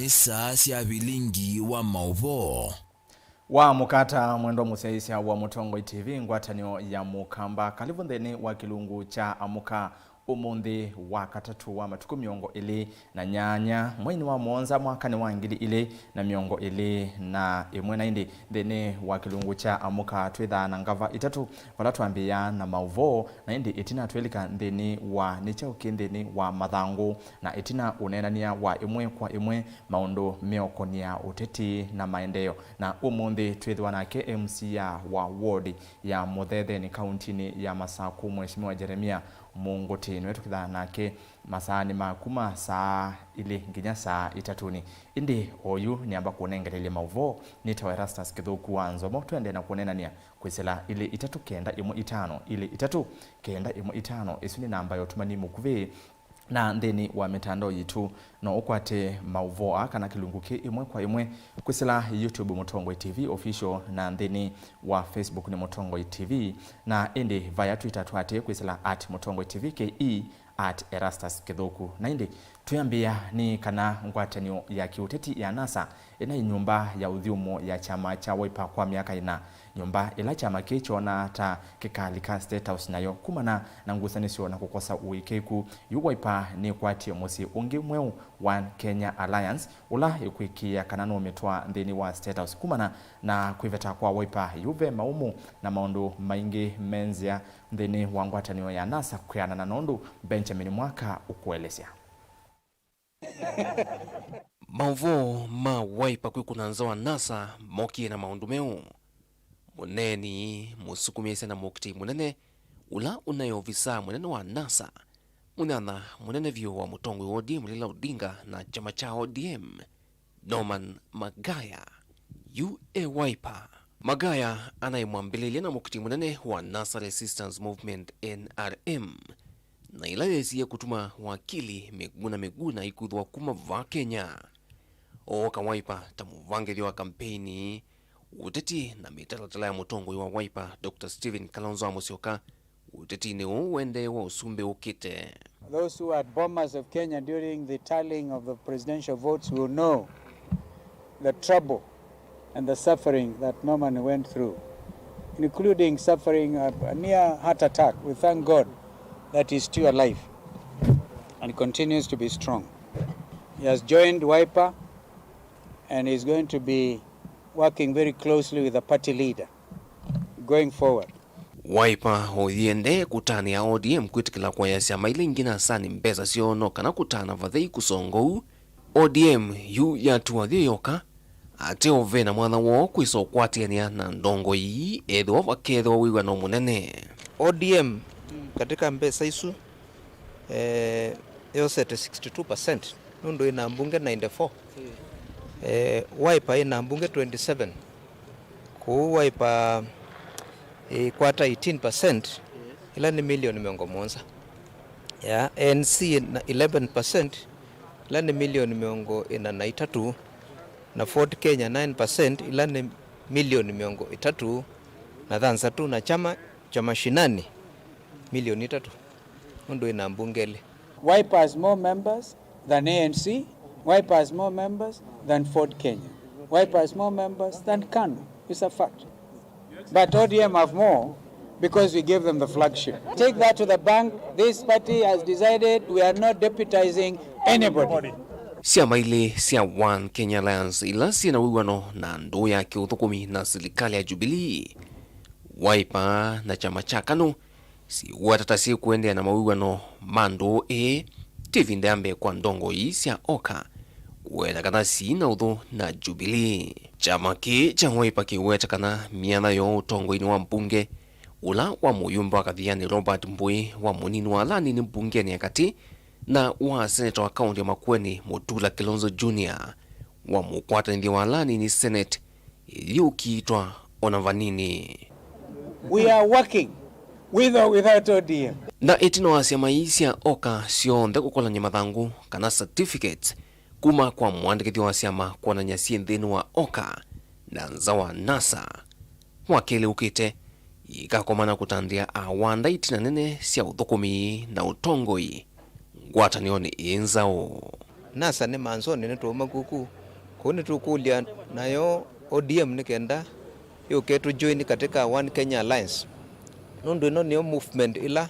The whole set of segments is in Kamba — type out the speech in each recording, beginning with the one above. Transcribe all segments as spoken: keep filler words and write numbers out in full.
Nĩ saa sya vilingi wa maũvoo. Wa mũkata mwendwa mũsyaĩĩsya wa Mũtongoi T V, ngwatanĩo ya Mũkamba, kalivu nthĩnĩ wa kĩlungu kya Amũka ũmũnthĩ wa katatũ wa matukũ mĩongo ĩlĩ na nyanya, mweinĩ wa mũonza, mwakanĩ wa ngili ilĩ na mĩongo ĩlĩ na ĩmwe. Na ĩndĩ nthĩnĩ wa kĩlungu kya Amũka twĩthaa na ngava itatũ, vala twambĩĩa na maũvoo, na ĩndĩ ĩtina twĩlika nthĩnĩ wa nĩ kyaũ kĩ nthĩnĩ wa mathangũ, na ĩtina ũneenany'a wa ĩmwe kwa ĩmwe maũndũ meũkonĩa ũteti na maendeeo. Na ũmũnthĩ twĩthĩwa nake M C A wa ward ya Mũthetheni kauntinĩ ya Masakũ, Mheshimiwa Jeremia Mũngũtĩ. Nĩwe tũkĩthaa nake masaanĩ ma kuma saa ilĩ nginya saa itatũnĩ. Ĩndĩ oyu nĩamba kũnengelelya maũvoo nĩtawa Erastus Kĩthũku wa Nzomo, twende na kũneenany'a kwĩsĩla ilĩ itatũ kenda ĩmwe itano, ilĩ itatũ kenda ĩmwe itano. Ĩsu nĩ namba ya ũtũmani mũkuvĩ. Na nthĩnĩ wa mĩtandao yitũ, no ũkwate maũvoo aa kana kĩlungu kĩ ĩmwe kwa ĩmwe kwĩsĩla YouTube Mũtongoi T V Official, na nthĩnĩ wa Facebook nĩ Mũtongoi T V, na ĩndĩ vaya Twitter twate kwĩsĩla at Mũtongoi T V K E, at Erastus Kĩthũku. Na ĩndĩ twĩambĩĩa nĩ kana ngwatanĩo ya kĩũteti ya NASA ĩnaĩ nyũmba ya ũthyũmũo ya kyama kya Wiper kwa myaka ĩna. Nyũmba ĩla kyama kĩĩ kyonaa ta kĩkalika State House nayo kumana na ngusanĩsyo na kũkosa ũĩkĩĩku. Yu Wiper nĩkwatie mũsyĩ ũngĩ mweũ, One Kenya Alliance, ũla ĩkwĩkĩĩa kana nũmĩtwaa nthĩnĩ wa State House kumana na kwĩveta kwa Wiper. Yu ve maũmũ na maũndũ maingĩ me nzĩa nthĩnĩ wa ngwatanĩo ya NASA kwĩanana na ũndũ Benjamin Mwaka ũkũelesya. Maũvoo ma Wiper kwĩkũna nza wa NASA mokie na maũndũ meũ. Mũneeni, mũsukumĩsya na mũkitĩi mũnene, ũla ũnaĩ ovisaa mũnene wa NASA, mũnyanya mũnene vyũ wa mũtongoi wa O D M Raila Odinga na kyama kya O D M, Norman Magaya, yu e Wiper. Magaya anaĩ mwambĩlĩlya na mũkitĩi mũnene wa NASA Resistance Movement, N R M, na ĩla yesie kũtuma wakili Miguna Miguna ikuthwa kuma vaa Kenya. Ooka Wiper ta mũvangĩthya wa kampeini, ũteti na mĩtalatala ya mũtongoi wa Wiper, Doctor Stephen Kalonzo wa Musyoka, ũtetinĩ ũũ ũendee wa ũsumbĩ ũkĩte. Those who are at Bomas of Kenya during the tallying of the presidential votes will know the trouble and the suffering that Norman went through, including suffering a, a near heart attack. We thank God that he's still alive and continues to be strong. He has joined Wiper and is going to be working very closely with the party leader going forward. Wiper o yĩendee kũtanĩa O D M kwĩtĩkĩla kũaĩa syama ila ingĩ na asaani mbesa syoo, no kana kũtana vathei kũsonga ũu, O D M yu yatuwa vyũ yoka, ateo ve na mwanya woo kwĩsa ũkwatĩanĩa na ndongoi ii ethĩwa vakethĩwa wĩw'ano mũnene. O D M katika mbesa isu, eh, yosete sixty-two percent nũndũ ĩna mbunge ninety-four. Eh, Wiper ĩna mbunge twenty-seven. Kũu Wiper ĩkwata eighteen percent, ĩla nĩ milioni mĩongo mũonza. Ya A N C na eleven percent, ĩla nĩ milioni mĩongo ĩna na itatũ, na Ford Kenya nine percent, ĩla nĩ milioni mĩongo ĩtatũ na thanthatũ, na kyama kya mashinani milioni itatũ, nũndũ ĩna mbunge ĩlĩ. Wiper has more members than A N C. Wiper has more members than Ford Kenya. Wiper has more members than KANU. It's a fact. But O D M have more because we gave them the flagship. Take that to the bank. This party has decided we are not deputizing anybody. Syama ilĩ sya One Kenya Alliance ila syĩ na wĩw'ano na ndũũ ya kĩũthũkũmi na silikalĩ ya Jubilee, Wiper na kyama kya KANU, siweta ta syĩkũendeea na mawĩw'ano ma ndũũ ĩĩ ti ĩvinda ya mbee kwa ndongoi sya oka kũweta kana sii na ũthũ na Jubilee. Kyama kĩĩ kya Wiper kĩweta kana myanya yoo ũtongoinĩ wa mbunge, ũla wa mũyũmbe wa Kathiani Robert Mbũĩ, wa mũnini wa ala anini mbungenĩ ya katĩ, na wa seneta wa kaũntĩ ya Makueni Mutula Kilonzo Junior, wa mũkwatanĩthya wa ala anini Senate, ĩyũkitwa ona vanini. We are working with or without O D M. Na ĩtina wa syama ii sya oka syonthe kũkolany'a mathangũ kana certificates kuma kwa mũandĩkĩthya wa syama kwonany'a syĩ nthĩnĩ wa oka na nza wa NASA, wa kelĩ ũkĩte ikakomana kũtanthĩa awanda itina nene sya ũthũkũmi na ũtongoi ngwatanĩonĩ ĩĩ nzaũ. NASA nĩ manzoni, nĩtwauma kuku. Kũu nĩtũkũlya nayo O D M nĩ kenda yũke tũjoin katika One Kenya Alliance, nũndũ ĩno nĩyo movement ĩla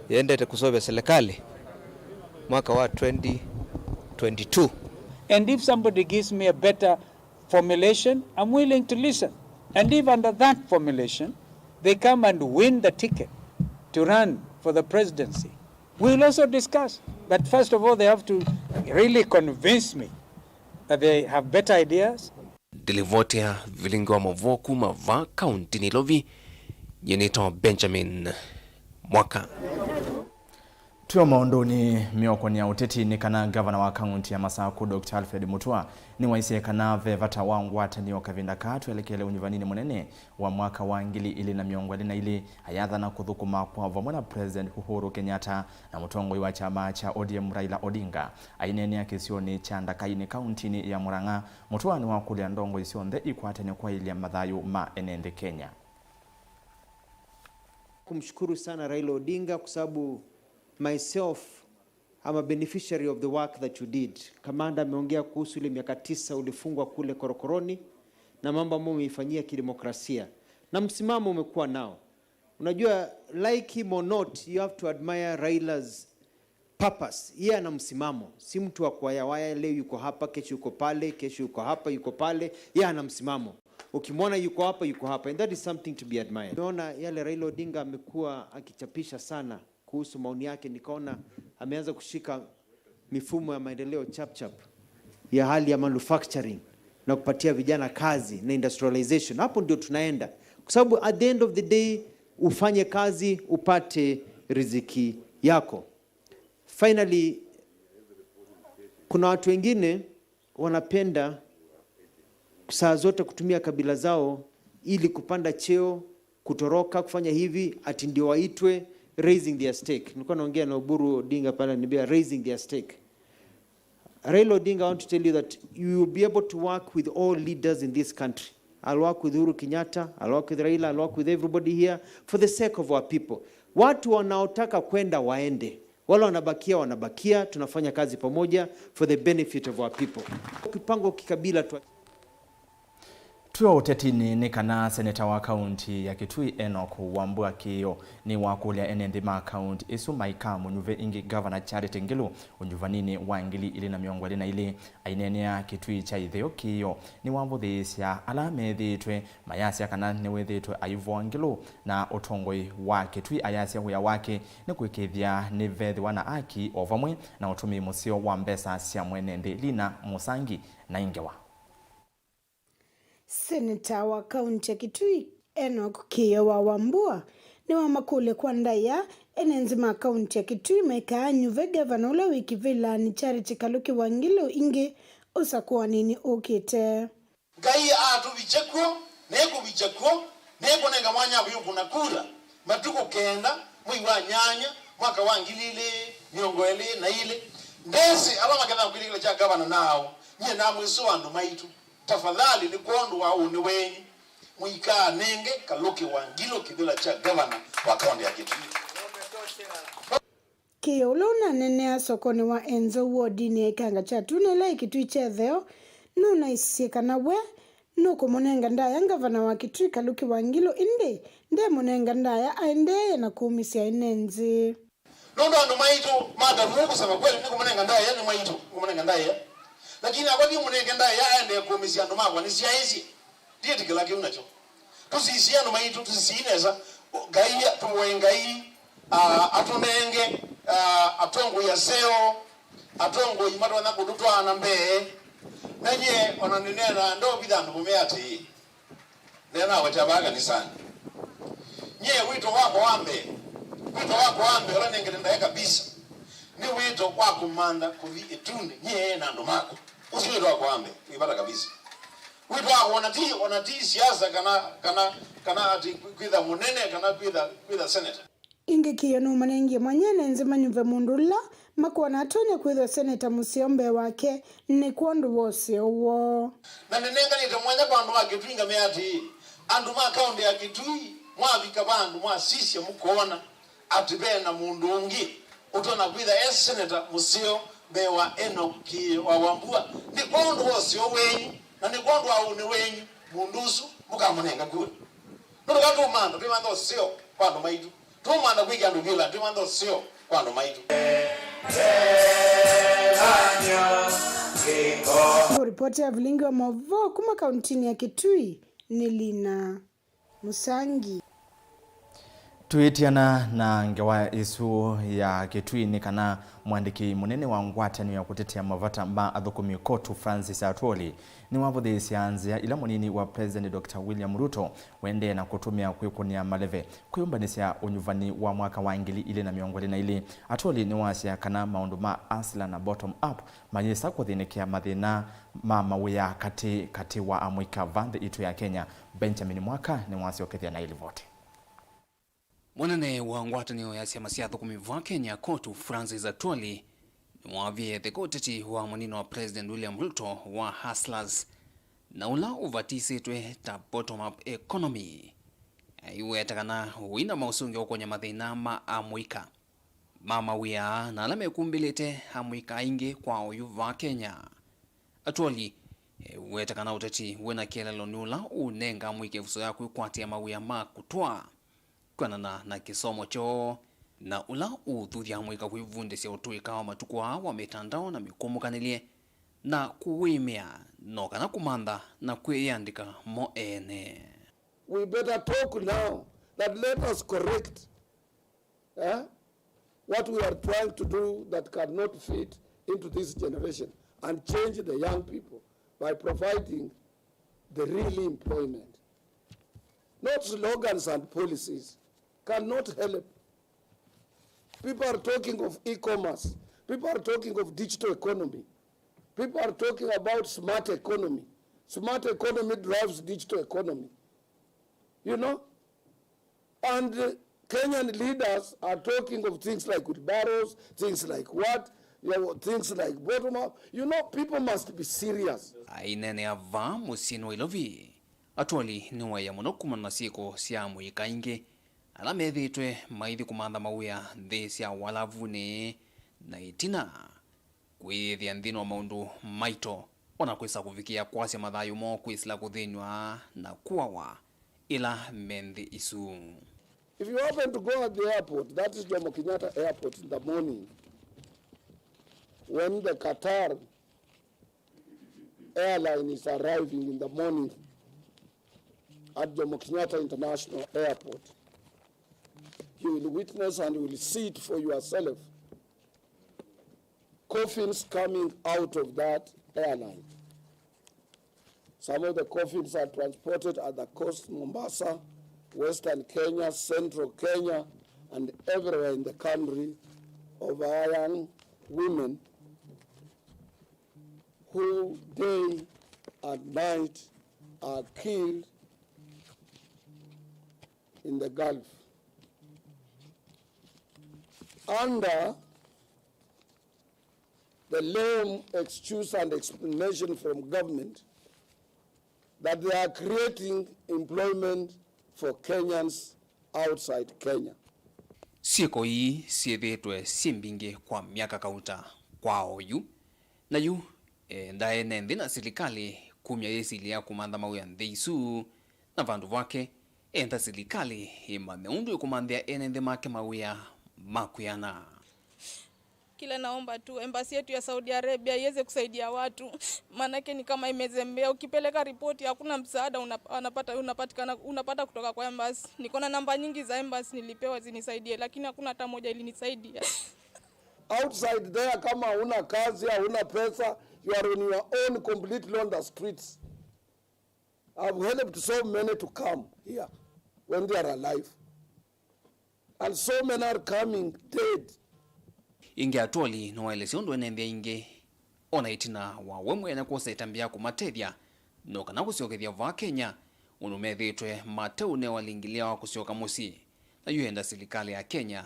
yendete kũseũvya silikalĩ mwaka wa twenty twenty-two. And if somebody gives me a better formulation, I'm willing to listen. And if under that formulation, they come and win the ticket to run for the presidency, we will also discuss. But first of all, they have to really convince me that they have better ideas. Ndilivoti ya vilingi wa mavoo kuma va kaunti Nairobi, nyie nĩtawa Benjamin Mwaka. Twĩ o maũndũnĩ meũkonĩa ũteti, nĩ kana ngavana wa kaunti ya Masakũ, Doctor Alfred Mutua, nĩwaisye kana ve vata wa ngwatanĩo kavinda kaa twelekele ũnyuvaninĩ mũnene wa mwaka wa ngili ilĩ na mĩongo ĩlĩ na ilĩ, ayathana kũthũkũma kwa vamwe na President Uhuru Kenyatta na mũtongoi wa kyama kya O D M Raila Odinga. Aineenea kĩsionĩ kya Ndakainĩ kauntinĩ ya Murang'a, Mutua nĩwakũlya ndongoi syonthe ikwatene kwaĩlya mathayũ ma ene nthĩ Kenya. Kumshukuru sana Raila Odinga kwa sababu myself, I'm a beneficiary of the work that you did. Kamanda ameongea kuhusu ile miaka tisa ulifungwa kule korokoroni na mambo ambayo umeifanyia kidemokrasia na msimamo umekuwa nao. Unajua, like him or not, you have to admire Raila's purpose. Yeye ana msimamo, si mtu wa kuwayawaya, leo yuko hapa, kesho yuko pale, kesho yuko hapa, yuko pale. Yeye ana msimamo. Ukimwona yuko hapa, yuko hapa, and that is something to be admired. Umeona yale Raila Odinga amekuwa akichapisha sana kuhusu maoni yake, nikaona ameanza kushika mifumo ya maendeleo chap chap ya hali ya manufacturing na kupatia vijana kazi na industrialization. Hapo ndio tunaenda, kwa sababu at the end of the day, ufanye kazi upate riziki yako. Finally, kuna watu wengine wanapenda saa zote kutumia kabila zao ili kupanda cheo, kutoroka, kufanya hivi, ati ndio waitwe raising their stake. Nilikuwa naongea na Oburu Odinga pale, niambia raising their stake. Raila Odinga, I want to tell you that you will be able to work with all leaders in this country. I'll work with Uhuru Kenyatta, I'll work with Raila, I'll work with everybody here for the sake of our people. Watu wanaotaka kwenda waende, wale wanabakia wanabakia, tunafanya kazi pamoja for the benefit of our people. Kipango kikabila tu. Twĩ o ũtetinĩ, nĩ kana seneta wa kaunti ya Kitui Enock Wambua Kĩĩo nĩwakũlya ene nthĩ ma kaunti ĩsu maikamũnyuve ĩngĩ Ngavana Charity Ngilu ũnyuvaninĩ wa ngili ilĩ na mĩongo ĩlĩ na ilĩ. Aineenea Kitui kya ĩtheo, Kĩĩo nĩwavũthĩĩsya ala methĩĩtwe mayasya kana nĩwĩthĩĩtwe aivũa Ngilu na ũtongoi wa Kitui. Ayasya wĩa wake nĩ kũĩkĩĩthya nĩvethĩwa na aki o vamwe na ũtũmĩi mũseo wa mbesa sya mwene nthĩ Lina Mũsangi na ĩngewa. Seneta wa kaunti ya Kitui, Enock Kĩĩo wa Wambua, nĩwamakũlya kwa ndaĩa ene nthĩ ma kaunti ya Kitui maikaanyuve ngavana ũla wĩ kĩvĩlanĩ Charity Kaluki Wangilu ĩngĩ ũsakũanĩnĩ ũkĩte. Ngai aatũvikya kw'o, nĩkũvikya kw'o, nĩkũnenga mwanya wa kwĩkũna kura matukũ kenda mwei wa nyanya mwaka wa ngili ilĩ mĩongo ĩlĩ na ilĩ. Ndesĩ ala maketha kwĩlĩkĩla kya ngavana nao. Nyie namwĩsũa andũ maitũ, tafadhali, nĩ kwondũ wa ũnĩ wenyu, mũikanenge Kaluki Wangilu kĩvĩla kya ngavana wa kaunti ya Kitui. Kĩĩo, ũla ũnaneenea sokonĩ wa Enzou wodinĩ ya Ikanga kya Tuna ĩla yĩ Kitui kya ĩtheo, nũnaisye kana we nũkũmũnenga ndaĩa ngavana wa Kitui Kaluki Wangilu, ĩndĩ ndemũnenga ndaĩa aendeeye na kũũmĩsya ene nthĩ. Nũndũ andũ maitũ ma Tavua, kusema kweli, nĩkũmũnenga ndaĩa nĩ maitũ, nĩkũmũnenga ndaĩa. Lakini akwa nĩmũnenge ndaĩa aendee kũũmĩsya andũ makwa, nĩsyaĩsye. Ndiĩtĩkĩla kĩu nakyo. Tũsisye andũ maitũ, tũsisye nesa. Ngai, tũvoe Ngai, ah, atũnenge, ah, atongoi aseo, atongoi matonya kũtũtwaa na mbee. Na nyie ona nĩneenaa ndeũvitha andũ mũmee atĩĩ, neenaweta vaa kanisanĩ. Nyie wĩto wakwa wa mbee, wĩto wakwa wa mbee ũla nengete ndaĩa kabisa, nĩ wĩto wa kũmantha kũthi ĩtunĩ, nyie na andũ makwa. Ũsu nĩ wĩto wakwa wa mbee, wĩ vata kabisa. Wĩtwa ona ti, ona ti siasa kana, kana, kana ati kwĩtha mũnene kana kwĩtha, kwĩtha senator. Ĩngĩ Kĩĩo nũmanengie mwanya ene nthĩ manyuve mũndũ ũla makwona atonya kwĩthwa seneta mũseo mbee wake nĩ kwondũ wa ũseo woo. Na nĩnenganĩte mwanya kwa andũ ma Kitui ngamea atĩĩ, andũ ma kaũntĩ ya Kitui, mwavika vandũ mwasisya mũkoona atĩ ve na mũndũ ũngĩ ũtonya kwĩtha e seneta mũseo Mbee wa Enoki wa Wambua, nĩ kwondũ wa ũseo wenyu, na nĩ kwondũ wa ũnĩ wenyu, mũndũ ũsu mũkamũnenga kura. Nũndũ ka tũmantha, twĩmantha ũseo kwa andũ maitũ. Tũmantha kwĩkĩa andũ vyũla, twĩmantha ũseo kwa andũ maitũ. Kũripoti ya vilingi wa maũvoo kuma kauntinĩ ya Kitui nĩ Lina Musangi. Twĩtiana na ngewa ĩsu ya Kitui nĩ kana mũandĩki mũnene wa ngwatanĩo ya kũtetea mavata ma athũkũmi Kotu Francis Atwoli nĩwavũthĩĩsya nzĩa ila mũnini wa President Doctor William Ruto ũendee na kũtũmĩa kwĩkũnĩa maleve kwĩyũmbanĩsya ũnyuvani wa mwaka wa ngili ilĩ na mĩongo ĩlĩ na ilĩ. Atwoli nĩwasya kana maũndũ ma hustler na bottom up mayĩsa kũthĩnĩkĩa mathĩna ma mawĩa katĩ katĩ wa amũika va nthĩ itũ ya Kenya. Benjamin Mwaka nĩwasyokethya na ĩlivoti. Mũnene wa ngwatanĩo ya syama sya athũkũmi va Kenya, Kotu, Francis Atwoli, nĩwavie ĩtheka ũteti wa mũnini wa President William Ruto wa hustlers, na ũla ũvatisĩtwe ta bottom up economy. Aiweta kana ũina maũsũngĩo ũkũnya mathĩna ma amũika ma mawĩa na ala mekumbĩlĩte amũika aingĩ kwa oyu va Kenya. Atwoli eweta kana ũteti wĩna kĩeleelo nĩ ũla ũnenga amũika ĩvuso ya kwĩkwatĩa mawĩa ma kũtwaa kwĩanana na kĩsomo kyoo, na ũla ũũthuthya amũika kwĩvundĩsya ũtũĩka wa matukũ aa wa mĩtandao na mĩkũmũkanĩlye, na kũwĩmĩa no kana kũmantha na kwĩyĩandĩka mo ene. We better talk now that let us correct, eh, what we are trying to do that cannot fit into this generation and change the young people by providing the real employment. Not slogans and policies cannot help. People are talking of e-commerce. People are talking of digital economy. People are talking about smart economy. Smart economy drives digital economy. You know? And uh, Kenyan leaders are talking of things like wheelbarrows, things like what? You know, things like bottom up. You know, people must be serious. Aineenea vaa mũsyĩnĩ wa Ilovi, Atwoli nĩwaĩa mũno kumana na syĩko sya amũika aingĩ ala methĩĩtwe maithi kũmantha mawĩa nthĩ sya ũalavunĩ na ĩtina kwĩyĩthĩa nthĩnĩ wa maũndũ maito, o na kwĩsa kũvikĩa kwasya mathayũ moo kwĩsĩla kũthĩnw'a na kũawa ĩla me nthĩ isu. If you happen to go at the airport, that is Jomo Kenyatta Airport in the morning, when the Qatar airline is arriving in the morning at Jomo Kenyatta International Airport, you will witness and you will see it for yourself. Coffins coming out of that airline. Some of the coffins are transported at the coast, Mombasa, Western Kenya, Central Kenya, and everywhere in the country of our young women who day and night are killed in the Gulf under the lame excuse and explanation from government that they are creating employment for Kenyans outside Kenya. Syĩko ii syĩthĩĩtwe syĩ mbingĩ kwa myaka kauta kwa oyu, na yu e, ndaene nthĩ na silikalĩ kumya yĩsilya ya kũmantha mawĩa nthĩ isu, na vandũ vake, enda silikalĩ ĩmanye ũndũ ĩkũmanthĩa ene nthĩ make mawĩa ma kwĩana. Kile naomba tu, embassy yetu ya Saudi Arabia iweze kusaidia watu, maanake ni kama imezembea. Ukipeleka ripoti, hakuna msaada unap-, anapata, unapatikana, unapata kutoka kwa embassy. Niko na namba nyingi za embassy nilipewa zinisaidie, lakini hakuna hata moja ilinisaidia. Outside there, kama hauna kazi, hauna pesa, you are on your own completely on the streets. I've helped so many to come here when they are alive. And so many are coming dead. Ĩngĩ Atwoli nĩwaelesya ũndũ ene nthĩ aingĩ, o na ĩtina wa we mwene kwosa ĩtambya ya kũmatethya, no kana kũsyokethya vaa Kenya, ũndũ methĩĩtwe mateũnewa lingilĩa wa kũsyoka mũsyĩ, na yu enda silikalĩ ya Kenya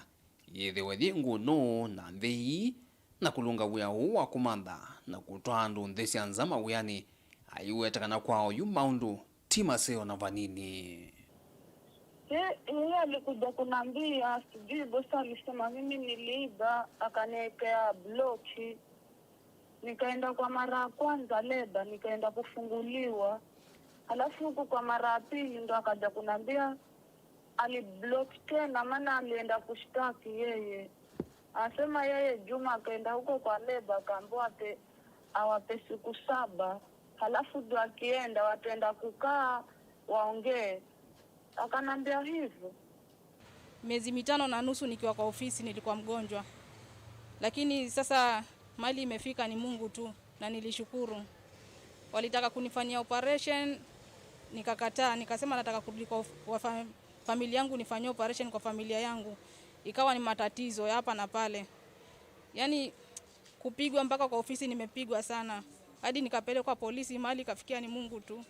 yĩthĩwe yĩ ngũnũ na nthĩ ii, na kũlũnga wĩa ũũ wa kũmantha na kũtwaa andũ nthĩ sya nza mawĩanĩ, aiweta kana kwa oyu maũndũ ti maseo na vanini. Ye-, yeye alikuja kunambia, sijui bosi alisema mimi niliiba, akaniwekea bloki. Nikaenda kwa mara ya kwanza labor, nikaenda kufunguliwa. Halafu huku kwa mara ya pili ndo akaja kunambia aliblock tena, maana alienda kushtaki yeye. Asema yeye Juma akaenda huko kwa labor, akaambiwa ate awape siku saba, halafu ndo akienda wataenda kukaa waongee. Akanambia hivyo. Miezi mitano na nusu nikiwa kwa ofisi nilikuwa mgonjwa, lakini sasa mali imefika ni Mungu tu, na nilishukuru. Walitaka kunifanyia operation, nikakataa, nikasema nataka kurudi kwa of-, kwa fa-, familia yangu, nifanyie operation kwa familia yangu. Ikawa ni matatizo ya hapa na pale, yaani kupigwa mpaka kwa ofisi nimepigwa sana, hadi nikapelekwa polisi, mali ikafikia ni Mungu tu.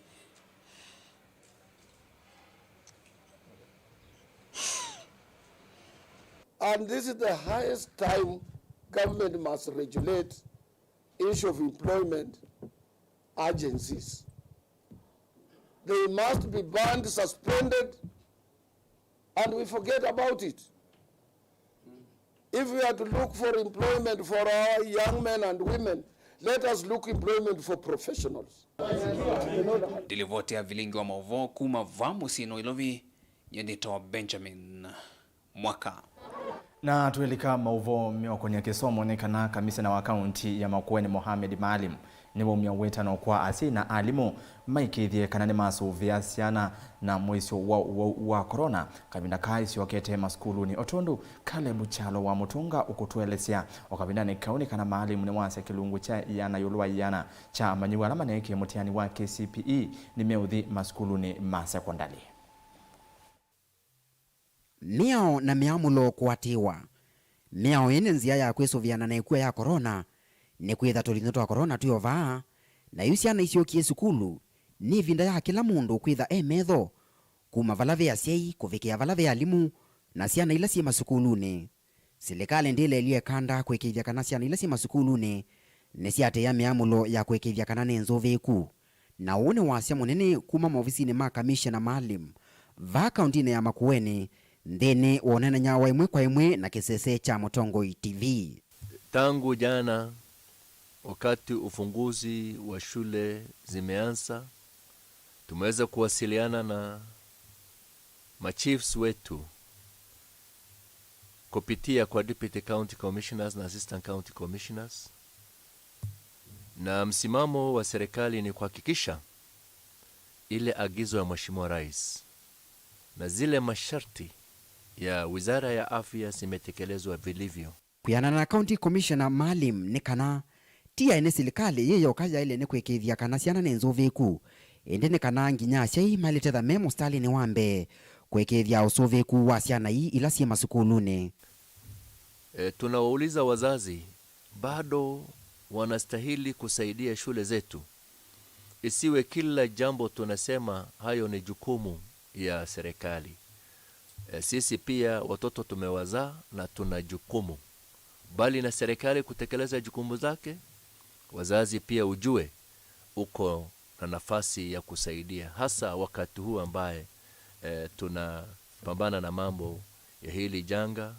And this is the highest time government must regulate issue of employment agencies. They must be banned, suspended, and we forget about it. If we are to look for employment for our young men and women, let us look employment for professionals. Ndilivoti ya vilingi wa mauvoo kuma va mũsyĩ Nairobi, nyie nĩtawa Benjamin Mwaka. Na twĩlika mauvoo meũkonya kĩsomo nĩ kana kamisena wa kaunti ya Makueni Mohamed Maalim nĩwaumya wĩtano kwa asyai na alimũ maĩkĩĩthye kana nĩmasũvĩa syana na mũisyo wa ũwau wa corona kavinda kaa isyokete masukulunĩ, o tondũ Caleb Kyalo wa Mũtũnga ũkũtũelesya. O kavindanĩ kau nĩ kana Maalim nĩwasya kĩlungu kya ĩana ĩũlũ wa ĩana kya amanyĩw'a ala maneekie mũtiani wa K C P E nĩmeũthi masukulunĩ ma sekondalĩ. Mĩao na mĩamũlo kũatĩĩwa. Mĩao ĩĩ nĩ nzĩa ya kwĩsũvĩana na ĩkua ya corona, nĩkwĩtha tũlinyũ twa corona twĩ o vaa, na yu syana isyokie sukulu, nĩ ĩvinda ya kĩla mũndũ kwĩtha e metho, kuma vala ve asyai kũvikĩa vala ve alimũ na syana ila syĩ masukulunĩ. Silikalĩ ndĩlelye kanda kũĩkĩĩthya kana syana ila syĩ masukulunĩ nĩsyatĩĩa mĩamũlo ya kũĩkĩĩthya kana nĩ nzũvĩĩku. Na ũũ nĩ wasya mũnene kuma maovisinĩ ma kamishena Maalim vaa kauntinĩ ya Makueni, nthĩnĩ wa ũneenany'a wa ĩmwe kwa ĩmwe na kĩsese kya Mũtongoi T V. Tangu jana, wakati ufunguzi wa shule zimeanza, tumeweza kuwasiliana na machiefs wetu kupitia kwa deputy county commissioners na assistant county commissioners, na msimamo wa serikali ni kuhakikisha ile agizo ya Mheshimiwa Rais na zile masharti ya Wizara ya Afya zimetekelezwa vilivyo. Kwĩanana na County Commissioner Maalim nĩ kana ti ene silikalĩ yĩ yoka yaĩle nĩ kũĩkĩĩthya kana syana nĩ nzũvĩĩku, ĩndĩ nĩ kana nginya asyai maĩlĩte ta me mũsitalĩnĩ wa mbee kũĩkĩĩthya ũsũvĩĩku wa syana ii ila syĩ masukulunĩ. E, tunawauliza wazazi, bado wanastahili kusaidia shule zetu. Isiwe kila jambo tunasema hayo ni jukumu ya serikali. E, sisi pia watoto tumewazaa na tuna jukumu. Bali na serikali kutekeleza jukumu zake, wazazi pia ujue uko na nafasi ya kusaidia, hasa wakati huu ambaye, e, tunapambana na mambo ya hili janga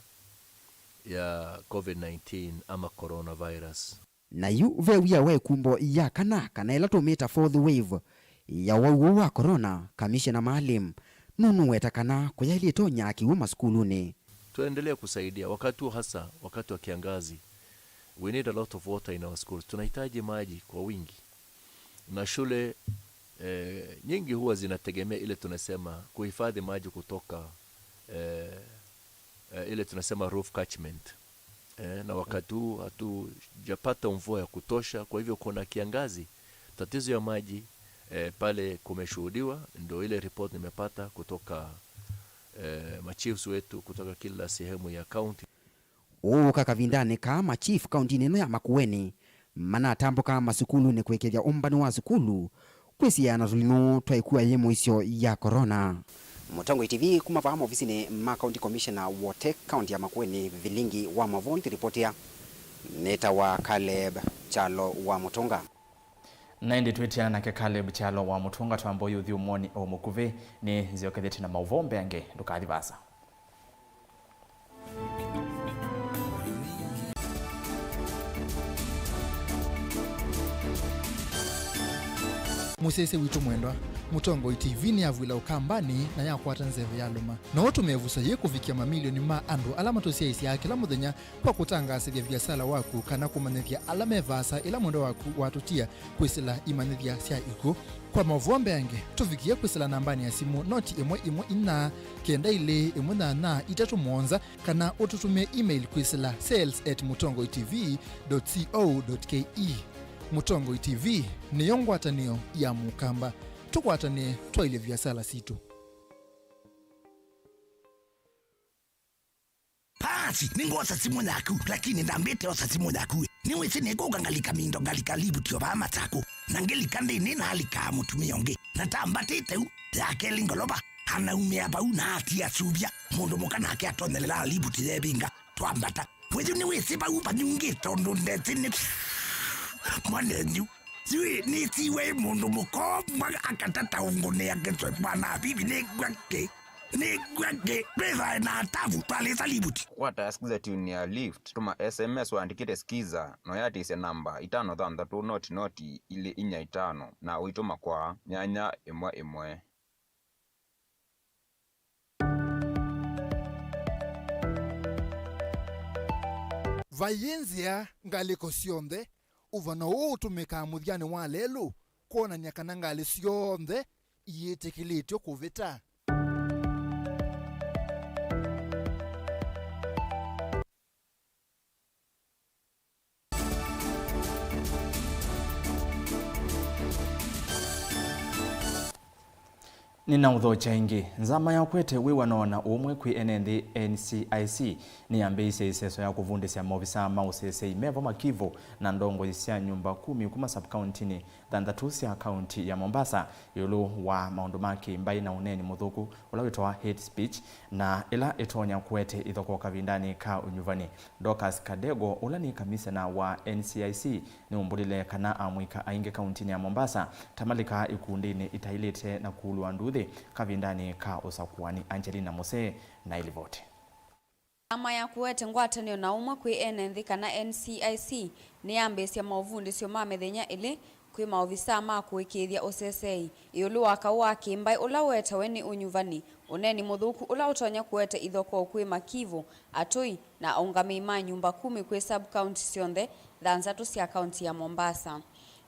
ya covid nineteen ama coronavirus. Na yu ve wia wa ĩkumbo ya kana, kana ĩla tũmĩta fourth wave ya ũwau ũũ wa corona, Kamishena Maalim nũnũweta kana kũyaĩlye ĩtonya kĩw'ũ masukulunĩ. Tuendelee kusaidia wakati huu, hasa wakati wa kiangazi. We need a lot of water in our schools. Tunahitaji maji kwa wingi. Na shule, eh, nyingi huwa zinategemea ile tunasema kuhifadhi maji kutoka, eh, eh, ile tunasema roof catchment. Eh, na wakati huu hatujapata mvua ya kutosha, kwa hivyo kuna kiangazi, tatizo ya maji, eh, pale kumeshuhudiwa, ndio ile report nimepata kutoka, eh, machiefs wetu kutoka kila sehemu ya county. Ũũka kavindanĩ kaa machief kauntinĩ ĩno ya Makueni manatambũka masukulunĩ kũĩkĩĩthya ũmbani wa sukulu kwĩsiĩĩa na tũlinyũ twa ĩkua yĩ mũisyo ya corona. Mũtongoi T V kuma vaa maovisinĩ ma County Commissioner Wote, kaunti ya Makueni, vilingi wa mavoo nthĩ ripoti ya nĩtawa Caleb Kyalo wa Mũtũnga. Na ĩndĩ twĩtiana nake Caleb Kyalo wa Mũtũnga twamba ũyũthi ũmoni o mũkuvĩ. Nĩ nzyokethete na maũvoo mbeange, ndũkathi vaasa. Mũsyaĩĩsya witũ mwendwa, Mũtongoi T V nĩyavw'ĩla Ũkambanĩ na yakwata nzeve yalũma. No ũtũme ĩvuso yĩĩ kũvikĩa mamilioni ma andũ ala matũsyaĩĩsyaa kĩla mũthenya kwa kũtangaasĩthya viasala waku kana kũmanyĩthya ala me vaasa ĩla mwendwa waku watũtia kwĩsĩla imanyĩthya sya ikw'ũ. Kwa maũvoo mbeange, tũvikĩe kwĩsĩla nambanĩ ya simũ noti ĩmwe ĩmwe inya kenda ilĩ ĩmwe nyanya itatũ mũonza, kana ũtũtũmĩe email kwĩsĩla sales at mũtongoi T V dot co dot K E. Mũtongoi T V nĩyo ngwatanĩo ya Mũkamba. Tũkwatanĩe twaĩlye viasala sitũ. Basi, nĩngwosa simũ yaku, lakini ndambĩte osa simũ yaku. Nĩwĩsĩ nĩkũka ngalika mindo, ngalika livuti o vaa Matakũ. Na ngĩlika nthĩnĩ, nalikaa mũtumĩa ũngĩ. Na tambatĩte u, ya kelĩ ngolova, anaumĩa vau na atia suvya. Mũndũ mũka nake atonyelela livuti yevinga, twambata. We yu nĩwĩsĩ vau vanyungĩte ũndũ ndesĩ nĩ mwanenyu. Yu nĩsiwe mũndũ mũkomwa akatata ũngũnĩa kĩswe mwana bibi nĩgwake. Nĩgwake. Twĩthae na atavu twalĩsa livuti. Kwata sikiza tune ya Lift, tũma S M S wandĩkĩte skiza, na ũyatĩsya namba itano thanthatũ noti noti ilĩ inya itano, na ũitũma kwa nyanya ĩmwe ĩmwe. Vaiĩ nzĩa ngalĩko syonthe. Ũvano ũũ ũtũmĩkaa mũthyanĩ wa lelũ kwonany'a kana ngalĩ syonthe iyĩtĩkĩlĩtw'e kũvĩta. Nĩnaũthokya ĩngĩ. Nzama ya kũete wĩw'ano na ũmwe kwĩ ene nthĩ, N C I C, nĩyambĩĩisye ĩseso ya kũvundĩsya maovisaa ma ũsesei me vo Makivu na ndongoi sya nyũmba kumi kuma sub-kauntinĩ thanthatũ sya kaunti ya Mombasa ĩũlũ wa maũndũ ma kĩ-mbaĩ na ũneeni mũthũku ũla wĩtawa hate speech, na ĩla ĩtonya kũete ithokoo kavindanĩ ka ũnyuvani. Dorcas Kadego, ũla nĩ kamishena wa N C I C, nĩũmbũlile kana amũika aingĩ kauntinĩ ya Mombasa ta malikaa ikundinĩ itaĩlĩte na kũlũa nduuthĩ kavindanĩ ka ũsakũani. Angelina Musee na ĩlivoti. Nzama ya kũete ngwatanĩo na ũmwe kwĩ ene nthĩ kana N C I C nĩyambĩĩsya maũvundĩsyo ma mĩthenya ĩlĩ kwĩ maovisaa ma kũĩkĩĩthya ũsesei ĩũlũ wa kaũ wa kĩ-mbaĩ ũla ũetawe nĩ ũnyuvani, ũneeni mũthũku ũla ũtonya kũete ithokoo kwĩ Makivu, atũi, na aũngamĩi ma nyũmba kumi kwĩ sub-county syonthe thanthatũ sya kaunti ya Mombasa.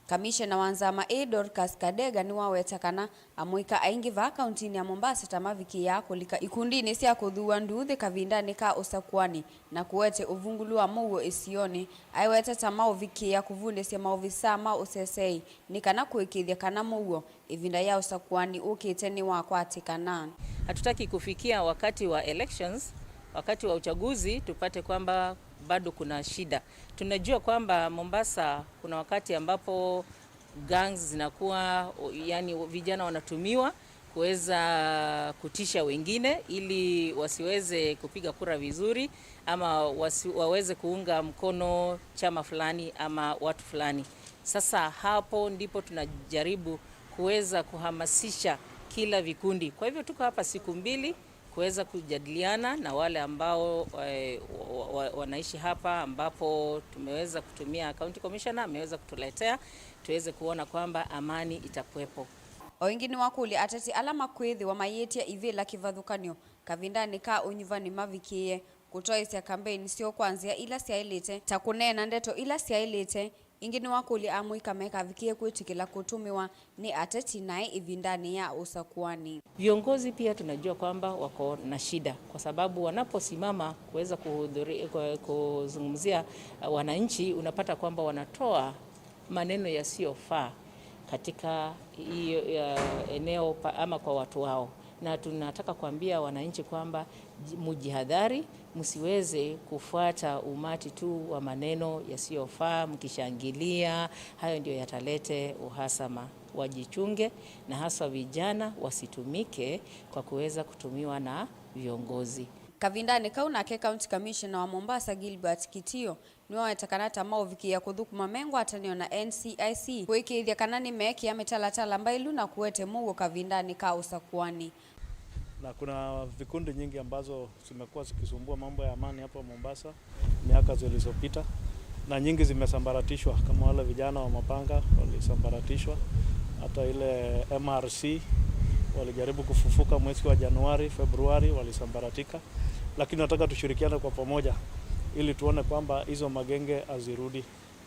Kamishena wa nzama ĩĩ, Dorcas Kadega, nĩwaweta kana amũika aingĩ vaa kauntinĩ ya Mombasa ta mavikĩĩaa kũlika ikundinĩ sya kũthuua nduuthĩ kavindanĩ ka ũsakũani na kũete ũvungũlu wa mũuo ĩsionĩ. Aiweta ta maũvikĩĩa kũvundĩsya maovisaa ma ũsesei nĩ kana kũĩkĩĩthya kana mũuo ĩvinda ya ũsakũani ũkĩte nĩwakwatĩkana. Hatutaki kufikia wakati wa elections, wakati wa uchaguzi, tupate kwamba bado kuna shida. Tunajua kwamba Mombasa kuna wakati ambapo gangs zinakuwa, o-, yani vijana wanatumiwa kuweza kutisha wengine ili wasiweze kupiga kura vizuri ama wasi-, waweze kuunga mkono chama fulani ama watu fulani. Sasa hapo ndipo tunajaribu kuweza kuhamasisha kila vikundi. Kwa hivyo tuko hapa siku mbili kuweza kujadiliana na wale ambao, eh, wa, wa, wanaishi hapa, ambapo tumeweza kutumia, county commissioner ameweza kutuletea, tuweze kuona kwamba amani itakuwepo. O ĩngĩ nĩwakũlya ateti ala makwĩthĩwa mayĩtya ivĩla kĩvathũkany'o kavindanĩ ka ũnyuvani mavikĩĩe kũtwaĩĩsya kambeini syoo kwa nzĩa ila syaĩlĩte, ta kũneena ndeto ila syaĩlĩte. Ĩngĩ nĩwakũlya amũika mekavikĩĩe kwĩtĩkĩla kũtũmĩwa nĩ ateti naĩ ĩvindanĩ ya ũsakũani. Viongozi pia tunajua kwamba wako na shida, kwa sababu wanaposimama kuweza kuhudhuri-, ku-, kuzungumzia, uh, wananchi, unapata kwamba wanatoa maneno yasiyofaa katika hiyo, ya, eneo pa-, ama kwa watu wao. Na tunataka kuambia wananchi kwamba ji-, mujihadhari, msiweze kufuata umati tu wa maneno yasiyofaa, mkishangilia, hayo ndio yatalete uhasama. Wajichunge, na haswa vijana wasitumike kwa kuweza kutumiwa na viongozi. Kavindanĩ kau nake County Commissioner wa Mombasa, Gilbert Kitio, nĩwaweta kana ta maũvikĩĩa kũthũkũma me ngwatanĩo na N C I C kũĩkĩĩthya kana nĩmeekĩa mĩtalatala mbaĩlu na kũete mũuo kavindanĩ ka ũsakũani. Na kuna vikundi nyingi ambazo zimekuwa zikisumbua mambo ya amani hapa Mombasa miaka zilizopita, na nyingi zimesambaratishwa, kama wale vijana wa mapanga walisambaratishwa, Hata ile M R C walijaribu kufufuka mwezi wa Januari, Februari, walisambaratika. Lakini nataka tushirikiane kwa pamoja ili tuone kwamba hizo magenge hazirudi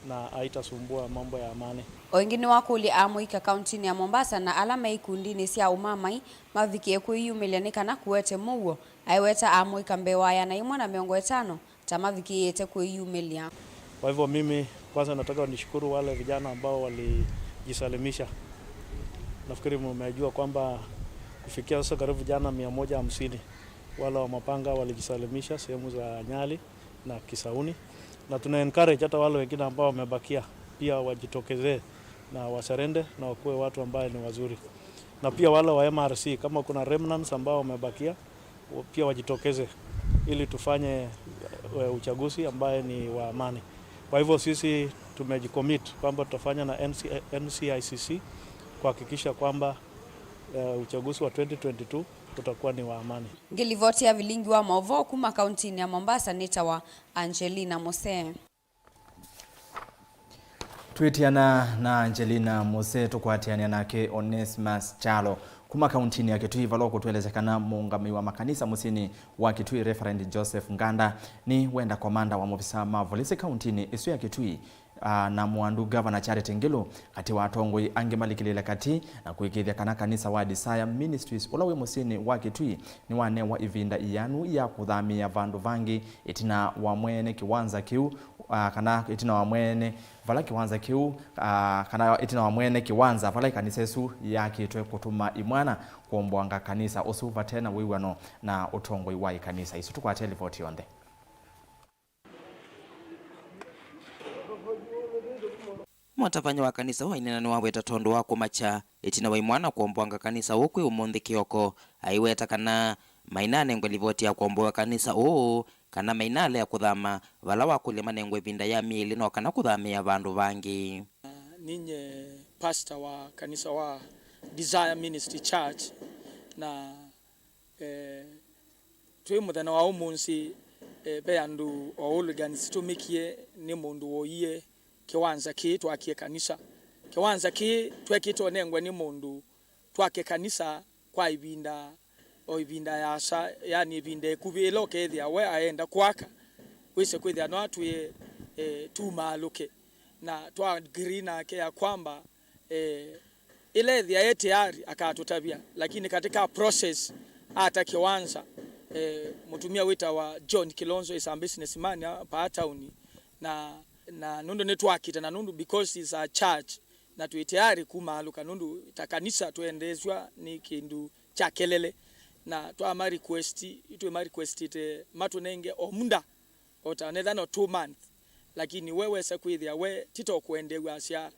na haitasumbua mambo ya amani. O ĩngĩ nĩwakũlya amũika kauntinĩ ya Mombasa na ala me ikundinĩ sya ũmamai mavikie kwĩyumĩlya nĩ kana kũete mũuo, aiweta amũika mbee wa ĩana yĩmwe na mĩongo ĩtano ta mavikĩĩte kwĩyumĩlya. Kwa hivyo mimi kwanza nataka nishukuru wale vijana ambao walijisalimisha. Nafikiri mmejua kwamba kufikia sasa karibu vijana mia moja hamsini wale wa mapanga walijisalimisha sehemu za Nyali na Kisauni, na tuna encourage hata wale wengine ambao wamebakia pia wajitokezee na waserende na wakuwe watu ambaye ni wazuri, na pia wale wa M R C, kama kuna remnants ambao wamebakia, pia wajitokeze ili tufanye, eh, uchaguzi ambaye ni wa amani. Kwa hivyo sisi tumejicommit kwamba tutafanya na N C, N C I C C kuhakikisha kwamba, eh, uchaguzi wa twenty twenty-two utakuwa ni wa amani. Ngĩlivoti ya vilingi wa maũvoo kuma kauntinĩ ya Mombasa nĩtawa Angelina Mose. Twĩtiana na Angelina Mose, tũkwatĩanĩa nake Onesmus Kyalo kuma kauntinĩ ya Kitui, vala ũkũtũelesya kana mũũngamĩi wa makanisa mũsyĩnĩ wa Kitui, Reverend Joseph Nganda, nĩ wenda komanda wa maovisa ma volisi kauntinĩ ĩsu ya Kitui, ah, na mũandu Gavana Charity Ngilu, katĩ wa atongoi angĩ malikĩlĩle katĩ na kũĩkĩĩthya kana kanisa wa Desire Ministries ũla wĩ mũsyĩnĩ wa Kitui nĩwanewa ĩvinda ĩanu ya kũthamĩĩa vandũ vangĩ ĩtina wa mwene kĩwanza kĩu, ah, kana ĩtina wa mwene vala kĩwanza kĩu, ah, kana ĩtina wa mwene kĩwanza vala ĩkanisa ĩsu yakĩtwe kũtũma imwana kũomboanga kanisa ũsu vate na wĩw'ano na ũtongoi wa ĩkanisa ĩsu. Tũkwate livoti yonthe. Mũtavany'a wa kanisa ũũ aineena nĩwaweta tondũ wa kũmakya ĩtina wa imwana kũomboanga kanisa ũũ kwĩ ũmũnthĩ kĩoko. Aiweta kana mainanengwe livoti ya kũomboa kanisa ũũ kana mainalea kũthama, vala wakũlya manengwe ĩvinda ya myei ĩlĩ no kana kũthamĩĩa vandũ vangĩ. Ninye pastor wa kanisa wa Desire Ministry Church, na Eh, twĩ mũthenya wa ũmũnthĩ, eh, ve andũ o hooligans tũmĩkie nĩ mũndũ woie kĩwanza kĩĩ twakie kanisa. Kĩwanza kĩĩ twekĩte ũnengwe nĩ mũndũ twake kanisa kwa ĩvinda, o ĩvinda yasa, yani ĩvinda ĩkuvĩ, ĩla ũkethĩa we aenda kwaka, wĩse kwĩthĩa no atwĩe, eh, tumaalũke. Na twa agree nake ya kwamba eh, ĩla ethĩa e tayari akatũtavya, lakini katika process ata kĩwanza, eh, mũtumĩa wĩtawa John Kilonzo is a businessman a paa tauni, na, na nũndũ nĩtwakĩte, na nũndũ because is a church, na twĩ tayari kumaalũka nũndũ ta kanisa twendeesw'a nĩ kĩndũ kya kelele, na twama request, twĩma requestĩte matũnenge o muda o ta netha no two months, lakini we wesa kwĩthĩa we tito kwendeew'a asya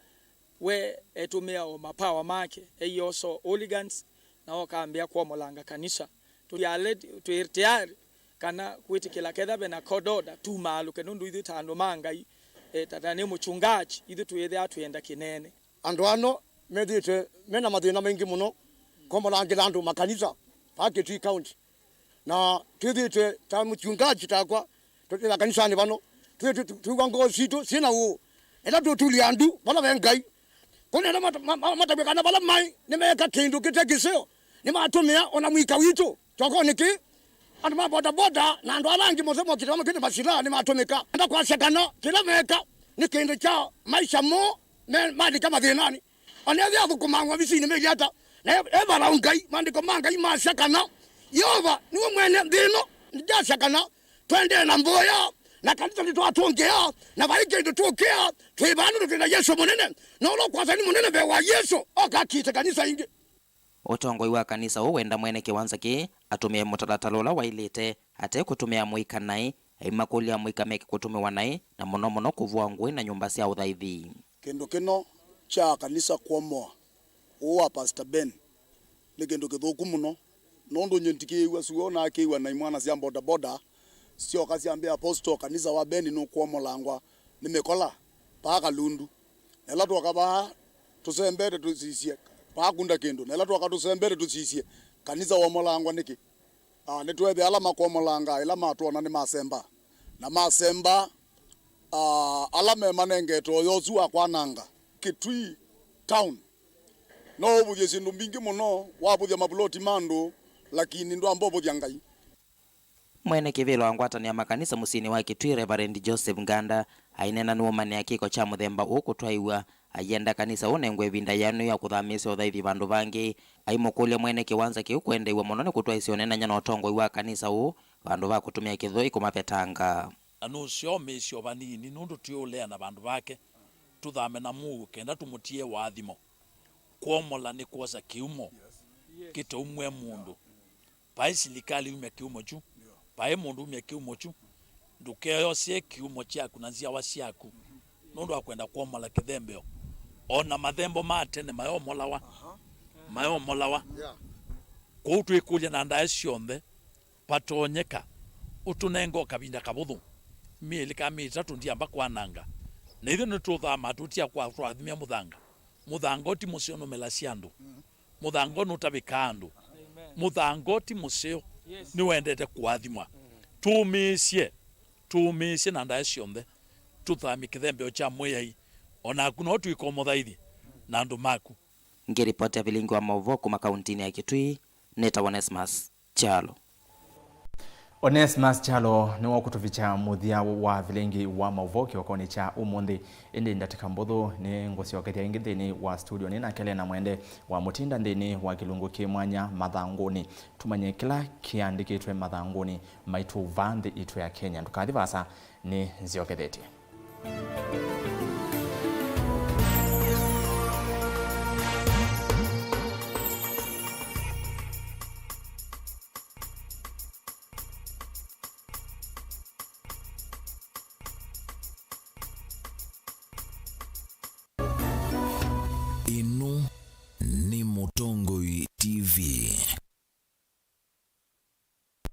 we etũmĩa o mapawa make, eiosa o hooligans, na okambĩa kwomolanga kanisa. Tũya ready, twĩ tayari kana kwĩtĩkĩla ketha ve na court order tumaalũke, nũndũ ithyĩ ta andũ ma Ngai, e, ta, ta nĩ mũchungaji, ithyĩ twĩthĩa twĩenda kĩnene. Andũ ano methĩĩtwe mena mathĩna maingĩ mũno komolangĩla andũ makanisa vaa Kitui County. Na twĩthĩĩtwe ta mũchungaji takwa, tũtwĩtha kanisanĩ vano, twĩ-, twĩ-, twĩw'a ngoo sitũ syĩ na ũũ. Ĩla tũtulya andu vala ve Ngai, kũnena mat-, ma-, ma-, matavw'e kana vala maĩ nĩmeeka kĩndũ kĩte kĩseo, nĩmatũmĩa o na mũika witũ kyokonĩ kĩĩ. Andũ ma bodaboda na andũ ala angĩ mothe mokĩte vamwe kĩndũ masila nĩmatũmĩka. Enda kwasya kana kĩla meeka nĩ kĩndũ kya maisha moo me-, malika mathĩnanĩ. O na ethĩa athũkũmaa ovisinĩ meli ata, na e, e vau Ngai, maandĩko ma Ngai masya kana Yeova nĩwe mwene nthĩ ĩno. Ndyasya kana tũendee na mboya, na kanisa nĩtwatũngĩa, na vai kĩndũ tũkĩa, twĩ vaa nũndũ twĩ na Yesũ mũnene, na ũla ũkwasya nĩ mũnene mbee wa Yesũ, oka akite kanisa ingĩ. Ũtongoi wa kanisa ũũ wenda mwene kĩwanza kĩĩ atũmĩe mũtalatala ũla waĩlĩte, ate kũtũmĩa mũika naĩ, aimakũlya amũika meke kũtũmĩwa naĩ, na mũno mũno kũvũa ngũĩ na nyũmba sya ũthaithi. Kĩndũ kĩno kya kanisa kwomoa ũũ wa Pastor Ben nĩ kĩndũ kĩthũku mũno, nũndũ nyie ndikĩĩw'a sua nakĩĩw'a na imwana sya bodaboda syoka syambĩa, "Apostle, kanisa wa Ben nũkwomolangwa nĩ mĩkola paa Kalundu." Na ĩla twoka vaa tũsembete tũsisye, paa kunda kĩndũ, na ĩla twoka tũsembete tũsisye, kanisa womolangwa nĩkĩ? Ah, nĩtweethĩa ala makomolanga ĩla matwona nĩmasemba. Na masemba, ah, ala memanengete ũyo ũsu wa kwananga. Kitui Town No ũvũthye syĩndũ mbingĩ mũno, wavũthya mavuloti ma andũ, lakini ndwamba ũvũthya Ngai. Mwene kĩvĩla wa ngwatanĩo ya makanisa mũsyĩnĩ wa Kitui, Reverend Joseph Nganda, aineena nĩwũmanĩa kĩko kya mũthemba ũũ kũtwaĩw'a, aienda kanisa ũnengwe ĩvinda yĩanĩu ya kũthamĩĩsya ũthaithi vandũ vangĩ. Aimũkũlya mwene kĩwanza kĩu kwendeew'a mũno nĩ kũtwaĩsya ũnenany'a na ũtongoi wa kanisa ũũ vandũ va kũtũmĩa kĩthũi kũmavetanga. Na nũseo mĩĩsyo vanini, nũndũ twĩũleana vandũ vake, tũthame na mũuo kenda tũmũtie waathimo. Kwomola nĩ kwosa kĩumo kĩtaumw'e mũndũ. Vai silikalĩ umya kĩumo kyu, vai mũndũ umya kĩumo kyu. Ndũkeyosye kĩumo kyaku na nzyawa syaku nũndũ wa kwenda kwomola kĩthembeo. O na mathembo ma tene mayomolawa, mayomolawa. Kwoou twĩkũlya na ndaĩa syonthe, vatonyeka ũtũnenge o kavinda kavũthũ, myei ĩlĩ kana myei ĩtatũ, ndiamba kwananga. Na ithyĩ nĩtũthama tũtia kwa twathimia mũthanga. Mũthanga ũti mũseo nũmelasya andũ. Mũthanga ũũ nũtavĩkaa andũ. Mũthanga ũũ ti mũseo, nĩwendete kũathimwa. Tũũmĩĩsye, tũũmĩĩsye na ndaĩa syonthe, tũthamye kĩthembeo kya Mwĩai, o naku no twĩka ũmũthaithi na andũ maku. Ngĩripoti ya vilingi wa maũvoo kuma kauntinĩ ya Kitui, nĩtawa Onesmus Kyalo. Onesmus Kyalo nĩwe ũkũtũvikya mũthya wa vilingi wa maũvoo kĩokonĩ kya ũmũnthĩ. Ĩndĩ ndatĩka mbũthũ nĩ ngũsyokethya ĩngĩ nthĩnĩ wa studio nĩ na Kele na Mwende wa mũtinda nthĩnĩ wa kĩlungu kĩ mwanya Mathangũnĩ. Tũmanye kĩla kĩandĩkĩtwe mathangũnĩ maitũ vaa nthĩ itũ ya Kenya. Ndũkathi vaasa, nĩ nzyokethetye. Ĩno nĩ Mũtongoi T V.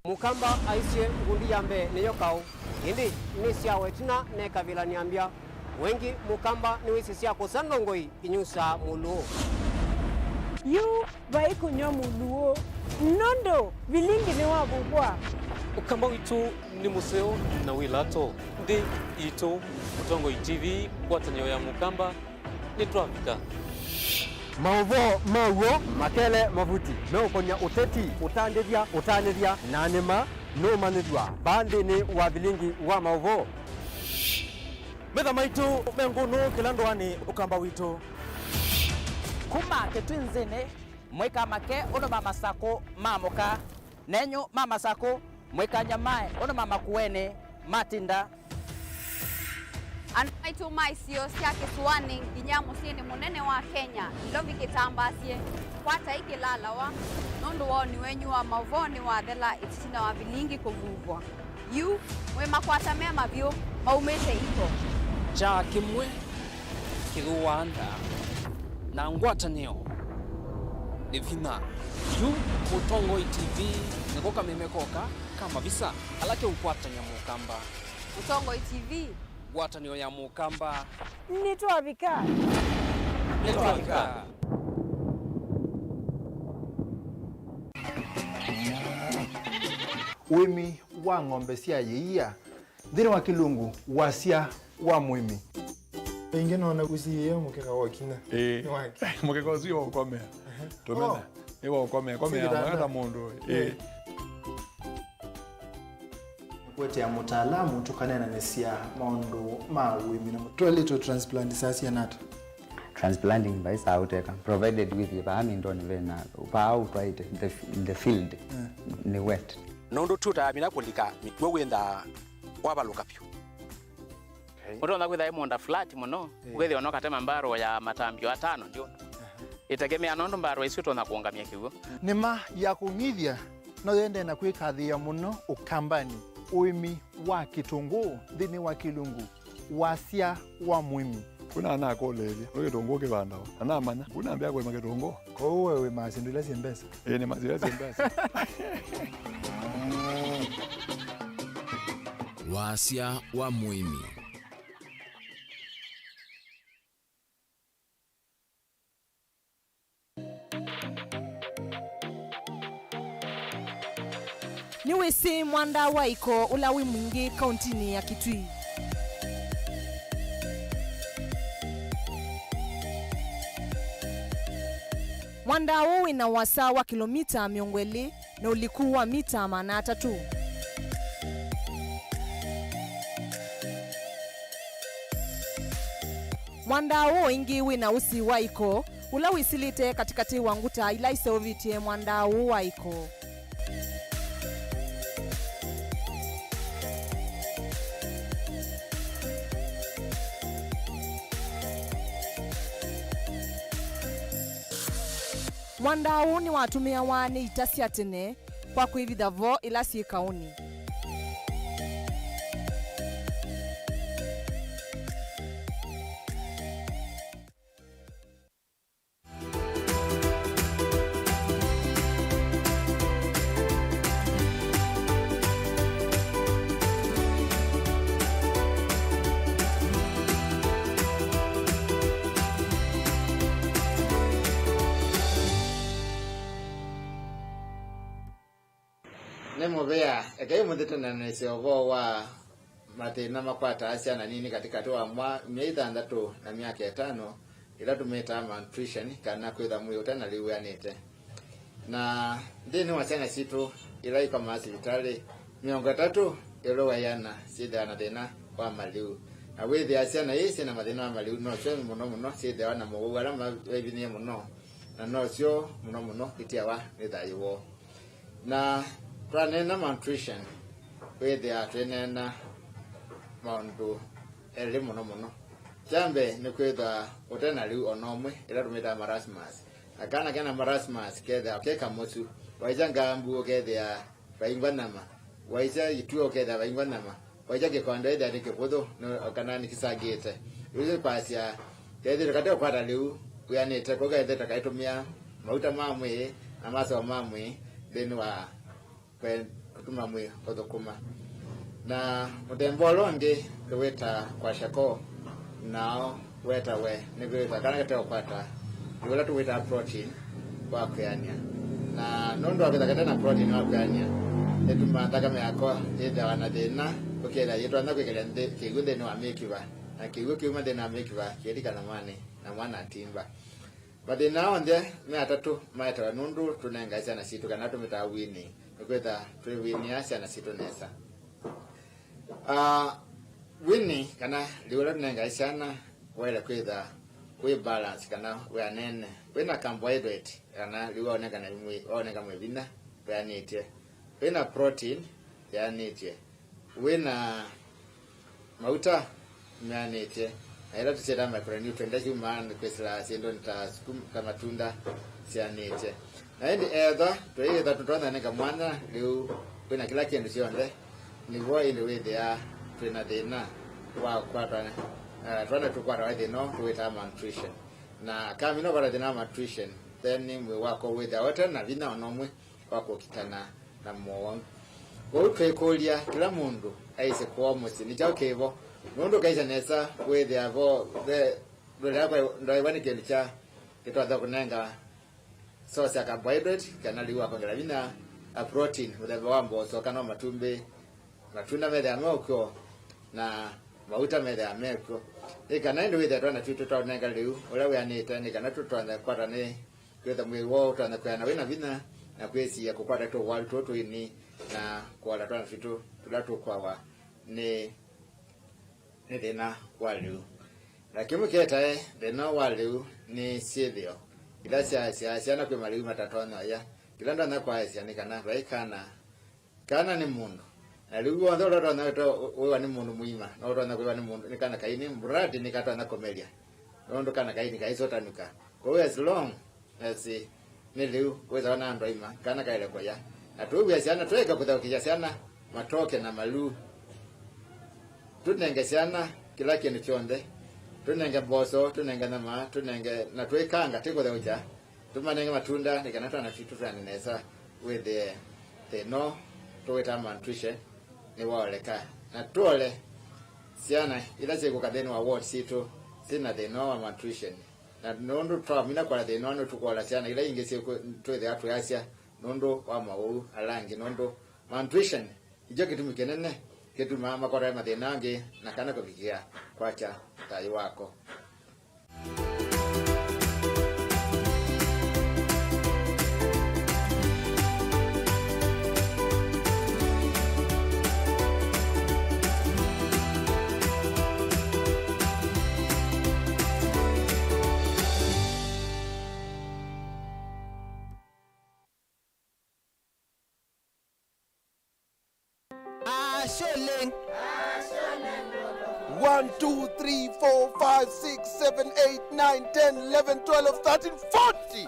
Mũkamba aisye, "Ngundi ya mbee nĩyo kaũ, ĩndĩ nĩ sya wa ĩtina nekavĩla nĩambya." Wengĩ Mũkamba nĩwĩsĩ sya kũsa ndongoi inyusaa mũlũũ. Yu vai kũnyw'a mũlũũ, nũndũ vilingi nĩwavuvwa. Ũkamba witũ nĩ mũseo na wĩ lato. Nthĩ itũ, Mũtongoi T V, ngwatanĩo ya Mũkamba, nĩtwavika. Maũvoo ma w'o, makele mavuti, meũkonya ũteti, ũtandĩthya, ũtanĩthya, na nĩma nũmanyĩthw'a vaa nthĩnĩ wa vilingi wa maũvoo. Metha maitũ me ngũnũ kĩla ndũanĩ Ũkamba witũ. Kuma Kĩtwinzĩnĩ, mwĩka make ũndũ ma Masakũ maamũka. Nenyu ma Masakũ, mwĩkany'a mae ũndũ ma Makueni matinda. Andũ maitũ ma isio sya kĩsũanĩ nginya mũsyĩnĩ mũnene wa Kenya, Nairobi kĩtambasye, kwatai kĩlalawa, nũndũ woni wenyu wa maũvoo nĩwathela ĩtina wa vilingi kũvuvwa. Yu, mwĩ makwata me mavyũ maumĩte iko. Kyaa kĩmwe kĩthũaa nda, na ngwatanĩo nĩ vinya. Yu Mũtongoi T V nĩko kameme koka ka mavisa ala keũkwatany'a Mũkamba. Mũtongoi T V. Ngwatanĩo ya Mũkamba. Nĩtwavika. Nĩtwavika. Ũĩmi wa ng'ombe sya yĩia. Nthĩnĩ wa kĩlungu, wasya wa mũĩmi. Ĩngĩ noona ũsiĩĩe mũkeka wa ũkinya. Ĩĩ. Nĩ wake. Mũkeka ũsu nĩ wa ũkomea. Tũmena. Oh. Nĩ wa ũkomea. Komea. Sĩ kĩtanda. Wenda mũndũ. Ĩĩ. Ĩĩ. Nĩkũetea mũtaalamu tũkaneenanĩsya maũndũ ma ũĩmi na mũtwaĩlĩtwe transplant saa siana ata? Transplanting vai saa ũteka, provided with vaa mindoni vena, vaa ũtwaĩte, the, the field, mm, nĩ wet. Nũndũ tũtaamina kũlika mĩkw'ũ wĩnthaa wavalũka vyũ. Okay. Ũtonya kwĩtha ĩ mũũnda flat mũno, eh, ũkethĩa no katema mbarũ ya matambio atano ndio. Aha. Ĩtegemea nũndũ mbarũ isu ũtonya kũũngamya kĩw'ũ. Nĩma ya kũng'ithya no yende na kwĩkathĩĩa mũno Ũkambanĩ, ũĩmi wa kĩtũngũũ nthĩnĩ wa kĩlungu, wasya wa mũĩmi. Kuna anakũlĩĩlya, nĩ kĩtũngũũ kĩvandawa? Na namanya, kuna ambĩa kũĩma kĩtũngũũ. Kwoou we wĩmaa syĩndũ ila syĩ mbesa? Ĩĩ, nĩmaa syĩndũ ila syĩ mbesa. Wasya wa mũĩmi. Nĩwĩsĩ mwanda wa iko ũla wĩ mwingĩ kauntinĩ ya Kitui. Mwandaa ũũ wĩ na ũasa wa kĩlomita mĩongo ĩlĩ na ũliku wa mita maana atatũ. Mwandaa ũũ ĩngĩ wĩ na ũsi wa iko, ũla wĩsilĩte katĩkatĩ wa nguta ila iseũvĩtye mwandaa ũũ wa iko. Mwandaa ũũ nĩwatũmĩawa nĩ ita sya tene kwa kwĩvitha vo ĩla syĩ kaũnĩ. Nĩ mũvea, ekai ũmũnthĩ tũneenanĩsye ũvoo wa mathĩna makwataa syana nini katĩkatĩ wa mwa-, myei thanthatũ na myaka ĩtano, ĩla tũmĩtaa malnutrition, kana kwĩtha mwĩĩ ũte na lĩu wĩanĩte. Na nthĩnĩ wa syana sitũ ila ikomaa sivitalĩ, mĩongo ĩtatũ ĩũlũ wa ĩana syĩthĩawa na thĩna wa malĩu. Na wĩthĩa syana ii syĩ na mathĩna ma malĩu, nosyo mũno mũno syĩthĩawa na mowau ala maivinyĩe mũno, na nosyo mũno mũno itiawa nĩ thayũ woo. Na twaneena malnutrition, wĩthĩaa twĩneena maũndũ elĩ mũno mũno. Kya mbee nĩ kwĩthwa ũte na lĩu o na ũmwe, ĩla tũmĩtaa marasmus. Na kana kena marasmus kethĩawa ke kamũsu. Waisya ngambu ũkethĩa vaingwa nyama. Waisya ituo ũkethĩa vaingwa nyama. Waisya kĩkondo ĩthĩa nĩ kĩvũthũ, nĩ, kana nĩkĩsangĩte. Yu nĩ kwasya, kethĩtwe kate ũkwata lĩu wĩanĩte, kau kethĩtwe kaitũmĩa mauta ma mwĩĩ na maseo ma mwĩĩ nthĩnĩ wa kwe-, kũtuma mwĩĩ ũthũkũma. Na mũthemba ũla ũngĩ tũwĩtaa kwashiorkor, nao wetawe nĩ kwĩthwa kana kate ũkwata ĩũla tũwĩtaa protein wa kwĩanĩa. Na nũndũ wa kwĩthwa kate na protein wa kwĩanĩa, nĩtumaa nthakame yako yĩthĩawa na thĩna, ũkethĩa yĩtonya kwĩkĩlya nthĩ, kĩw'ũ nthĩnĩ wa mĩkiva, na kĩw'ũ kĩuma nthĩnĩ wa mĩkiva kĩthi kanyamwanĩ, na mwana atimba. Mathĩna aa onthe me atatũ maetawa nũndũ tũnengae syana sitũ kana tũmĩtaa weaning, nĩkwĩthwa twĩwinĩa syana sitũ nesa. Ah, weaning, kana lĩu ũla tũnengae syana, waĩle kwĩtha wĩ balance kana wĩanene, wĩna carbohydrate, kana lĩu waoneka na mwĩ-, waoneka mwĩ vinya, wĩanĩtye, wĩna protein, yĩanĩtye, wĩna mauta meanĩtye, na ĩla tũsyĩtaa micronutrient, ila syumaa kwĩsĩla syĩndũnĩ ta sukuma, ta matunda, syanĩtye. Na ĩndĩ ethwa tũyĩthwa tũtonya nĩka mwanya lĩu wĩna kĩla kĩndũ kyonthe, nĩvo ĩndĩ wĩthĩaa twĩna thĩna wa kwatwa, eh, twana tũkwatawa thĩna ũũ tũwĩtaa malnutrition. Na kamina ũkwata thĩna wa malnutrition, then mwĩĩ wako wĩthĩawa ũte na vinya o na ũmwe wa kũkitana na mowau. Kwoou twĩkũlya, kĩla mũndũ aisye kwoo mũsyĩ nĩ kyaũ kĩvo? Nũndũ ũkaisya nesa, wĩthĩa vo ve ndũlea kwa ndoewa nĩ kĩndũ kya kĩtonya kũnenga source ya carbohydrate kana lĩu wa kwongela vinya, a protein mũthemba wa mboso kana o matumbĩ, matunda methĩawa me ũkw'o, na mauta methĩawa me kw'o. Nĩ kana ĩndĩ wĩthĩa twana twitũ twaũnenga lĩu ũla wĩanĩte, nĩ kana tũtonya kwata nĩ kwĩtha mwĩĩ woo ũtonya kwĩana wĩna vinya na kwĩsiĩa kũkwata tũwalu tũũ tũini na kũola twana twitũ tũla tũkwawa nĩ, nĩ thĩna wa lĩu. Na kĩmwe kĩetae thĩna wa lĩu nĩ syĩthĩo ila syaasyaa syana kwĩ malĩu matatonya ũya. Kĩla ndonya kwaasya nĩ kana vai kana Kana nĩ mũndũ. Na lĩu w'onthe ũla ũtonya wĩwa nĩ mũndũ mũima, no ũtonya kwĩwa nĩ mũndũ, nĩ kana kaini, mradi nĩkatonya kũmelya. Nũndũ kana kaini kaisũtanĩka. Kwoou as long as nĩ lĩu wĩsawa na andũ aima, kana kaĩle kũya. Na tũwĩa syana, tũeke kũthaũkĩsya syana matoke na malĩu. Tũnenge syana kĩla kĩndũ kyonthe. Tũnenge mboso, tũnenge nyama, tũnenge, na twĩkanga, tĩkũthaũkya. Tũmanenge matunda nĩ kana twana twitũ twĩane nesa, wĩthĩe thĩna ũũ tũwĩtaa malnutrition nĩwaoleka. Na tũole syana ila syĩkũka nthĩnĩ wa ward sitũ syĩ na thĩna ũũ wa malnutrition. Na nũndũ twamina kũola thĩna ũũ, nĩtũkũola syana ila ingĩ syĩkũ-, twĩthĩawa tũyasya nũndũ wa mawau ala angĩ, nũndũ malnutrition nĩkyo kĩtumi kĩnene kĩtumaa makwata mathĩna angĩ na kana kũvikĩa kwakya thayũ wako. One, two, three, four, five, six, seven, eight, nine, ten, eleven, twelve, thirteen, forty.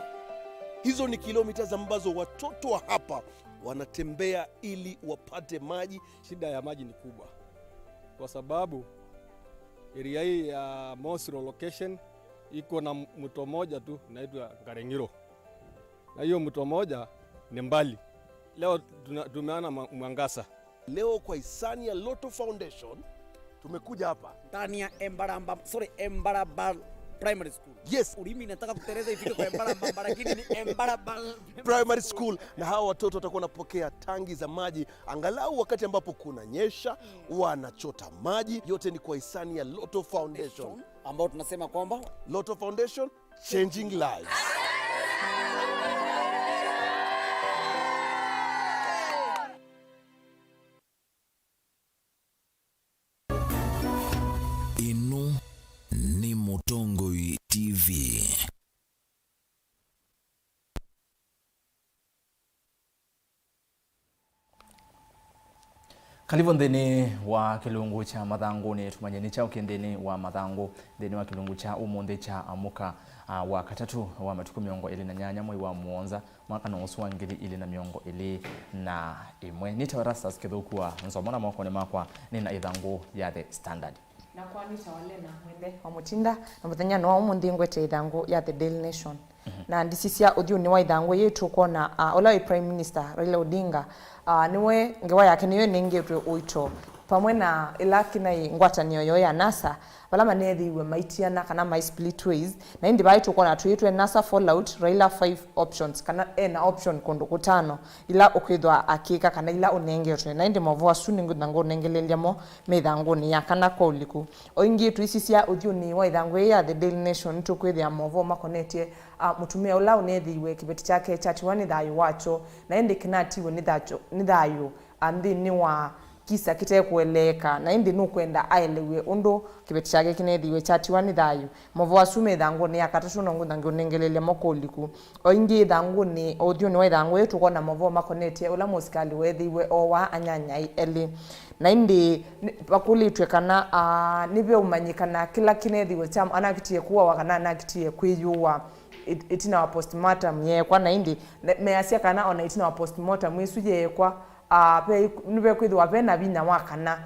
Hizo ni kilomita ambazo watoto wa hapa wanatembea ili wapate maji. Shida ya maji ni kubwa kwa sababu area hii ya Mosiro location iko na mto moja tu inaitwa Ngareng'iro, na hiyo mto moja ni mbali. Leo tuna- tumeona ma- mwangaza. Leo kwa hisani ya Lotto Foundation tumekuja hapa ndani ya Embaramba, sorry, Embaraba Primary School. Yes. Ulimi inataka kuteleza ifike kwa Embaramba, lakini ni Embaraba Primary School, na hawa watoto watakuwa wanapokea tangi za maji angalau wakati ambapo kunanyesha, wanachota maji. Yote ni kwa hisani ya Lotto Foundation, ambao tunasema kwamba Lotto Foundation, changing lives. Ĩno nĩ Mũtongoi T V. Karibu nthĩnĩ wa kĩlungu kya mathangũnĩ. Tũmanye nĩ kyaũ kĩ nthĩnĩ wa mathangũ nthĩnĩ wa kĩlungu kya ũmũnthĩ kya Amũka, ah, wa katatũ wa matukũ mĩongo ĩlĩ na nyanya mwei wa mũonza, mwaka no ũsu wa ngili ilĩ na mĩongo ĩlĩ na ĩmwe. Nĩtawa Erastus Kĩthũku wa Nzomo, na mokonĩ makwa nĩ na ĩthangũ ya The Standard. Na kwa nĩtawa Lena Mwende wa Mũtinda, na mũthenya no ũmũnthĩ ngwete ĩthangũ ya The Daily Nation. Na ndisisya ũthyũnĩ wa ĩthangũ yĩĩ tũkwona, ah, ũla wĩ Prime Minister Raila Odinga, ah, nĩwe ngewa yake nĩyo ĩnengetwe ũito pamwe na ĩla kĩnaĩ ngwatanĩo yoo ya NASA, vala maneethĩiwe maitiana kana mai split ways. Na ĩndĩ vai tũkwona twĩĩtwe NASA fallout, Raila five options, kana ena option kũndũ kũtano ila ũkwĩthwa akĩka kana ila ũnengetwe. Na ĩndĩ maũvoo asu nĩngwĩthwa ngũnengelelya mo me ĩthangũnĩ ya kana kwa ũliku. O ĩngĩ twĩsisya ũthyũnĩ wa ĩthangũ yĩĩ ya The Daily Nation, nĩtũkwĩthĩa maũvoo makonetye, ah, mũtumĩa ũla ũneethĩiwe kĩveti kyake kyatiwa nĩ thayũ wakyo, na ĩndĩ kĩnatiwe nĩ thakyo- nĩ thayũ, ah, nthĩnĩ wa kisa kĩtekũeleeka, na ĩndĩ nũkwenda aelew'e ũndũ kĩveti kyake kĩneethĩiwe kyatiwa nĩ thayũ. Maũvoo asu me ĩthangũnĩ ya katatũ, no ngwĩthwa ngĩũnengelelya mo kwa ũliku. O ĩngĩ ĩthangũnĩ, o ũthyũnĩ wa ĩthangũ yĩĩ tũkwona maũvoo makonetye ũla mũsikalĩ weethĩiwe oowa anyanyai elĩ. Na ĩndĩ nĩ- vakũlĩtw'e kana, ah, nĩveũmanyĩkana kĩla kĩneethĩiwe kya anakitie kũawa kana anakitie kwĩyũa ĩt- ĩtina wa postmortem yeekwa. Na ĩndĩ ne- measya kana ona ĩtina wa postmortem ĩsu yeekwa, ah, ve- nĩvekwĩthĩwa ve na vinya wa kana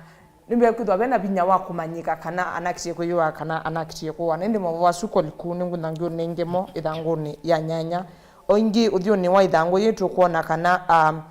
nĩvekwĩthwa ve na vinya wa kũmanyĩka kana anakitie kwĩyũa kana anakitie kũawa. Na ĩndĩ maũvoo asu kwa ũliku nĩngwĩthwa ngĩũnenge mo ĩthangũnĩ ya nyanya. O ĩngĩ ũthyũnĩ wa ĩthangũ yĩĩ tũkwona kana, um,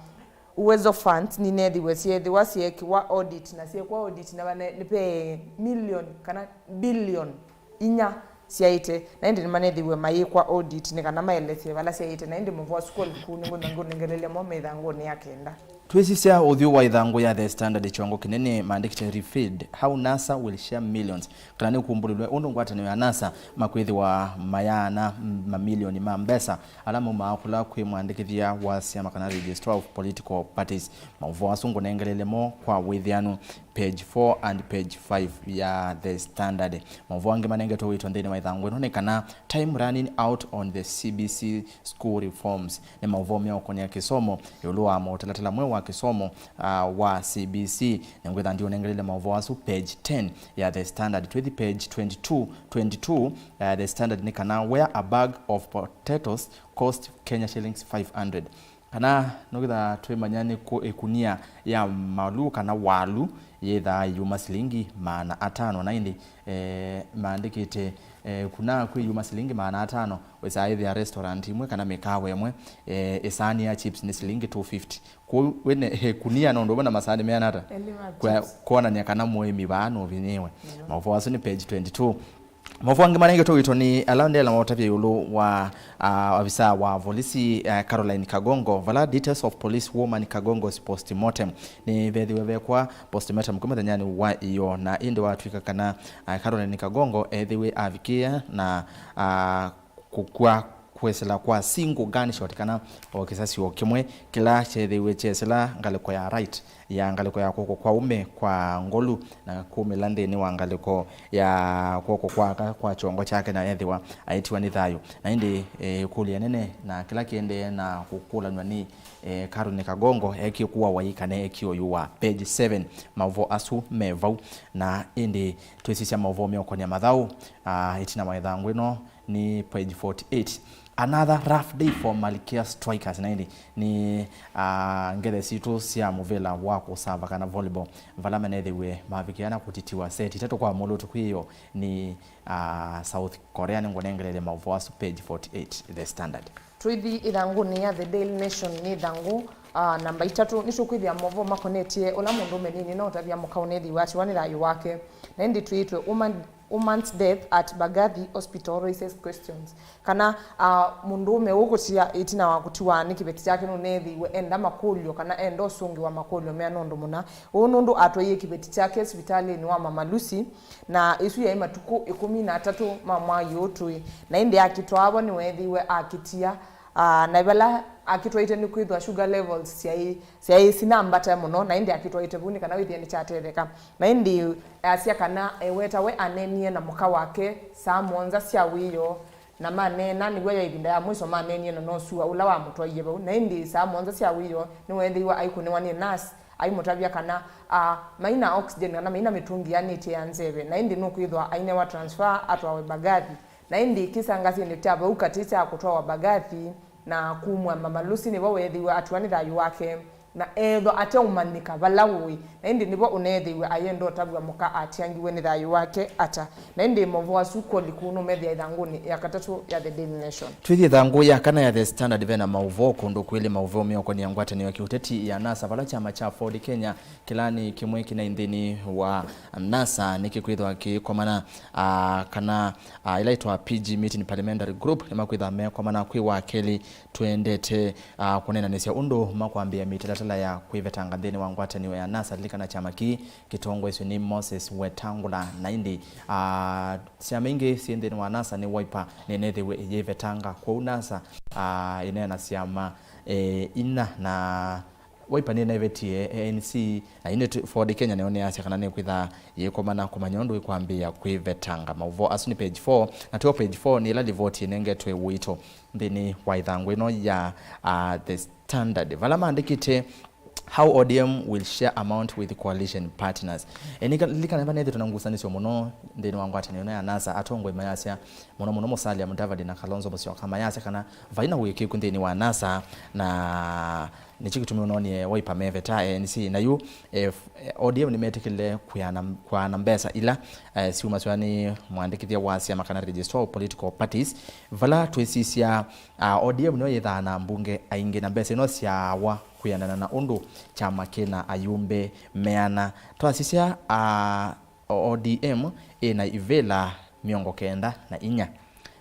Uwezo Funds nineethĩiwe syeethĩwa syeekĩwa audit, na syeekwa audit na vane- nĩ ve million kana billion inya syaĩte, na ĩndĩ nĩmaneethĩiwe mayĩkwa audit nĩ kana maelesye vala syaĩte. Na ĩndĩ maũvoo asu kwa ũliku nĩngwĩthwa ngĩũnengelelya mo me ĩthangũnĩ ya kenda. Twĩsisya ũthyũ wa ĩthangũ ya The Standard, kyongo kĩnene maandĩkĩte, "Revealed how NASA will share millions," kana nĩkumbũlĩlwe ũndũ ngwatanĩo ya NASA makwĩthĩwa mayaana mamilioni ma mbesa ala maumaa kũla kwĩ mwandĩkĩthya wa syama kana registrar of political parties. Maũvoo asu ngũnengelele mo kwa wĩthĩanu, page four and page five ya The Standard. Maũvoo angĩ manengetwe ũito nthĩnĩ wa ĩthangũ ĩno nĩ kana, "Time running out on the C B C school reforms." Nĩ maũvoo meũkonĩa kĩsomo, ĩũlũ wa mũtalatala mweũ wa kĩsomo, ah, wa C B C. Nĩngwĩtha ndiũnengelele maũvoo asu page ten ya The Standard. Twĩthi page twenty-two, twenty-two, ah, The Standard nĩ kana, "Where a bag of potatoes cost Kenya shillings five hundred." Kana nũkĩtha twĩmanya nĩ kũ ĩkunia ya maluu kana walu yĩthaa ĩyuma silingi maana atano, na ĩndĩ, eh, maandĩkĩte, eh, kuna kwĩ ĩyuma silingi maana atano, wĩsaa ĩthĩa restaurant imwe kana mĩkawa ĩmwe, eh, ĩsaani ya chips nĩ silingi two fifty. Kwoou wĩne, eh, kunia na ũndũ ũmwe na masaani meana ata? Elima. Kwa- chips. Kwonany'a kana mũĩmi vaa nũvinyĩĩwe. Nĩvo. Maũvoo asu nĩ page twenty-two. Maũvoo angĩ manengetwe ũito nĩ ala ndela maũtavya ĩũlũ wa, ah, avisa wa volisi, eh, Caroline Kagongo, vala details of police woman Kagongo's postmortem nĩvethiwe vekwa postmortem kuma mũthenyanĩ wa ĩyoo, na ĩndĩ watw'ĩka kana, ah, Caroline Kagongo ethiwe avikĩĩa na, ah, kũkw'a kwĩsĩla kwa single gunshot, kana o kĩsasyo kĩmwe kĩla kyeethĩiwe kyesĩla ngalĩko ya right ya ngalĩko ya kw'oko kwa ũme kwa ngolu na kumĩla nthĩnĩ wa ngalĩko ya kw'oko kwa aka kwa kyongo kyake, na ethĩwa aĩtiwa nĩ thayũ. Na ĩndĩ, eh, ĩkũlyo ĩnene na kĩla kĩendee na kũkũlanw'a nĩ, eh, Carol Kagongo eekie kũawa ĩ kana eekie ũyũwa. Page seven, maũvoo asu me vau. Na ĩndĩ twĩsisya maũvoo meũkonĩa mathaũ, ah, ĩtina wa ĩthangũ ĩno nĩ page forty-eight. Another rough day for Malkia Strikers. Na ĩndĩ nĩ, ah, ngethe sitũ sya mũvĩla wa kũsava kana volleyball, vala manethĩwe mavikĩana kũtitiwa seti itatũ kwa mũlũ ũtukũ ĩyo nĩ, ah, South Korea. Nĩngũnengelele maũvoo asu, page forty-eight, The Standard. Twĩthi ĩthangũnĩ ya The Daily Nation, nĩ ĩthangũ, ah, namba itatũ, nĩtũkwĩthĩa maũvoo makonetye ũla mũndũũme nini na ũtavya mũka ũnethĩwe atiwa nĩ thayũ wake. Na ĩndĩ twĩĩtwe woman, woman's death at Mbagathi hospital raises questions. Kana, ah, mũndũũme ũũ kũtia ĩtina wa kũtiwa nĩ kĩveti kyake nũneethĩiwe enda makũlyo kana enda ũsũngĩwa makũlyo meana ũndũ mũna. Ũũ nũndũ atwaie kĩveti kyake sivitalĩnĩ wa Mama Lucy, na ĩsu yaĩ matukũ ĩkũmi na atatũ ma mwai ũũ tũĩ. Na ĩndĩ akĩtwaa vo nĩweethĩiwe akĩtia, ah, na vala akĩtwaĩte nĩkwĩthwa sugar levels syaĩ, syaĩ sinambata mũno, na ĩndĩ akĩtwaĩte vu nĩ kana wĩthĩe nĩkyatetheka. Na ĩndĩ asya kana eweta we aneenie na mũka wake saa mũonza sya wĩoo, na maneena, nĩw'o yo ĩvinda ya mwiso maneenie na no sua ũla wamũtwaie vau. Na ĩndĩ saa mũonza sya wĩoo nĩweethĩiwe aikũnĩwa nĩ nurse aimũtavya kana, ah, maina oxygen kana maina mĩtũngi yanĩtye ya nzeve, na ĩndĩ nũkwĩthwa ainewa transfer atwawe Mbagathi. Na ĩndĩ kĩsangasinĩ kya vau katĩ kya kũtwawa Mbagathi na kumw'a Mama Lucy nĩvo weethĩiwe atiwa nĩ thayũ wake, na eethwa ateũmanyĩka vala ũĩ, na ĩndĩ nĩvo ũneethĩiwe ayenda ũtavw'a mũka atyangiwe nĩ thayũ wake ata. Na ĩndĩ maũvoo asu kwoli kũũ nũmethĩa ĩthangũnĩ ya katatũ ya The Daily Nation. Twĩthi ĩthangũ ya kana ya The Standard, ve na maũvoo kũndũ kwĩlĩ, maũvoo meũkonĩa ngwatanĩo ya kĩũteti ya NASA, vala kyama kya Ford Kenya kĩla nĩ kĩmwe kĩnai nthĩnĩ wa NASA nĩkĩkwĩthwa kĩkomana, ah, kana, ah, ĩla ĩtwa P G Meeting Parliamentary Group nĩmakwĩtha mekomana kwĩ wa kelĩ. Tũendete, ah, kũneenanĩsya ũndũ makwambĩĩa mĩtalatala ya kwĩvetanga nthĩnĩ wa ngwatanĩo ya NASA. Lilikana kyama kĩĩ kĩtongoesye nĩ Moses Wetangula, na ĩndĩ, ah, syama ingĩ syĩ nthĩnĩ wa NASA nĩ Wiper nĩnethĩwe ĩyĩvetanga. Kwoou NASA, ah, ĩneena syama, eh, ina, na Wiper nĩnaĩvetie A N C, na ĩndĩ Ford Kenya nayo nĩyasya kana nĩkwĩthaa yĩkomana kũmanya ũndũ ĩkwambĩĩa kwĩvetanga. Maũvoo asu nĩ page four, na twĩo page four nĩ ĩla livoti ĩnengetwe ũito nthĩnĩ wa ĩthangũ ĩno ya, ah, The Standard, vala maandĩkĩte, "How O D M will share amount with coalition partners." E, nĩka-, lilikana nĩva nethĩtwe na ngusanĩsyo mũno nthĩnĩ wa ngwatanĩo ĩno ya NASA, atongoi mayasya mũno mũno Musalia Mudavadi na Kalonzo Musyoka mayasya kana vai na ũĩkĩĩku nthĩnĩ wa NASA, na nĩkyo kĩtumi ũnonie Wiper meveta A N C. Na yu, eh, f-, eh, O D M nĩmetĩkĩlile kwĩana, kwaana mbesa ila, eh, syumasya nĩ mwandĩkĩthya wa syama kana Registrar of Political Parties, vala twĩsisya, ah, O D M nĩyo yĩthaa na ambunge aingĩ, na mbesa ino syaawa kwĩanana na ũndũ kyama kĩna ayumbe meana. Twasisya, ah, O D M ĩna ivĩla mĩongo kenda na inya.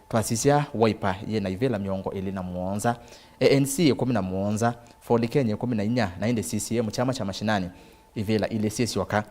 Twasisya Wiper yĩna ivĩla mĩongo ĩlĩ na mũonza, A N C ĩkũmi na mũonza, Ford Kenya ĩkũmi na inya, na ĩndĩ C C M, kyama kya mashinani, ivĩla ilĩ syĩ syoka.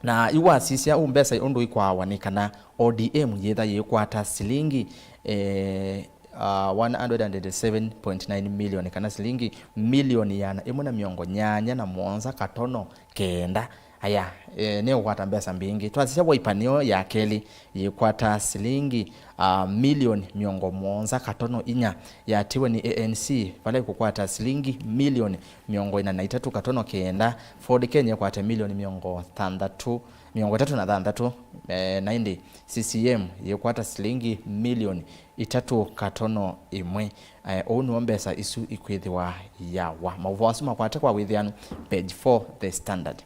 Na yu wasisya ũu mbesa ũndũ ikwaawa nĩ kana O D M yĩtha yĩkwata silingi, eh, ah, one hundred and eighty-seven point nine million, kana silingi milioni ĩana ĩmwe na mĩongo nyanya na mũonza katono kenda. Aya, eh, nĩũkwata mbesa mbingĩ. Twasisya Wiper nĩyo ya kelĩ yĩkwata silingi, ah, milioni mĩongo mũonza katono inya. Yatiwe nĩ A N C, vala ĩkũkwata silingi milioni mĩongo ĩna na itatũ katono kenda. Ford Kenya ĩkwate milioni mĩongo thanthatũ, mĩongo ĩtatũ na thanthatũ, eh, na ĩndĩ C C M yĩkwata silingi milioni itatũ katono ĩmwe. Eh, ũu nĩwo mbesa isu ikwĩthĩwa yawa. Maũvoo asu makwate kwa wĩthĩanu, page four, The Standard.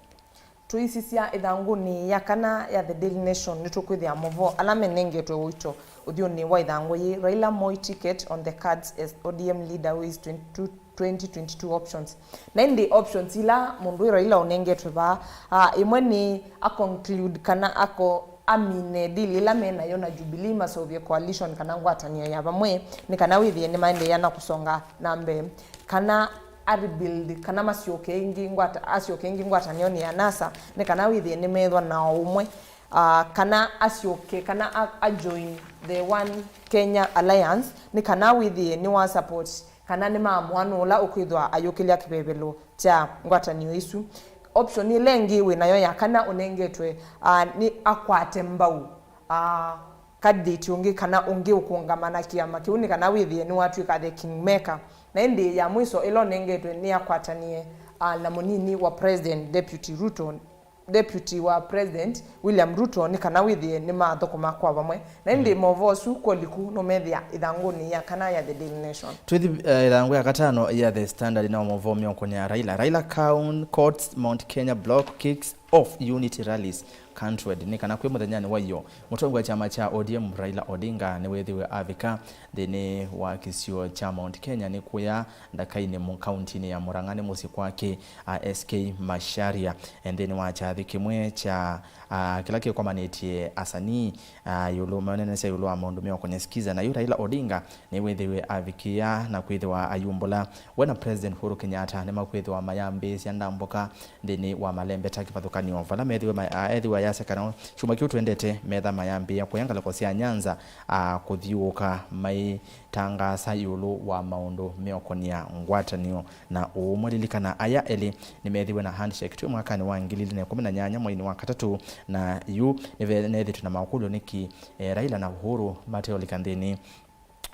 Tũisisya ĩthangũnĩ ya kana ya The Daily Nation, nĩtũkwĩthĩa maũvoo ala menengetwe ũito ũthyũnĩ wa ĩthangũ yĩĩ, Raila Moi ticket on the cards as O D M leader weighs twenty-two, twenty twenty-two options. Na ĩndĩ options ila mũndũ wĩ Raila ũnengetwe vaa, ah, ĩmwe nĩ a conclude kana ako amine deal ĩla me nayo na Jubilee, maseũvye coalition kana ngwatanĩo ya vamwe, nĩ kana wĩthĩe nĩmaendeea na kũsonga na mbee, kana a rebuild, kana masyoke ĩngĩ ngwata-, asyoke ĩngĩ ngwatanĩonĩ ya NASA, nĩ kana wĩthĩe nĩmeethwa na ũmwe. uh, kana asyoke, kana a, a join the One Kenya Alliance, nĩ kana wĩthĩe nĩ wa support, kana nĩ maamũa nũũ ũla ũkwĩthwa ayũkĩlya kĩvevelo kya ngwatanĩo isu. Option ĩla ĩngĩ wĩ nayo ya kana ũnengetwe, uh, nĩ akwate mbau, uh, candidate ũngĩ kana ũngĩ ũkũngama na kĩama kĩu, nĩ kana wĩthĩe nĩwatw'ĩka the kingmaker. Na ĩndĩ ya mwiso ĩla ũnengetwe nĩ akwatanie, uh, na mũnini wa President Deputy Ruto, Deputy wa President William Ruto, nĩ kana wĩthĩe nĩmathũkũma kwa vamwe. Na ĩndĩ maũvoo asu kwoliku nũmethĩa ĩthangũnĩ ya kana ya The Daily Nation. Twĩthi, eh, ĩthangũ ya katano ya The Standard na maũvoo meũkonea Raila. Raila Coun-, courts Mount Kenya bloc kicks off unity rallies countrywide. Nĩ kana kwĩ mũthenyanĩ wa ĩyo, mũtongoi wa kyama kya O D M Raila Odinga nĩwĩthĩwe avika nthĩnĩ wa kĩsio kya Mount Kenya nĩ kũya ndakainĩ mu-, kauntinĩ ya Murang'a nĩ mũsyĩ kwake, a, S K Macharia, e, nthĩnĩ wa kyathĩ kĩmwe kya, a, kĩla kĩkomanĩtye asanii, a, ĩũlũ, manenesya ĩũlũ wa maũndũ meũkonĩa Skiza. Na yu Raila Odinga nĩwĩthĩwe avikĩa na kwĩthĩwa ayumbũla we na President Uhuru Kenyatta nĩmakwĩthĩwa mayambĩĩsya ndambũka nthĩnĩ wa malembeta kĩvathũkany'o vala methĩwe ma-, a, ethĩwa yasya kana kyumwa kĩu twendete metha mayambĩĩa kũya ngalĩko sya Nyanza, a, kũthiũũka maitangaasa ĩũlũ wa maũndũ meũkonĩa ngwatanĩo na ũũmwe. Lilikana, aya elĩ nĩmeethiwe na handshake twĩ mwakanĩ wa ngili ili na ĩkũmi na nyanya mweinĩ wa katatũ, na yu nĩve-, neethĩtwe na makũlyo nĩkĩ, e, Raila na Uhuru mateũlika nthĩnĩ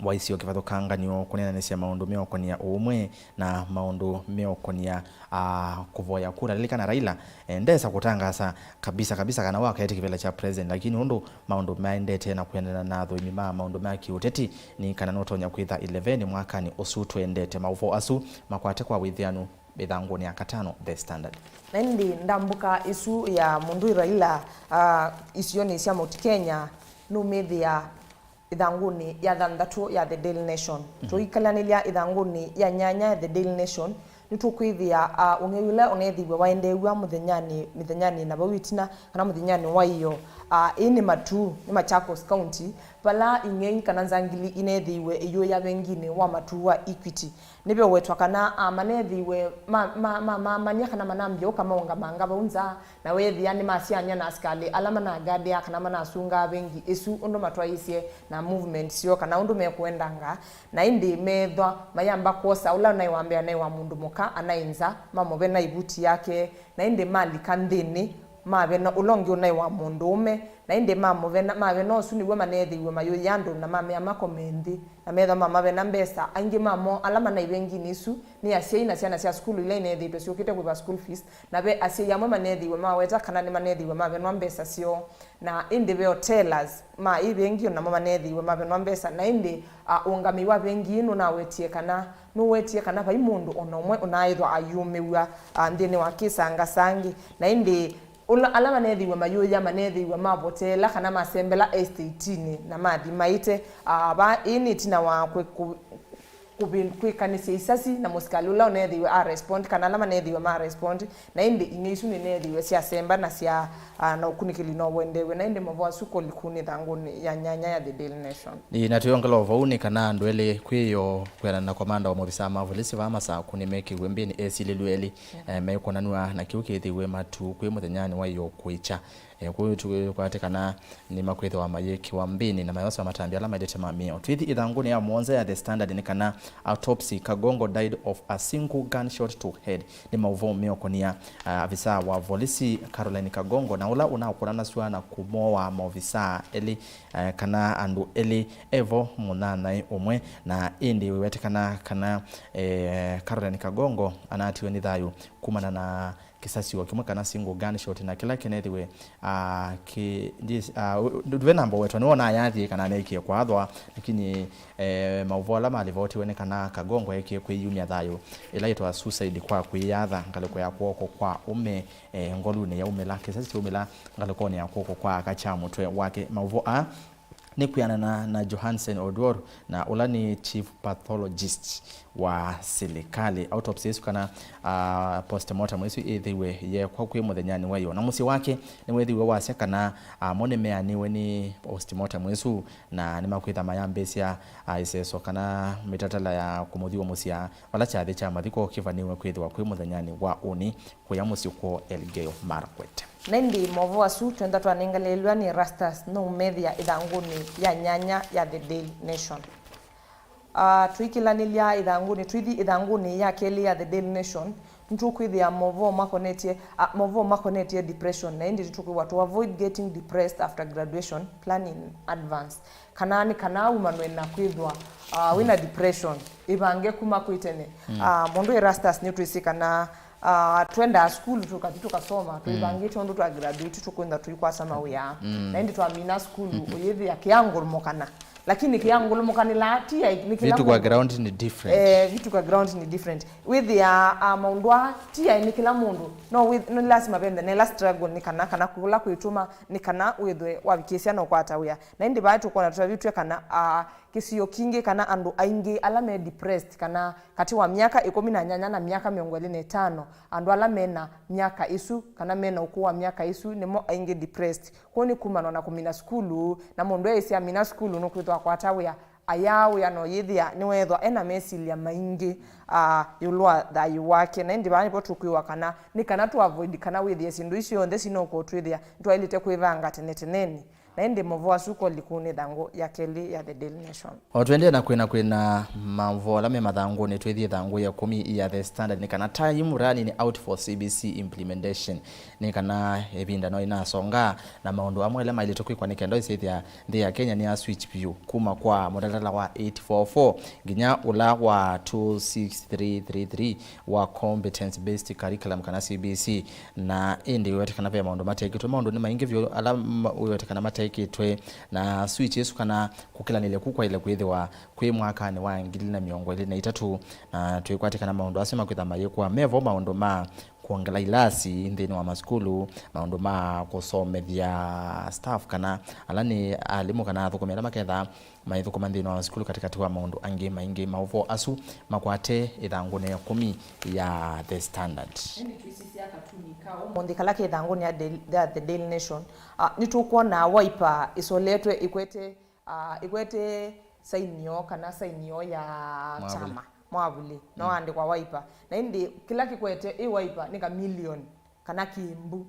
wa isio kĩvathũkanganyo kũneenanĩsya maũndũ meũkonĩa ũũmwe na maũndũ meũkonĩa, a, kũvoya kura. Lilikana, Raila, e, ndesa kũtangaasa kabisa kabisa kana wakaete kĩvĩla kya president, lakini ũndũ maũndũ maendete na kwĩanana na athũĩmi ma maũndũ ma kĩũteti, nĩ kana nũtonya kwĩtha ĩleveni mwakanĩ ũsu twendete. Maũvoo asu makwate kwa wĩthĩanu ĩthangũnĩ ya katano, The Standard. Na ĩndĩ ndambũka ĩsu ya mũndũ Raila, a, isionĩ sya Mount Kenya nũmĩthĩa ĩthangũnĩ ya thanthatũ ya The Daily Nation. Mhm. Tũikalanĩlya ĩthangũnĩ ya nyanya ya The Daily Nation, nĩtũkwĩthĩa, a, ũng'ei ũla ũneethĩiwe waendeew'a mũthenyanĩ, mĩthenyanĩ na vau ĩtina, kana mũthenyanĩ wa ĩyo. A, ĩĩ nĩ matuu, nĩ Machakos County, vala ing'ei kana nzangili ineethĩiwe iyũya venginĩ wa matuu wa Equity. Nĩvewetwa kana, a, maneethĩiwe ma, ma, ma, mamanya kana manambĩa ũka maũngamanga vau nza, na weethĩa nĩmasyany'a na asikalĩ ala managadĩa kana manasungaa vengi ĩsu ũndũ matwaĩĩsye na movement syoo kana ũndũ mekũendanga, na ĩndĩ meethwa mayamba kwosa ũla naĩ wa mbee, naĩ wa mũndũ mũka, anaĩ nza, mamũvena ĩvuti yake, na ĩndĩ malika nthĩnĩ, mavena ũla ũngĩ ũnaĩ wa mũndũũme, na ĩndĩ mamũvena, mavena ũsu nĩw'o maneethĩiwe mayũya andũ na mamea makome nthĩ, na methwa mamavena mbesa. Aingĩ mamo ala manaĩ venginĩ ĩsu nĩ asyai na syana sya sukulu ila ineethĩĩtwe syũkĩte kũĩva school fees, na ve asyai amwe maneethĩiwe maweta kana nĩmaneethĩiwe mavenwa mbesa syoo. Na ĩndĩ ve o tellers ma ĩ vengi o namo maneethĩiwe mavenwa mbesa. Na ĩndĩ, a, ũngamĩi wa vengi ĩĩ nũnawetie kana, nũwetie kana vai mũndũ o na ũmwe ũnaaĩthwa ayũmĩw'a, a, nthĩnĩ wa kĩsangasangĩ. Na ĩndĩ ũla, ala maneethĩiwe mayũya maneethĩiwe mavoteela kana masembela estate-inĩ na mathi maĩte, a, va. Ĩĩ nĩ ĩtina wa kwĩ-, kũ-, kũvĩ-, kwĩkanĩsya isasi na mũsikalĩ ũla ũneethĩiwe a respond, kana ala maneethĩiwe ma respond, na ĩndĩ ing'ei isu nĩneethĩiwe syasemba na sya, a, na ũkunĩkĩli no wendeew'e. Na ĩndĩ maũvoo asu kũliku nĩ ĩthangũnĩ ya nyanya ya The Daily Nation. Ĩĩ, na twĩongela o vau nĩ kana andũ elĩ kwĩyoo kwĩanana na komanda wa maovisaa ma volisi vaa Masaku nĩmekĩiwe mbĩnĩ esilĩlw'e elĩ, eh, mekwonanw'a na kĩu kĩthĩiwe matu kwĩ mũthenyanĩ wa ĩyoo kwĩkya. Eh, kwoou tũkwate kana nĩmakwĩthĩwa mayĩkĩwa mbĩnĩ na mayosewa matambya ala maĩlĩte ma mĩao. Twĩthi ĩthangũnĩ ya mũonza ya The Standard nĩ kana autopsy, Kagongo died of a single gunshot to head. Nĩ maũvoo meũkonĩa, ah, avisa wa volisi Caroline Kagongo, na ũla ũnakwonanasw'a na kũmoa maovisaa elĩ, eh, kana andũ elĩ, evo mũnyanyae ũmwe, na ĩndĩ wĩwetekana kana, eh, Caroline Kagongo anatiwe nĩ thayũ kumana na kĩsasi o kĩmwe kana single gunshot, na kĩla kĩnethĩwe, ah, kĩ, ndis-, ah, u-, ndũve namba wetwa nĩwona yathie kana nekie kwathwa, lakini, eh, maũvoo ala malivotiwe nĩ kana Kagongo ekie kwĩyumya thayũ, ĩla yĩtawa suicide, kwa kwĩyatha ngalĩko ya kw'oko kwa ũme, eh, ngolunĩ yaumĩla. Kĩsasi kyaumĩla ngalĩkonĩ ya kw'oko kwa aka kya mũtwe wake. Maũvoo aa nĩ kwĩanana na Johansen Oduor, na ũla nĩ chief pathologist wa silikalĩ. Autopsy ĩsu kana, ah, postmortem ĩsu ĩthĩiwe yeekwa kwĩ mũthenyanĩ wa ĩyoo, na mũsyĩ wake nĩwethĩiwe wasya kana, ah, mo nĩmeanĩwe nĩ postmortem ĩsu, na nĩmakwĩtha mayambĩĩsya, ah, ĩseso kana mĩtatala ya kũmũthyũmũsya vala kyathĩ kya mathiko kĩvanĩwe kwĩthĩwa kwĩ mũthenyanĩ wa ũnĩ kũya mũsyĩ kwoo Elgeyo Marakwet. Na ĩndĩ maũvoo asu twenda twanenganĩlw'a nĩ Erastus nũũmethĩa ĩthangũnĩ ya nyanya ya The Daily Nation. Ah, tũikĩlanĩlya ĩthangũnĩ, tũithi ĩthangũnĩ ya kelĩ ya The Daily Nation, nĩtũkwĩthĩa maũvoo makonetye, ah, maũvoo makonetye depression, na ĩndĩ nĩtũkwĩwa to avoid getting depressed after graduation, plan in advance. Kana nĩ kana umanwe na kwĩthwa, ah, wĩna depression, ĩvange kuma kwĩ tene. Ah, mũndũ Erastus nĩtwĩsĩ kana, ah, twendaa sukulu tũkathi tũkasoma, twĩvangĩte ũndũ twa graduate tũkwenda tũikwasa mawĩa. Na ĩndĩ twamina sukulu, ũyĩthĩa kĩangũlũmũkana. Lakini kĩangũlũmũkanĩla ti ya, nĩ kĩla vitu kwa mũndũ ground ni different. Eh, vitu kwa ground ni different. Wĩthĩa, ah, maũndũ aa ti ya nĩ kĩla mũndũ. No wĩ-, nĩ lazima vende nela struggle nĩ kana, kana kũla kwĩtũma nĩ kana wĩthwe wavikĩsya na ũkwata wĩa. Na ĩndĩ vaa tũkwona tũtavitw'e kana, ah, kĩsio kingĩ kana andũ aingĩ ala me depressed kana katĩ wa myaka ĩkũmi na nyanya na myaka mĩongo ĩlĩ na ĩtano, andũ ala mena myaka ĩsu kana mena ũkũũ wa myaka ĩsu nĩmo aingĩ depressed. Kwoou nĩ kumana na kũmina sukulu, na mũndũ eĩsĩ amina sukulu nũkwĩthwa akwata wĩa, ayaa wĩa na ũyĩthĩa nĩweethwa ena mesilya maingĩ, ah, ĩũlũ wa thayũ wake. Na ĩndĩ vaa nĩvo tũkwĩwa kana nĩ kana tũ avoid kana wĩthĩe syĩndũ isu syonthe sinokũtwĩthĩa nĩtwaĩlĩte kwĩvanga tene teneni. Na ĩndĩ maũvoo asu koli kũu nĩ ĩthangũ ya kelĩ ya The Daily Nation. O tũendee na kwĩna kwĩna maũvoo ala me mathangũnĩ, twĩthi ĩthangũ ya ĩkũmi ya The Standard, nĩ kana time running out for C B C implementation, nĩ kana ĩvinda no ĩnasonga, na maũndũ amwe ala maĩlĩtwe kwĩkwa nĩ kenda ĩsyĩthĩa nthĩ ya Kenya nĩ ya switch vyũ kuma kwa mũtalatala wa eight four four nginya ũla wa two six three three three wa competence based curriculum kana C B C. Na ĩndĩ wĩwete kana ve maũndũ matekĩtwe, maũndũ nĩ maingĩ vyũ ala ma-, wĩwete kana matekĩtwe, na switch ĩsu kana kũkĩlanĩlya kũu kwaĩle kwĩthĩwa kwĩ mwakanĩ wa ngili na mĩongo ĩlĩ na itatũ, na twĩkwatĩ kana maũndũ asu makwĩtha mayĩkwa. Mevo maũndũ ma kwongela ilasi nthĩnĩ wa masukulu, maũndũ ma kũsomethya staff kana ala nĩ alimũ kana athũkũmi ala makethaa maithũkũma nthĩnĩ wa masukulu, katĩkatĩ wa maũndũ angĩ maingĩ. Maũvoo asu makwate ĩthangũnĩ ya ĩkũmi ya The Standard. Ĩndĩ twĩsisya katuni ka ũmũnthĩ kala ke ĩthangũnĩ ya Daily, ya The Daily Nation, ah, nĩtũkwona Wiper ĩsoletwe ĩkwete, ah, ĩkwete saini yoo kana saini yoo ya mwavuli, kyama, mwavuli no andĩkwa Wiper. Na ĩndĩ kĩla kĩkwete ĩ Wiper nĩ kamilioni kana kĩmbu.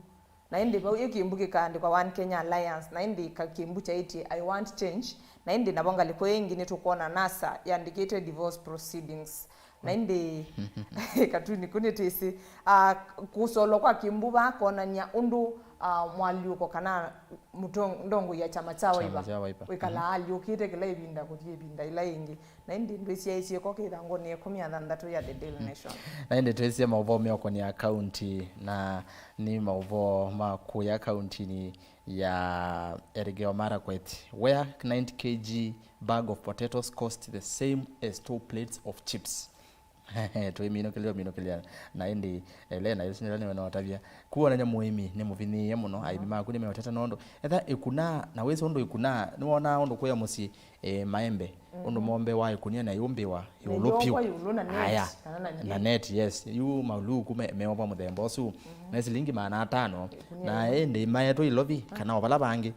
Na ĩndĩ vau ĩ kĩmbu kĩkaandĩkwa One Kenya Alliance, na ĩndĩ ka kĩmbu kyaĩtye I want change, na ĩndĩ navo ngalĩko ĩngĩ nĩtũkwona NASA yandĩkĩte divorce proceedings. Na ĩndĩ katuni kũ nĩtwĩsĩ, ah, kũsolwa kwa kĩmbu vaa konany'a ũndũ, ah, mwalyũko kana mũtong-, ndongoi ya kyama kya Wiper wĩkalaa alyũkĩte kĩla ĩvinda kũthi ĩvinda ĩla ĩngĩ. Na ĩndĩ ndwĩsyaĩĩsye ko kĩthangũnĩ ĩkũmi na thanthatũ ya The Daily Nation. Na ĩndĩ twĩsĩ maũvoo meũkonĩa kaunti, na nĩ maũvoo ma kũya kauntinĩ ya Elgeyo Marakwet, where ninety K G bag of potatoes cost the same as two plates of chips. Tũiminũkĩlya, ũminũkĩlya. Na ĩndĩ, eh, Lena, ĩsu nĩla nĩwe notavya. Kuonany'a mũĩmi nĩ mũvinyĩĩe mũno, aĩmi maku nĩmeũteta nũndũ etha ĩkunaa, na wĩsĩ ũndũ ĩkunaa, nĩwonaa ũndũ kũya mũsyĩ, eh, maembe, ũndũ mombe wa ĩkunia na yũmbĩwa ĩũlũ vyũ. Aya, na net, yes. Yu mauluku me-, meovwa mũthemba ũsu. Me silingi maana atano. Na ĩndĩ maetwe Ilovi, kana o vala vangĩ.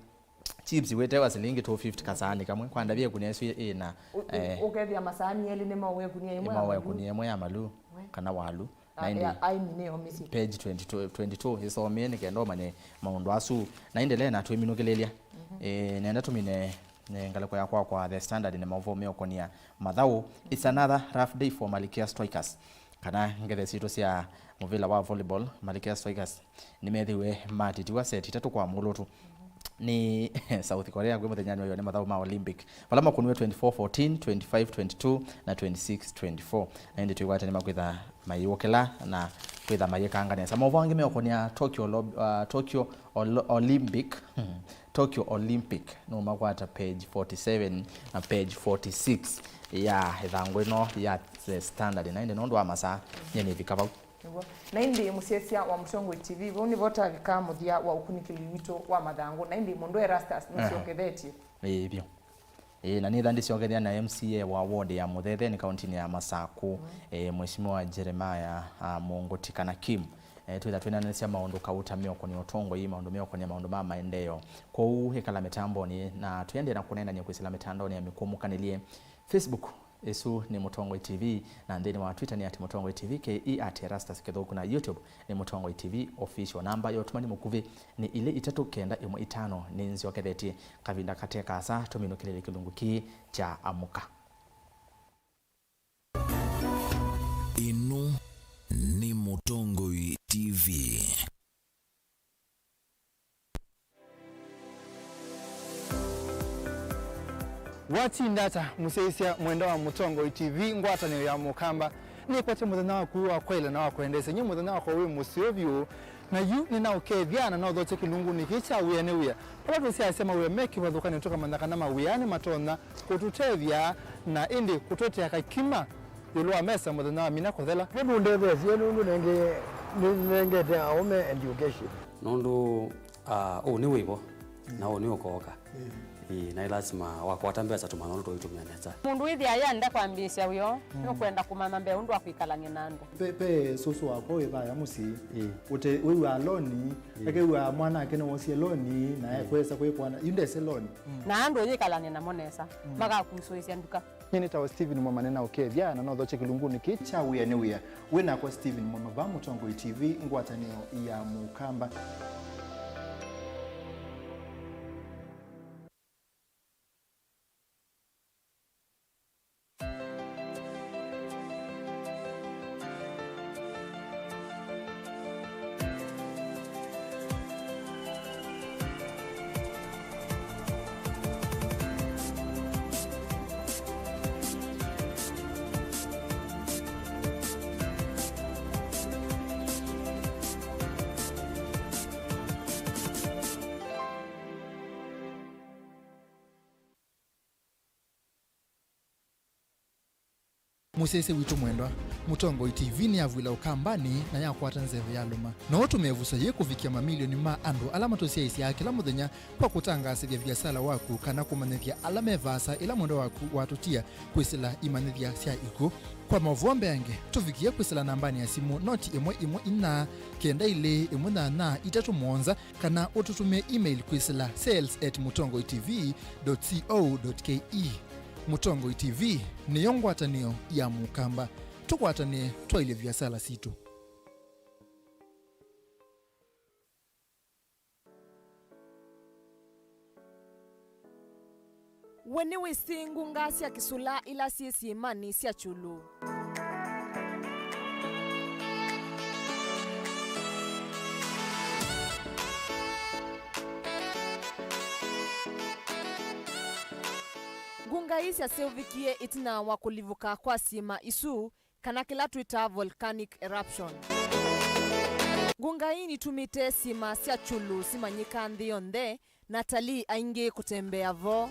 Chips wĩtewa silingi two fifty kasaani kamwe. Kwa ndavya ĩkunia ĩsu ĩ-, ĩna, eh, ũkethĩa masaani elĩ nĩ maũwa ĩkunia ĩmwe ya maũwa malu. Ĩkunia ĩmwe ya malu, kana walu. Na ĩndĩ aĩmi nĩo mĩsyĩ. Page twenty-two, twenty-two ĩsomee nĩ kenda ũmanye maũndũ asu. Na ĩndĩ Lena twĩminũkĩlĩlya. Eh, nenda tũmine, eh, ngalĩko ya kwakwa The Standard nĩ maũvoo meũkonĩa mathaũ. It's another rough day for Malkia Strikers. Kana ngethe sitũ sya mũvĩla wa volleyball, Malkia Strikers nĩmethĩwe matitiwa seti itatũ kwa mũlũtũ nĩ South Korea kwĩ mũthenyanĩ wa ĩyo nĩ mathaũ ma Olympic, vala makũniwe twenty-four fourteen, twenty-five twenty-two, na twenty-six twenty-four. Na ĩndĩ twĩkwate nĩmakwĩtha mayĩũkĩla na kwĩtha mayĩkanga nesa. Maũvoo angĩ meũkonĩa Tokyo Lo-, uh, Tokyo Ol-, Olympic, Tokyo Olympic, nũmakwata page forty-seven na page forty-six ya ĩthangũ ĩno ya The Standard. Na ĩndĩ nũndũ wa masaa, nyie nĩvika vau. Nĩw'o. Na ĩndĩ mũsyaĩĩsya wa Mũtongoi T V, vau nĩvo twavika mũthya wa ũkunĩkĩli witũ wa mathangũ. Na ĩndĩ mũndũ Erastus nĩsyokethetye. Ĩĩ, vyũ. Ĩĩ, na nĩtha ndĩsyokethya na M C A wa ward ya Mũthetheni kauntinĩ ya Masaku, eh, Mheshimiwa Jeremiah, ah, Mũngũti kana Kim. Eh, twĩtha twĩnanĩsya maũndũ kauta meũkonĩa ũtongoi, maũndũ meũkonĩa maũndũ ma maendeeo. Kwoou ĩkala mĩtambonĩ na tũendee na kũneenany'a kwĩsĩla mĩtandaonĩ ya mĩkũmũkanĩlye. Facebook, Ĩsu nĩ Mũtongoi T V, na nthĩnĩ wa Twitter nĩ at Mũtongoi T V, K E at Erastus Kĩthũku, na YouTube nĩ Mũtongoi T V Official. Namba ya ũtũmani mũkuvĩ nĩ ilĩ itatũ kenda ĩmwe itano. Nĩnzyokethetye kavinda kate kaasa tũminũkĩlĩlye kĩlungu kĩĩ kya Amũka. Ĩno nĩ Mũtongoi T V. Watinda ata, mũsyaĩĩsya mwendwa wa Mũtongoi T V, ngwatanĩo ya Mũkamba? Nĩkwete mũthenya waku wa kwaĩla na wa kwendeesya. Nyie mũthenya wakwa wĩ mũseo vyũ, na yu nĩnaũkethya na nothokye kĩlungunĩ kĩĩ kya Wĩa nĩ Wĩa, vala tũsyaĩĩsya mawĩa me kĩvathũkanĩo, tũkamanya kana mawĩa nĩmatonya kũtũtethya na ĩndĩ kũtũetea kakima ĩũlũ wa mesa mũthenya wa mina kũthela. Nũndũ ũndetheesye, nũndũ nenge-, nĩnengete aũme education. Nũndũ, ah, ũũ nĩ wĩvo, na ũũ nĩ ũkooka. Ĩĩ, na ĩ lasima wakwata mbesa tũmanya ũndũ tũitũmĩa nesa. Mũndũ wĩthĩa yenda kwambĩĩsya wĩoo, nũkwenda kũmanya mbee ũndũ wa kwĩkalany'a na andũ. Pe, pe sũsũ wakwa wĩ vaya mũsyĩ. Ĩĩ. Ũte, wĩw'aa loni, akew'aa mwanake nĩwosie loni, na ekwesa kwĩkwana, yu ndese loni. Na andũ ũyĩkalany'a namo nesa, makakusũĩsya nduka. Nyie nĩtawa Stephen Mwema, nĩnaũkethya na nothokye kĩlungunĩ kĩĩ kya Wĩa nĩ Wĩa. Wĩ nakwa Stephen Mwema vaa Mũtongoi T V, ngwatanĩo ya Mũkamba. Mũsyaĩĩsya witũ mwendwa, Mũtongoi T V nĩyavw'ĩla Ũkambanĩ na yakwata nzeve yalũma. No ũtũme ĩvuso yĩĩ kũvikĩa mamilioni ma andũ ala matũsyaĩĩsyaa kĩla mũthenya kwa kũtangaasĩthya viasala waku kana kũmanyĩthya ala me vaasa ĩla mwendwa waku watũtia kwĩsĩla imanyĩthya sya ikw'ũ. Kwa maũvoo mbeange, tũvikĩe kwĩsĩla nambanĩ ya simũ noti ĩmwe ĩmwe inya kenda ilĩ ĩmwe nyanya itatũ mũonza, kana ũtũtũmĩe email kwĩsĩla sales at mũtongoi T V dot co dot K E. Mũtongoi T V nĩyo ngwatanĩo ya Mũkamba. Tũkwatanĩe twaĩlye viasala sitũ. We nĩwĩsĩ ngunga sya kĩsũla ila syĩ syĩmanĩ sya kyũlũ? Ngunga ii syaseũvĩkie ĩtina wa kũlivũka kwa syĩma isu, kana kĩla twĩtaa volcanic eruption. Ngunga ii nitumĩte syĩma sya kyũlũ simanyĩka nthĩ yonthe, na atalii aingĩ kũtembea vo.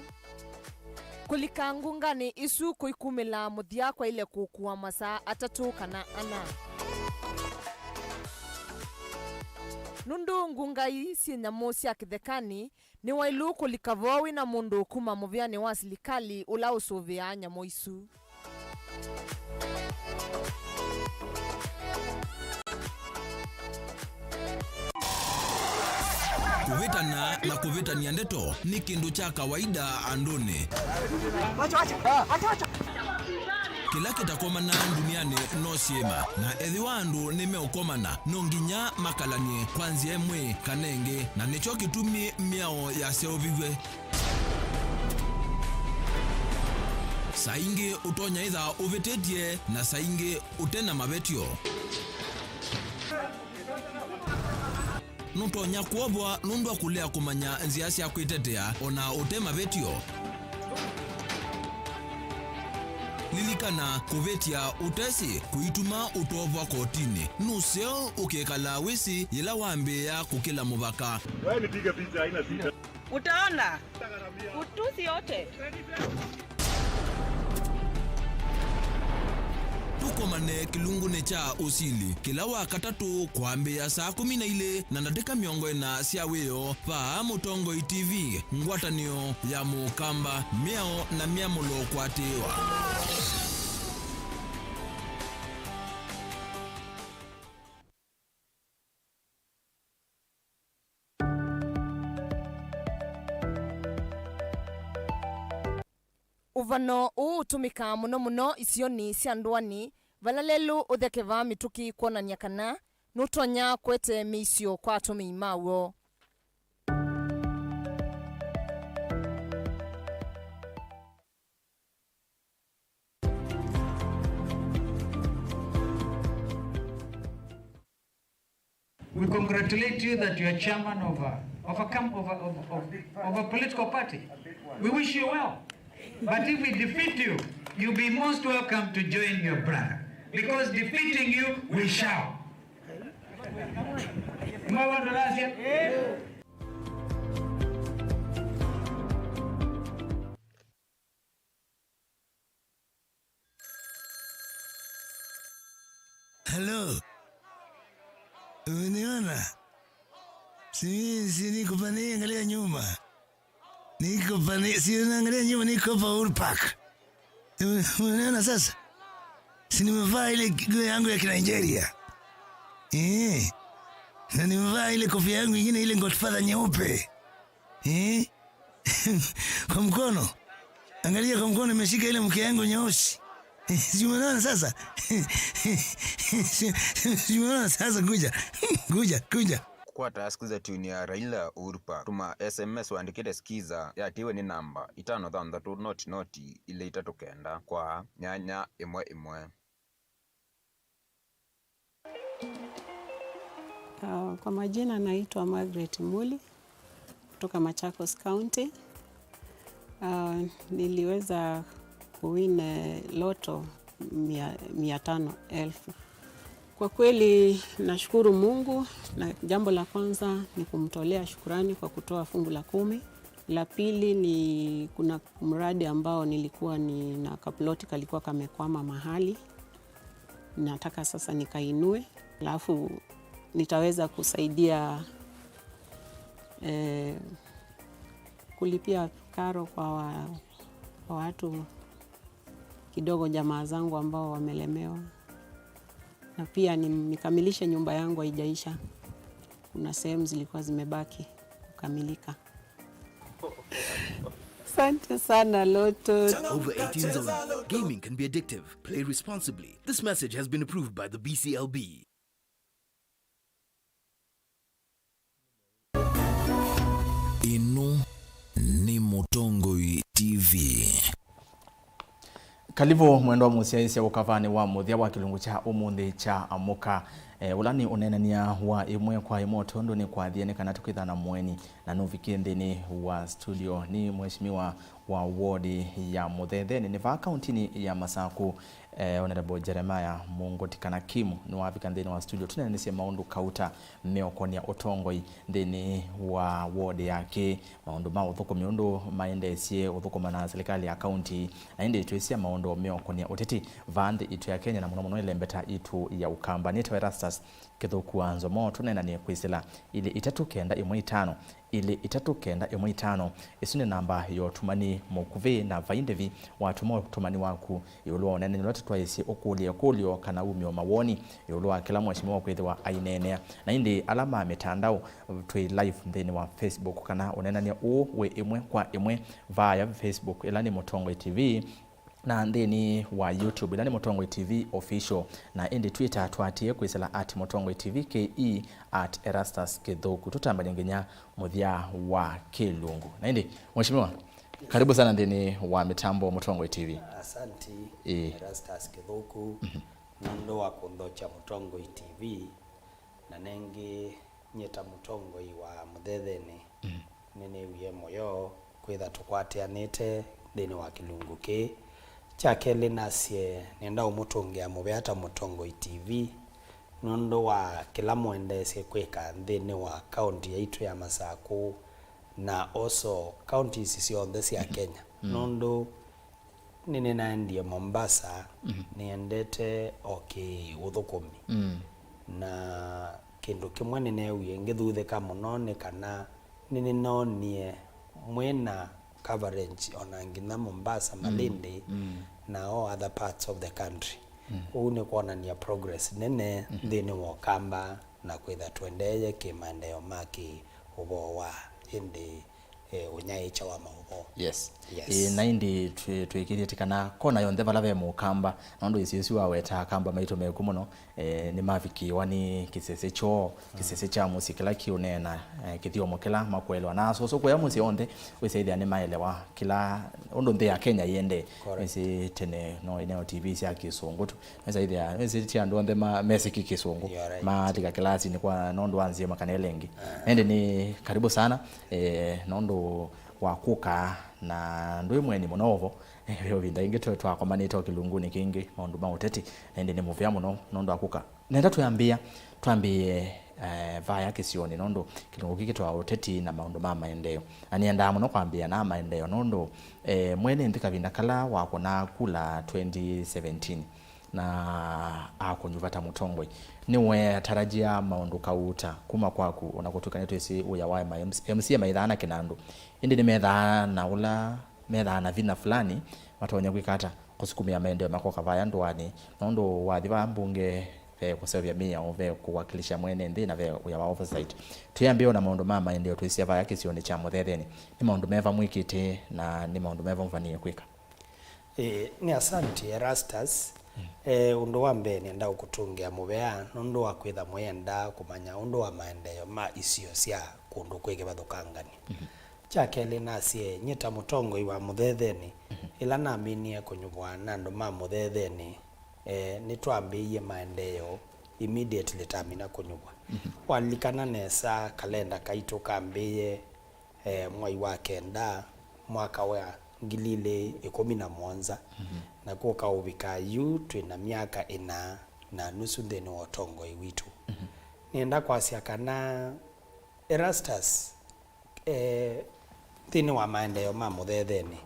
Kũlika ngunganĩ isu kũikumĩla mũthya kwaĩle kũkua masaa atatũ kana ana. Nũndũ ngunga ii syĩ nyamũ sya kĩthekanĩ, nĩwaĩlu kũlika vo wĩ na mũndũ kuma mũvĩanĩ wa silikalĩ ũla ũsũvĩaa nyamũ isu. Kũvĩtana na kũvĩtany'a ndeto nĩ kĩndũ kya kawaida andũnĩ. Kĩla kĩtakomanaa ndunianĩ no syĩma, na ethĩwa andũ nĩmeũkomana, no nginya makalany'e kwa nzĩa ĩmwe kana ĩngĩ, na nĩkyo kĩtumi mĩao yaseũviw'e. Saa ingĩ ũtonya ĩtha ũvĩtĩtye, na saa ingĩ ũte na mavetyo. Nũtonya kwovwa nũndũ wa kũlea kũmanya nzĩa sya kwĩtetea o na ũte mavetyo. Lilikana, kũvĩtya ũtesĩ kũituma ũtovwa kotinĩ. Nũseo ũkĩkalaa wĩsĩ yĩla wambĩĩa kũkĩla mũvaka. Wewe nipige picha, haina shida. Utaona. Utusi yote. Tũkomane kĩlungunĩ kya ũsili kĩla wa katatũ kwambĩĩa saa kũmi na ilĩ na ndatĩka mĩongo ĩna sya wĩoo vaa Mũtongoi T V, ngwatanĩo ya Mũkamba, mĩao na myamũlo kũatĩĩwa. Ũvano ũũ ũtũmĩkaa mũno mũno isionĩ sya ndũanĩ, vala lelũ ũthekevaa mĩtũkĩ kwonany'a kana nũtonya kũete mĩisyo kwa atũmĩi maw'o. We congratulate you that you are chairman of a, of a, camp, of a, of, of, of a political party. We wish you well. But if we defeat you, you'll be most welcome to join your brother. Because defeating you, we shall. Mwa watu nasi? Hello. Umeniona? Si, si niko pale, angalia nyuma. Niko pale, si unaangalia nyuma, niko hapa Uhuru Park. Ume-, umeniona sasa? Si nimevaa ile nguo yangu ya Kinigeria. Eh. Na nimevaa ile kofia yangu ingine, ile Godfather nyeupe. Eh? Kwa mkono. Angalia kwa mkono, imeshika ile mke yangu nyeusi. Si umeona sasa? Si, si, si umeona sasa? Kuja. Kuja, kuja. Kũkwata skiza tune ya Raila Uhuru Park, tũma S M S wandĩkĩte skiza yatiwe nĩ namba itano thanthatũ noti noti ilĩ itatũ kenda kwa nyanya ĩmwe ĩmwe. Ah, kwa majina naitwa Margaret Muli kutoka Machakos County. Ah, niliweza kuwin, eh, loto mia, mia tano elfu. Kwa kweli nashukuru Mungu, na jambo la kwanza ni kumtolea shukurani kwa kutoa fungu la kumi. La pili ni kuna mradi ambao nilikuwa nina kaploti kalikuwa kamekwama mahali. Nataka sasa nikainue. Alafu nitaweza kusaidia, eh, kulipia karo kwa wa-, kwa watu kidogo, jamaa zangu ambao wamelemewa. Na pia ni-, nikamilishe nyumba yangu haijaisha. Kuna sehemu zilikuwa zimebaki kukamilika. Asante sana, Lotto. Over eighteens only. Gaming can be addictive. Play responsibly. This message has been approved by the B C L B. Ĩno nĩ Mũtongoi T V. Kalivu mwendwa mũsyaĩĩsya ũkavanĩ wa mũthya wa kĩlungu kya ũmũnthĩ kya Amũka, eh, ũla nĩ ũneenany'a wa ĩmwe kwa ĩmwe, tondũ nĩkwathie nĩ kana tũkwĩtha na mũeni na nũvikie nthĩnĩ wa studio. Nĩ mheshimiwa wa ward ya Mũthethenĩ nĩ vaa kauntinĩ ya Masakũ, eh, Honorable Jeremiah Mũngũti kana Kim nĩwavika nthĩnĩ wa studio tũneenanĩsye maũndũ kauta meũkonĩa ũtongoi nthĩnĩ wa ward yake, maũndũ ma ũthũkũmi ũndũ maendeesye ũthũkũma na silikalĩ ya kaunti, na ĩndĩ twĩsya maũndũ meũkonĩa ũteti vaa nthĩ itũ ya Kenya, na mũno mũno ĩlembeta itũ ya Ũkamba. Nĩtawa Erastus Kĩthũku wa Nzomo, tũneenanĩe kwĩsĩla ilĩ itatũ kenda ĩmwe itano, ilĩ itatũ kenda ĩmwe itano. Ĩsu nĩ namba ya ũtumani mũkuvĩ na vai ndĩvi watũma ũtumani waku ĩũlũ wa ũneenany'a ũla tũtwaĩsye ũkũlye ĩkũlyo kana umĩo mawoni ĩũlũ wa kĩla mheshimiwa kwĩthĩwa aineenea. Na ĩndĩ ala ma mĩtandao, twĩ live nthĩnĩ wa Facebook kana ũneenany'a ũũ wĩ ĩmwe kwa ĩmwe vaya Facebook ĩla nĩ Mũtongoi T V. Na nthĩnĩ wa YouTube, ĩla nĩ Mũtongoi T V Official, na ĩndĩ Twitter twatie kwĩsĩla at Mũtongoi T V K E, at Erastus Kĩthũku. Tũtambany'e nginya mũthya wa kĩlungu. Na ĩndĩ, Mheshimiwa, karibu sana nthĩnĩ wa mĩtambo Mũtongoi T V. Asanti, Ĩĩ. Erastus Kĩthũku, Mhm. nũndũ wa kũnthokya Mũtongoi T V, na nengĩ nyie ta mũtongoi wa Mũthethenĩ, Mm. nĩnĩwie mũyo kwĩtha tũkwatĩanĩte nthĩnĩ wa kĩlungu kĩĩ. Kya kelĩ nasye, nenda ũmũtũngĩa mũvea ta Mũtongoi T V nũndũ wa kĩla mũendeesye kwĩka nthĩnĩ wa kaunti yaitũ ya Masakũ na also counties syonthe sya Kenya. Mm. Nũndũ nĩnĩnaendie Mombasa, Mhm. nĩendete o kĩũthũkũmi. Mm. Na kĩndũ kĩmwe nĩneewie ngĩthuthĩka mũno nĩ kana nĩnĩnoonie mwĩ na coverage ona nginya Mombasa, Mm. Malindi, Mm. na all other parts of the country. Mm. Ũu nĩ kwonania progress nene Mhm. nthĩnĩ wa Ũkamba na kwĩtha tũendeeye kĩmaendeeo ma kĩ ũvoo wa ĩndĩ eh, ũnyaĩĩkya wa maũvoo. Yes. Yes. Ĩĩ, na ĩndĩ twĩ- twĩkĩthĩtye kana kona yonthe vala ve mũkamba, nũndũ ĩsĩ ũsu waweta akamba maitũ meku mũno, eh, nĩmavikĩĩwa nĩ kĩsese kyoo, kĩsese kya mũsyĩ kĩla kĩũneena, eh, kĩthyomo kĩla makũelewa. Na asũsũ kũya mũsyĩ onthe wĩsĩthĩa nĩmaelewa kĩla ũndũ nthĩ ya Kenya yĩendee. Correct. Wĩsĩ tene no ineo T V sya kĩsũngũ tu. Wĩsĩthĩa wĩsĩ ti andũ onthe ma- mesĩki kĩsũngũ. You're right. Maatika kĩlasinĩ kwa nũndũ wa nzĩma kana ĩla ĩngĩ. Na ĩndĩ nĩ karibu sana, eh, nũndũ wa kũka na ndwĩ mweni mũno ovo. Ve ũvinda ĩngĩ twe- twakomanĩte o kĩlungunĩ kĩngĩ maũndũ ma ũteti, na ĩndĩ nĩ mũvea mũno nũndũ wa kũka. Nenda twĩambĩa, twambĩĩe, eh, vaya kĩsionĩ nũndũ kĩlungu kĩkĩ twa ũteti na maũndũ ma maendeeo. Na nĩendaa mũno kwambĩĩa na maendeeo nũndũ, eh, mwene nthĩ kavinda kala wakũnaa kula twenty seventeen na akũnyuva ta mũtongoi, nĩwetarajia maũndũ kauta kuma kwaku, ona kũtw'ĩka nĩtwĩsĩ ũya wa M C A maithaa na kĩnandũ, ĩndĩ nĩmethaa na ũla methaa na vinya fulani matonya kwĩka ata kũsukumĩa maendeeo makoka vaya ndũanĩ, nũndũ wathi vaa mbunge ve kũseũvya mĩao, ve kũwakilisha mwene nthĩ na ve wĩa wa oversight. Twĩambĩe ona maũndũ ma maendeeo twĩsya vaya kĩsionĩ kya Mũthethenĩ, nĩ maũndũ meva mwĩkĩte na nĩ maũndũ meva mũvanĩĩe kwĩka? Ĩĩ, nĩ asante Erastus. Eh, ũndũ wa mbee nĩenda ũkũtũngĩa mũvea nũndũ wa kwĩtha mũyenda kũmanya ũndũ wa maendeeo ma isio sya kũndũ kwĩ kĩvathũkangani. Kya kelĩ nasye, nyie ta mũtongoi wa Mũthethenĩ, ĩla naminie kũnyuvwa na andũ ma Mũthethenĩ, eh, nĩtwambĩĩie maendeeo immediately tamina kũnyuvwa. Walilikana nesa kalenda kaitũ kambĩĩe, eh, mwai wa kenda mwaka wa ngili ilĩ ĩkũmi na mũonza, na kũka ũvika yu twĩ na myaka ĩna na nusu nthĩnĩ wa ũtongoi witũ. Nĩenda kwasya kana Erastus, eh, nthĩnĩ wa maendeeo ma Mũthethenĩ,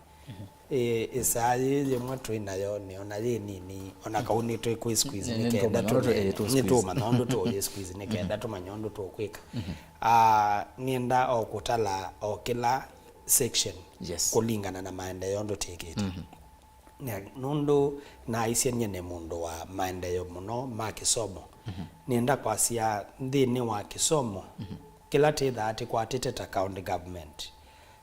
eh, ĩsaa yĩĩ yĩmwe twĩ nayo nĩona yĩ nini, ona kau nĩtwĩkwĩ squeeze nĩ kenda tũmanya ũndũ tũmĩe- tũ- eh, tũ- nĩtũmanya ũndũ tũyĩ squeeze nĩ kenda tũmanye ũndũ tũkwĩka. Ah, nĩenda o kũtala o kĩla section, yes, kũlingana na maendeeo ũndũ twĩkĩte. Na nũndũ naaisye nyie nĩ mũndũ wa maendeeo mũno ma kĩsomo, nĩenda kwasya nthĩnĩ wa kĩsomo, kĩla twĩthaa tũkwatĩte ta county government,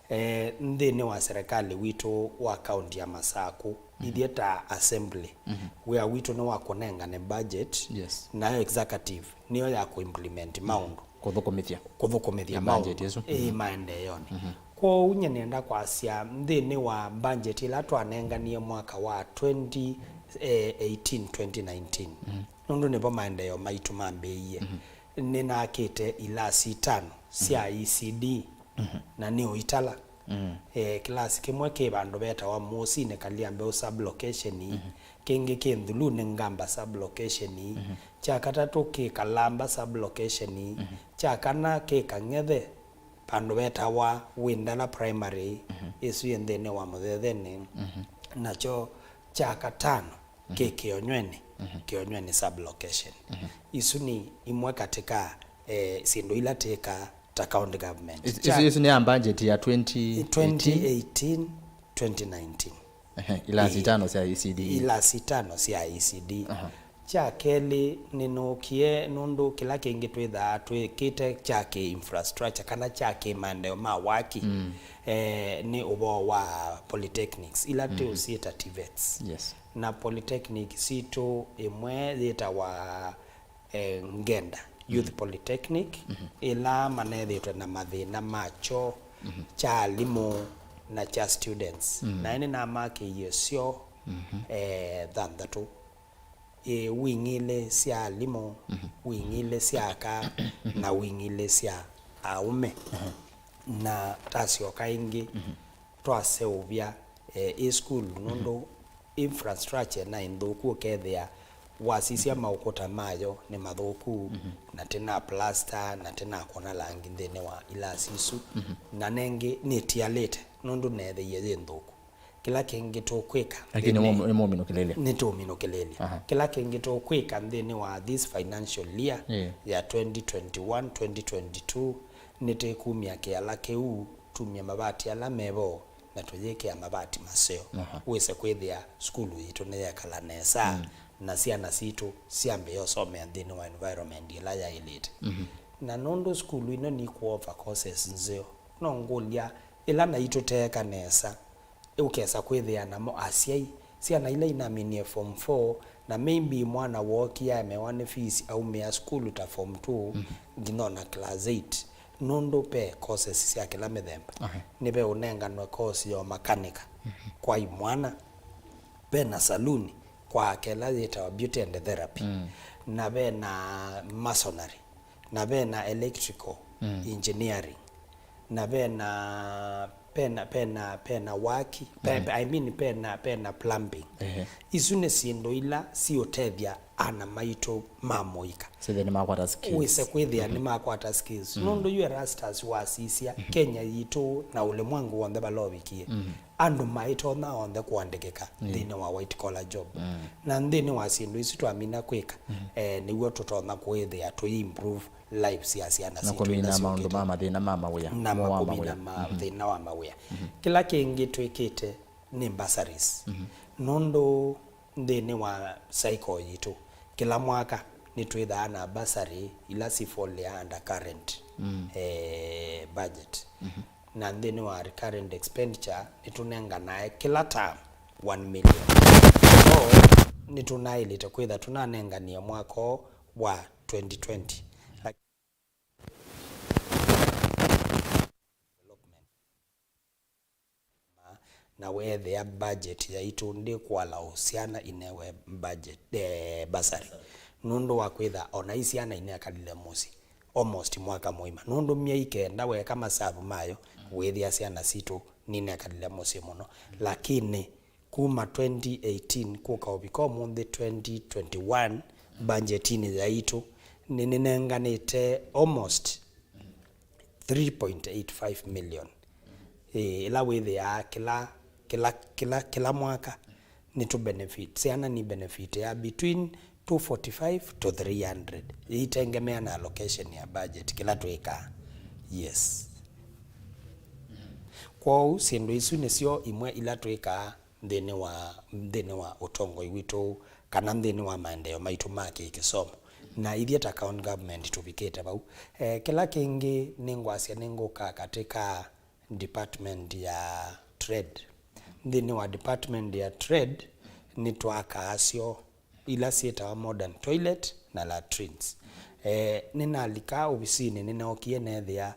eh, nthĩnĩ wa serikali witũ wa county ya Masaku, ithyĩ ta assembly, wĩa witũ nĩ wa kũnengane budget, yes, nayo executive nĩyo ya kũimplement maũndũ. Kũthũkũmĩthya. Kũthũkũmĩthya maũndũ. Budget ĩsu. Ĩĩ, maendeeonĩ. Kwoou nyie nĩenda kwasya nthĩnĩ wa budget ĩla twanenganie mwaka wa twenty eighteen, twenty nineteen, nũndũ nĩvo maendeeo maitũ mambĩĩie, nĩnakĩte ilasi itano sya E C D, na nĩ ũitala. Eh, kĩlasi kĩmwe kĩ vandũ vetawa Mũsinĩ Kaliambeũ sub location, kĩngĩ kĩ Nthulunĩ Ngamba sub location, kya katatũ kĩ Kalamba sub location, kya kana kĩ Kang'ethe vandũ vetawa Windala Primary, ĩsu yĩ nthĩnĩ wa Mũthethenĩ, nakyo kya katano kĩ Kĩonyweni, Kĩonyweni sub location. Isu nĩ imwe katĩ ka, eh, syĩndũ ila twĩkaa ta county government. Is- Kya- isu- isu nĩ ya budget ya twenty eighteen? Twenty eighteen, twenty nineteen. Ehe, ilasi itano sya E C D. Ilasi itano sya E C D. Kya kelĩ, nĩnũkie nũndũ kĩla kĩngĩ twĩthaa twĩkĩte kya kĩ infrastructure kana kya kĩ maendeeo ma waki, eh, nĩ ũvoo wa polytechnics, ila tũsyĩta TVETs. Yes. Na polytechnic sitũ ĩmwe yĩtawa, eh, Ngenda Youth Polytechnic, ĩla manethĩtwe na mathĩna ma kyoo kya alimũ na kya students. Na nĩnamakĩie syoo, eh, thanthatũ. Ĩ, wing ilĩ sya alimũ, wing ilĩ sya aka, na wing ilĩ sya aũme. Na tasyoka ĩngĩ, twaseũvya, eh, ĩ sukulu, nũndũ infrastructure na ĩ nthũku, ũkethĩa wasisya maũkũta mayo nĩ mathũku, na tĩna plaster, na tĩnakũna langi nthĩnĩ wa ilasi isu, na nengĩ nĩtialĩte, nũndũ neethĩie yĩ nthũku. Kĩla kĩngĩ tũkwĩka, lakini nĩ- nĩ mũminũkĩlĩlya. Nĩtũminũkĩlĩlya. Aha. Kĩla kĩngĩ tũkwĩka nthĩnĩ wa this financial year, yeah, ya twenty twenty-one, twenty twenty-two, nĩtĩkumya kĩala kĩu, tumye mavati ala mevo, na tũyĩkĩa mavati maseo. Aha. Wĩse kwĩthĩa sukulu yitũ nĩyekala nesa, na syana sitũ syambĩĩa ũsomea nthĩnĩ wa environment ĩla yaĩlĩte. Na nũndũ sukulu ino nikuoffer courses nzeo, no ngũlya Ĩla naitũ teeka nesa, ũkesa kwĩthĩa namo asyai, syana ila inaminie form four, na maybe mwana wookie aemewa nĩ fees aumĩa sukulu ta form two, nginya ona class eight, nũndũ ve courses sya kĩla mĩthemba. Okay. Nĩveũnenganwe course ya ũmakanika kwa imwana, ve na saluni kwa ake ĩla yĩtawa beauty and therapy, na ve na masonry, na ve na electrical engineering, na ve na, ve na, ve na, ve na waki, ve, I mean, ve na, ve na plumbing. Ehe. Isu nĩ syĩndũ ila siũtethya ana maitũ ma mũika. Sithe nĩmakwata skills. Wĩse kwĩthĩa nĩmakwata skills. Nũndũ yu Erastus wasisya, Kenya yitũ na ũlĩmwengu w'onthe vala ũvikie, andũ maitonya onthe kũandĩkĩka nthĩnĩ wa white collar job. Na nthĩnĩ wa syĩndũ isu twamina kwĩka, eh, nĩw'o tũtonya kwĩthĩa tũi improve lives ya syana na sitũ kũmina ila maũndũ syũkĩte ma mathĩna ma mawĩa, na mo wa makũmina mawĩa. Mathĩna wa mawĩa. Kĩla kĩngĩ twĩkĩte nĩ bursaries. Nũndũ nthĩnĩ wa cycle yitũ, kĩla mwaka nĩtwĩthaa na bursary ila sifalĩa under current, eh, budget. Na nthĩnĩ wa recurrent expenditure nĩtũnenganae kĩla term one million. So, nĩtũnaĩlĩte kwĩtha tũnanenganie mwaka ũũ wa twenty twenty. Lakini development, na weethĩa budget yaitũ ndĩkũala o syana inewe budget, eh, bursary. Nũndũ wa kwĩtha ona i syana inekalile mũsyĩ almost mwaka mũima. Nũndũ myei kenda weeka masavu mayo, wĩthĩa syana sitũ ninekalile mũsyĩ mũno. Lakini kuma twenty eighteen kũka ũvika ũmũnthĩ twenty twenty-one, budgetinĩ yaitũ, nĩnĩnenganĩte almost three point eight five million. Ĩĩ, ĩla wĩthĩaa kĩla, kĩla, kĩla, kĩla mwaka nĩtũ benefit, syana ni benefit ya between two forty-five to three hundred, ĩitengemea na allocation ya budget kĩla twĩkaa. Yes. Kwoou syĩndũ isu nĩsyo imwe ila twĩkaa nthĩnĩ wa, nthĩnĩ wa ũtongoi witũ kana nthĩnĩ wa maendeeo maitũ ma kĩkĩsomo. Na ithyĩ ta county government tũvikĩte vau. Eh, kĩla kĩngĩ nĩngwasya nĩngũka katika department ya trade. Nthĩnĩ wa department ya trade nĩtwakaa syoo ila syĩtawa modern toilet na latrines. Eh, nĩnalika ovisinĩ, nĩnookie neethĩa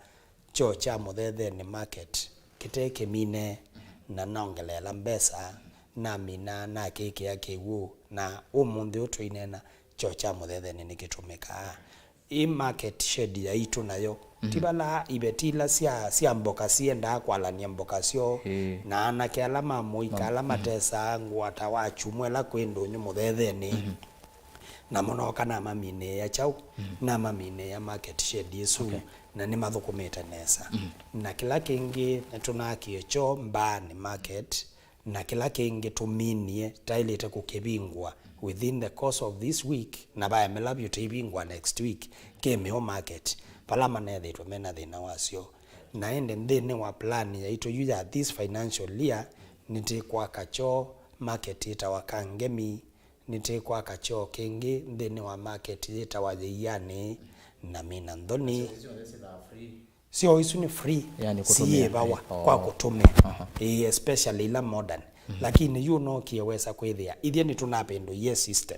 kyoo kya Mũthethenĩ market kĩte kĩmine, na nongeleela mbesa, namina, nakĩkĩa kĩw'ũ, na ũmũnthĩ ũũ tũineena, kyoo kya Mũthethenĩ nĩkĩtũmĩkaa. Ĩ market shed yaitũ nayo, ti vala iveti ila sya, sya mboka siendaa kwalany'a mboka syoo, na anake ala ma mũika ala matesaa ngũa ta wa kyumwa ĩla kwĩ ndũnyũ Mũthethenĩ, namo nooka namaminĩĩa kyaũ? Namaminĩĩa market shed ĩsu, na nĩmathũkũmĩte nesa. Na kĩla kĩngĩ, nĩtũnaakie kyoo mbaanĩ market, na kĩla kĩngĩ tũminie, taĩlĩte kũkĩvingũa within the course of this week, na vaemela vyũ tũivingũa next week, kĩ Mĩũ market, vala manethĩĩtwe mena thĩna wasyo. Na ĩndĩ nthĩnĩ wa plan yaitũ yu ya this financial year, nĩtĩkwaka kyoo market yĩtawa Kangemi, nĩtĩkwaka kyoo kĩngĩ nthĩnĩ wa market yĩtawa Yĩianĩ na Mina Nthoni. Syoo isu nĩ free. Yani, kũtũmĩa. Siĩvawa kwa kũtũmĩa. Ĩĩ, especially ila modern. Lakini yu nookie wesa kwĩthĩa, ithyĩ nĩtũnavĩndũie system.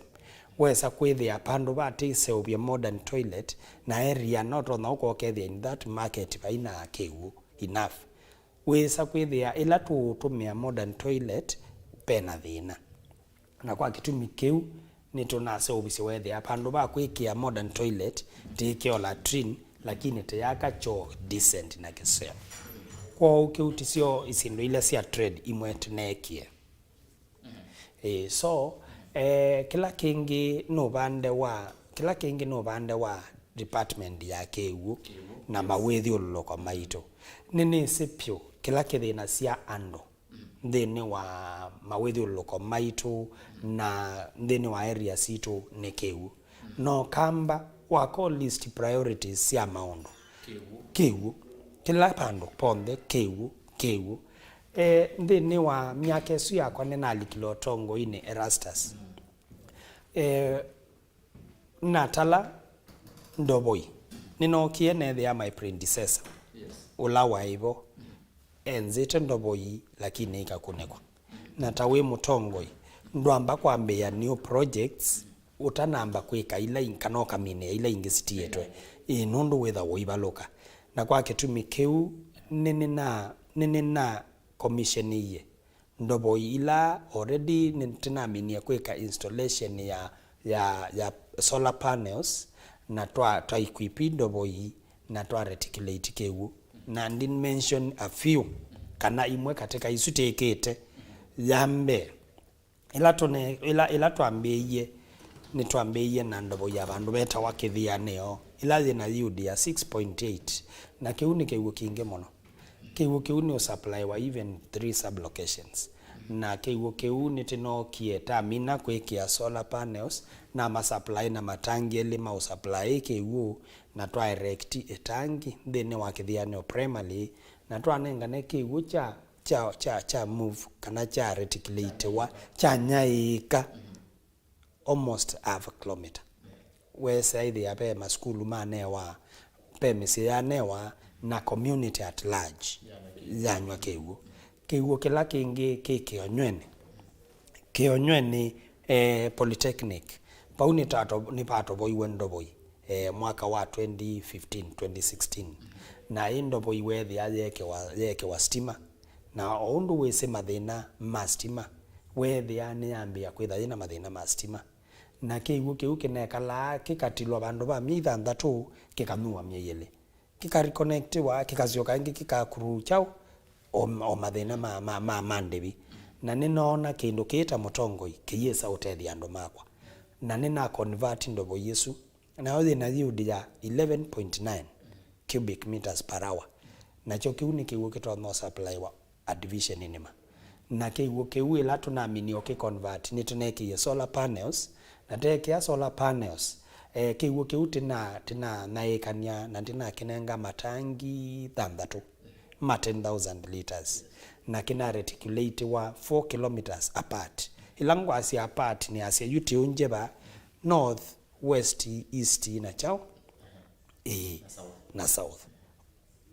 Wesa kwĩthĩa vandũ vatĩseũvye modern toilet, na area no tonya ũkokethĩa in that market vaina kĩw'ũ enough. Wĩsa kwĩthĩa ĩla tũũtũmĩa modern toilet, vena thĩna. Na kwa kĩtumi kĩu, nĩtũnaseũvisye weethĩa vandũ va kwĩkĩa modern toilet, tĩĩkĩa o latrine, lakini tĩyaka kyoo decent na kĩseo. Kwoou kĩu ti syo isyĩndũ ila sya trade imwe tũneekie. Ĩĩ, so, eh, kĩla kĩngĩ nĩ ũvande wa, kĩla kĩngĩ nĩ ũvande wa department ya kĩw'ũ na mawĩthyũlũlũko maitũ. Nĩnĩsĩ vyũ kĩla kĩthĩnasya andũ nthĩnĩ wa mawĩthyũlũlũko maitũ na nthĩnĩ wa area sitũ nĩ kĩw'ũ. Na ũkamba wako list priorities sya maũndũ, kĩw'ũ. Kĩw'ũ. Kĩla vandũ ponthe, kĩw'ũ, kĩw'ũ. E, nthĩnĩ wa myaka ĩsu yakwa nĩnalikile ũtongoinĩ Erastus. E, natala ndovoi. Nĩnookie neethĩa my predecessor, yes, ũla waĩ vo. enzĩte ndovoi, lakini ikakunĩkwa. Na ta wĩ mũtongoi, ndwamba kwambĩĩa new projects ũtanamba kwĩka ila ing-, kana ũkaminĩa ila ingĩ sitiĩtwe, ĩĩ, nũndũ wĩthagwo ivalũka. Na kwa kĩtumi kĩu, nĩnĩna, nĩnĩna commissionĩie ndovoi ila already nĩtũnaminie kwĩka installation ya, ya, ya solar panels, na twa, twa equip ndovoi, na twa reticulate kĩw'ũ. Na ndi mention a few, kana imwe katĩ ka isu twĩkĩte. Ya mbee, ĩla tũne-, ĩla, ĩla twambĩĩie, nĩtwambĩĩie na ndovoi ya vandũ vetawa Kĩthĩanĩo, ĩla yĩna yield ya six point eight, na kĩu nĩ kĩw'ũ kingĩ mũno. Kĩw'ũ kĩu nĩ ũsupplywa even three sublocations. Na kĩw'ũ kĩu nĩtĩnookie, tamina kwĩkĩa solar panels, na masupply na matangi elĩ ma ũsupply kĩw'ũ, na twa erect ĩtangi nthĩnĩ wa Kĩthĩanĩo Primary, na twanengane kĩw'ũ kya, kya, kya, kya move, kana kya reticulatiwa, kyanyaĩĩka almost half a kilometer. Weesa ĩthĩa ve masukulu manewa, ve mĩsyĩ yanewa, na community at large yanyw'a kĩw'ũ. Kĩw'ũ kĩla kĩngĩ kĩ Kĩonyweni. Kĩonyweni, eh, Polytechnic. Vau nĩtato-, nĩvatovoiwe ndovoi, eh, mwaka wa twenty fifteen, twenty sixteen. Na ĩ ndovoi weethĩa yeekĩwa, yeekĩwa stima. Na o ũndũ wĩsĩ mathĩna ma stima, weethĩa nĩyambĩĩa kwĩtha yĩna mathĩna ma stima. Na kĩw'ũ kĩu kĩnekalaa kĩkatilwa vandũ va myei thanthatũ, kĩkanyuwa myei ĩlĩ. Kĩkareconnectiwa, kĩkasyoka ĩngĩ kĩkakuruu kyaũ, o, o mathĩna ma, ma, ma, ma ndĩvi. Na nĩnoona kĩndũ kĩĩ ta mũtongoi kĩyĩsa ũtethya andũ makwa. Na nĩna convert ndovoi ĩsu. Nayo yĩna yield ya eleven point nine cubic meters per hour. Nakyo kĩu nĩ kĩw'ũ kĩtonya ũsupplywa a division nĩma. Na kĩw'ũ kĩu ĩla tũnaminie ũkĩ convert, nĩtũnekĩie solar panels, na teekĩa solar panels, eh, kĩw'ũ kĩu tĩna, tĩnanyaĩĩkany'a na tĩnakĩnenga matangi thanthatũ ma ten thousand litres, na kĩna reticulatiwa four kilometres apart. Ĩla ngwasya apart, nĩasya yu tiũngyĩva north, west, east na kyaũ? Ĩĩ, na south.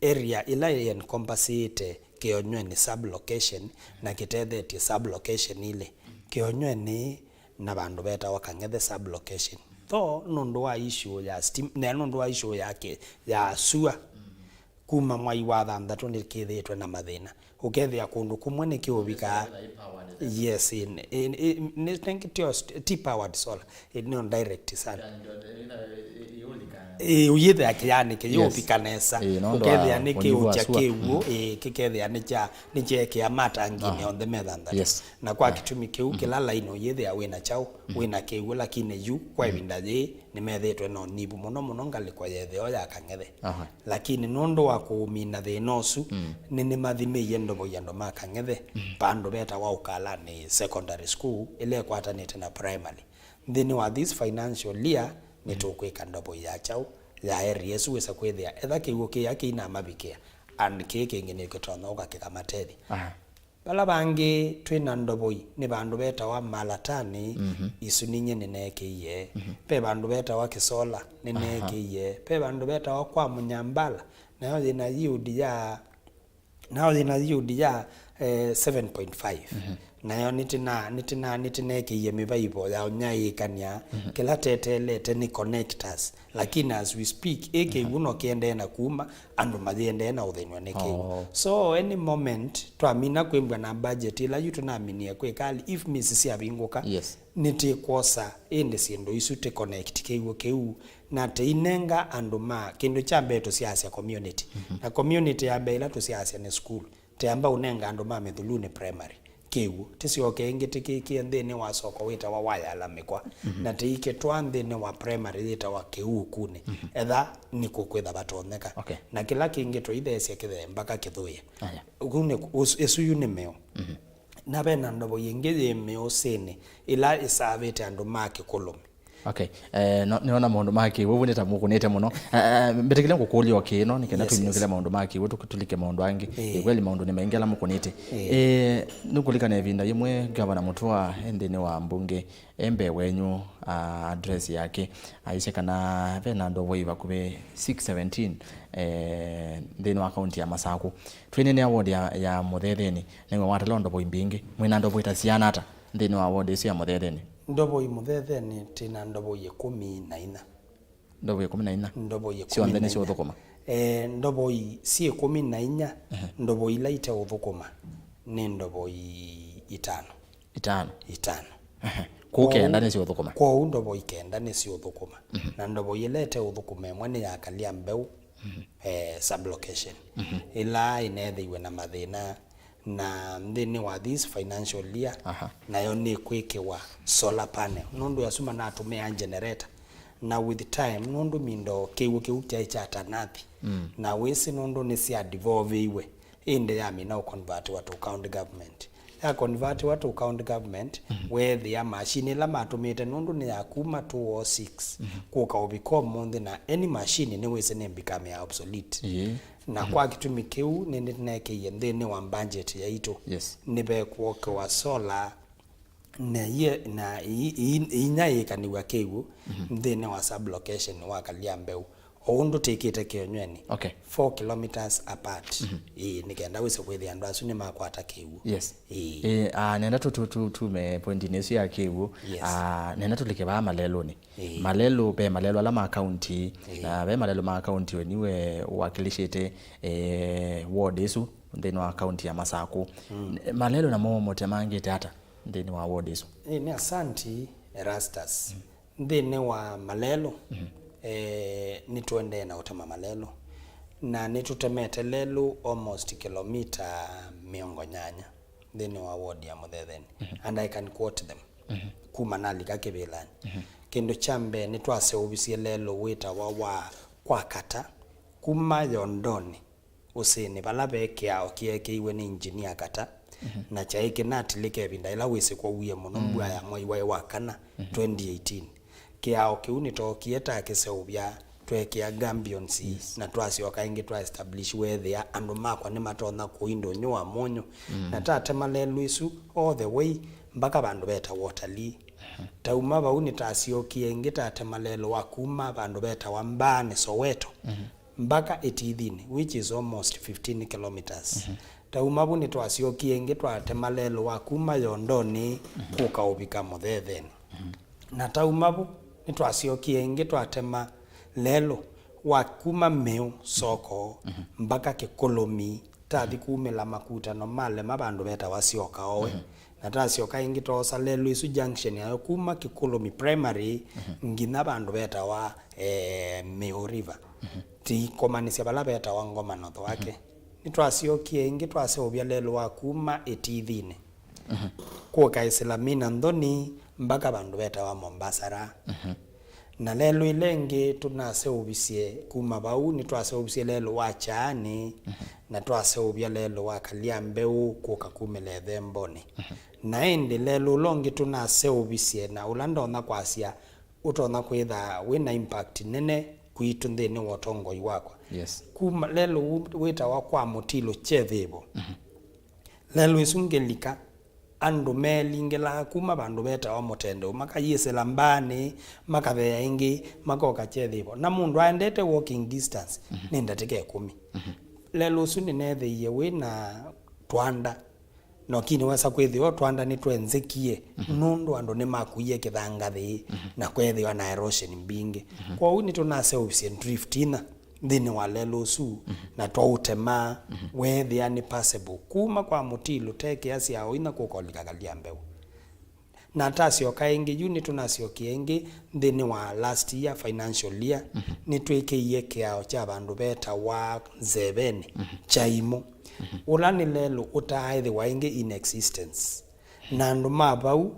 Area ĩla ĩ-encompassĩte Kĩonyweni sub-location na kĩtethetye sub-location ilĩ, Kĩonyweni na vandũ vetawa Kang'ethe sub-location. Though nũndũ wa issue ya stim-, na nũndũ wa issue ya kĩ-, ya sua, kuma mwai wa thanthatũ nĩkĩthĩĩtwe na mathĩna. Ũkethĩa kũndũ kũmwe nĩkĩũvikaa. Yes, in, in, in, nĩ, nĩ, ti, ti powered solar, eh, nĩ direct sana. Ĩ, ũyĩthĩa kĩyanĩke, yes, yũvika nesa. Ĩ, nũndũ wa ũkethĩa nĩ ũnyivu wa kĩũkya sua. Kĩw'ũ, mm, ĩ, kĩkethĩa nĩ kya, nĩ kyekĩa matanginĩ, aha, onthe me thanthatũ. Yes. Na kwa, ah, kĩtumi kĩu, mhm, kĩla laini ũyĩthĩa wĩna kyaũ, mhm, wĩna kĩw'ũ, lakini yu kwa, mhm, ĩvinda yĩĩ nĩmethĩĩtwe na ũnyivu mũno mũno ngalĩko ya ĩtheo ya Kang'ethe. Aha. Lakini nũndũ wa kũmina thĩna ũsu, mm, nĩnĩmathimĩie ndovoi andũ ma Kang'ethe, mm, vandũ vetawa Ũkalanĩ Secondary School, ĩla ĩkwatanĩte na primary. Nthĩnĩ wa this financial year, mm, nĩtũkwĩka ndovoi ya kyaũ, ya area ĩsu wĩsa kwĩthĩa etha kĩw'ũ kĩya kĩinamavikĩa, and kĩĩ kĩngĩ nĩkĩtonya ũka kĩkamatethya. Aha. Vala vangĩ twĩ na ndovoi nĩ vandũ vetawa Malatani, mhm, isu ninyie nĩneekĩie. Mhm. Ve vandũ vetawa Kĩsola, aha, nĩneekĩie. Ve vandũ vetawa kwa Mũnyambala, nayo yĩna yield ya, nayo yĩna yield ya, eh, seven point five. Mhm. Nayo nĩtĩna, nĩtĩna, nĩtĩneekĩie mĩvaivo ya ũnyaĩĩkany'a, mhm, kĩla teteelete nĩ connectors. Lakini as we speak, ĩ kĩw'ũ, mhm, no kĩendee na kuma, andũ mayĩendee na ũthĩnw'a nĩ kĩw'ũ. Oh. So any moment twamina kwĩmbwa na budget ĩla yu tũnaminie kwĩka, if misi syavingũka, yes, nĩtĩkwosa ĩndĩ syĩndũ isu tĩ connect kĩw'ũ kĩu, na tĩinenga andũ ma kĩndũ kya mbee tũsyaasya community. Mhm. Na community ya mbee ĩla tũsyaasya nĩ school. Tĩamba ũnenga andũ ma Mĩthulunĩ Primary kĩw'ũ. Tĩsyoke ĩngĩ tĩkĩkĩe nthĩnĩ wa soko wĩtawa wa Yalamĩkwa, mhm, na tĩikĩtwaa nthĩnĩ wa primary yĩtawa Kĩukunĩ, mhm, etha nĩ kũkwĩtha vatonyeka. Okay. Na kĩla kĩngĩ tũitheesya kĩthee mbaka Kĩthũĩe. Aya. Kũu nĩ, ũs-, ĩsu yu nĩ mĩũ. Mhm. Na ve na ndovo yĩngĩ yĩ mĩũsĩnĩ ĩla ĩsavĩte andũ ma Kĩkũlũmi. Okay. Eh, no, nĩona maũndũ ma kĩw'ũ nĩ ta mũkũnĩte mũno. Eh, eh, mbĩtĩkĩle ngũkũlya o kĩĩ no, nĩ kenda Yes, tũminũkĩle yes. maũndũ ma kĩw'ũ, tũk-, tũlike maũndũ angĩ. Ĩĩ. Ĩĩ, kweli maũndũ nĩ maingĩ ala mũkũnĩte. Ĩĩ. Eh, nĩkũlikana ĩvinda yĩmwe Gavana Mũtua e nthĩnĩ wa mbunge, e mbee wenyu, ah, address yake, aisye kana ve na ndovoi vakuvĩ six seventeen, eh, nthĩnĩ wa kaunti ya Masakũ. Twĩneenea ward ya, ya Mũthetheni, nĩwe watala ndovoi mbingĩ. Mwĩ na ndovoi ta siana ata nthĩnĩ wa ward ĩsu ya Mũthetheni? Ndovoi Mũthetheni, twĩ na ndovoi ĩkũmi na inya. Ndovoi ĩkũmi na inya? Ndovoi ĩkũmi na inya. Syonthe nĩsyũthũkũma? Eh, ndovoi syĩ ĩkũmi na inya, Ehe. ndovoi ila iteũthũkũma nĩ ndovoi itano. Itano? Itano. Ehe. Kũu kenda nĩsyũthũkũma? Kwoou ndovoi kenda nĩsyũthũkũma. Mhm. Na ndovoi ĩla ĩteũthũkũma ĩmwe nĩ ya Kalia Mbeũ, Mhm. eh, sublocation. Mhm. Ĩla ĩneethĩiwe na mathĩna na nthĩnĩ wa this financial year, Aha. nayo nĩkwĩkĩwa solar panel. Nũndũ asu manatũmĩaa generator. Na with time, nũndũ mindo kĩw'ũ kĩu kyaĩ kya Tanathi, Mm. na wĩsĩ nũndũ nĩsya devolveiwe, ĩndĩ yamina ũconvertiwa to county government. Ya convertiwa to county government, Mhm. weethĩa machine ĩla matũmĩte nũndũ nĩ ya kuma two oh six, Mhm. kũka ũvika ũmũnthĩ, na any machine nĩwĩsĩ nĩ become ya obsolete. Ĩĩ. Na Mhm. kwa kĩtumi kĩu, nĩnĩneekeie nthĩnĩ wa budget yaitũ, Yes. nĩvekwokewa solar, na iye, na i-, i-, inya yĩkanĩw'a kĩw'ũ Mhm. nthĩnĩ wa sublocation wa Kalia Mbeũ. O ũndũ tĩkĩte Kĩonyweni, Okay. four kilometers apart. Mhm. Ĩĩ, nĩ kenda wĩse kwĩthĩa andũ asu nĩmakwata kĩw'ũ. Yes. Ĩĩ. Ĩĩ, ah, nenda tu, tu, tu, tume pointinĩ ĩsu ya kĩw'ũ. Yes. Ah, nenda tũlike vaa malelũnĩ. Ĩĩ. Malelũ, ve malelũ ala ma kaunti, Ĩĩ. na ve malelũ ma kaunti we niwe wakilishĩte, eh, ward ĩsu nthĩnĩ wa kaunti ya Masakũ. Mm. Malelũ namo mũtemangĩte ata nthĩnĩ wa ward ĩsu? Ĩĩ, nĩ asanti, Erastus. Mm. Nthĩnĩ wa malelũ, Mhm. eh, nĩtũendee na ũtema malelũ. Na nĩtũtemete lelũ almost kilomita mĩongo nyanya nthĩnĩ wa ward ya Mũthetheni. Mhm. And I can quote them. Mhm. Kuma nalika kĩvĩlanĩ. Mhm. Kĩndũ kya mbee, nĩtwaseũvisye lelũ wĩtawa wa Kwa Kata, kuma Yondoni ũsĩnĩ vala ve kĩao kĩekĩiwe nĩ Engineer Kata, Mhm. na kyaĩ kĩnatilĩka ĩvinda ĩla wĩsĩ kwawie mũno Mm. mbua ya mwei waĩ wa kana, Mhm. twenty eighteen. Kĩao kĩu nĩtookie takĩseũvya, twekĩa gabions, Yes. na twasyoka ĩngĩ twa establish, weethĩa andũ makwa nĩmatonya kũi ndũnyũ wa mũnyũ. Mm. Na tatema lelũ ĩsu all the way mpaka vandũ vetawa Utalii. Mhm. Tauma vau nĩtasyokie ĩngĩ tatema lelũ wa kuma vandũ vetawa Mbaani, Soweto, Mhm. mpaka Ĩtithinĩ, which is almost fifteen kilometers. Mhm. Tauma vu nĩtwasyokie ĩngĩ twatema lelũ wa kuma Yondoni Mhm. kũka ũvika Mũthetheni. Mhm. Na tauma vu, nĩtwasyokie ĩngĩ twatema lelũ wa kuma Mĩũ Soko Mhm. mpaka Kĩkũlũmi, tathi kumĩla makutano malema vandũ vetawa Syoka Owe. Mhm. Na tasyoka ĩngĩ twoosa lelũ ĩsu junction yayo kuma Kĩkũlũmi Primary Mhm. nginya vandũ vetawa, eh, Mĩũ River. Mhm. Tĩikomanĩsya vala vetawa Ngoma North wake. Mhm. Nĩtwasyokie ĩngĩ twaseũvya lelũ wa kuma Ĩtithinĩ Mhm. kũka Ĩsĩlamina nthoni mpaka vandũ vetawa Mombasa Raha. Mhm. Na lelũ ĩla ĩngĩ tũnaseũvisye kuma vau, nĩtwaseũvisye lelũ wa Kyaanĩ, Mhm. na twaseũvya lelũ wa Kalia Mbeũ kũka kumĩla Ĩthembonĩ. Mhm. Na ĩndĩ lelũ ũla ũngĩ tũnaseũvisye na ũla ndonya kwasya ũtonya kwĩtha wĩ na impact nene kwitũ nthĩnĩ wa ũtongoi wakwa. Yes. Kuma lelũ wĩtawa Kwa Mũtilũ Kyethĩvo. Mhm. Lelũ ĩsu ngĩlika, andũ meelingĩlaa kuma vandũ vetawa Mũtendeu, makayĩsĩla Mbaani, makatheea ĩngĩ, makoka Kyethĩvo. Na mũndũ aendete walking distance Mhm. nĩ ndatĩka ĩkũmi. Mhm. Lelũ ũsu nĩneethĩie wĩ na twanda. Noki nĩwesa kwĩthĩwa twanda nĩtwenzekie Mhm. nũndũ andũ nĩmakuie kĩthangathĩ Mhm. na kweethĩwa na erosion mbingĩ. Mhm. Kwoou nĩtũnaseũvisye drift inya nthĩnĩ wa lelũ ũsu Mhm. na twaũtema Mhm. weethĩa nĩ passable kuma Kwa Mũtilũ tekĩa syao inya kũka ũlika Kalia Mbeũ. Na tasyoka ĩngĩ yu nĩtũnasyokie ĩngĩ nthĩnĩ wa last year, financial year, Mhm. nĩtwĩkĩie kĩao kya vandũ vetawa Nzeveni, Mhm. Kyaimũ. Mhm. Ũla nĩ lelũ ũtaaĩthĩwa ĩngĩ in existence. Na andũ ma vau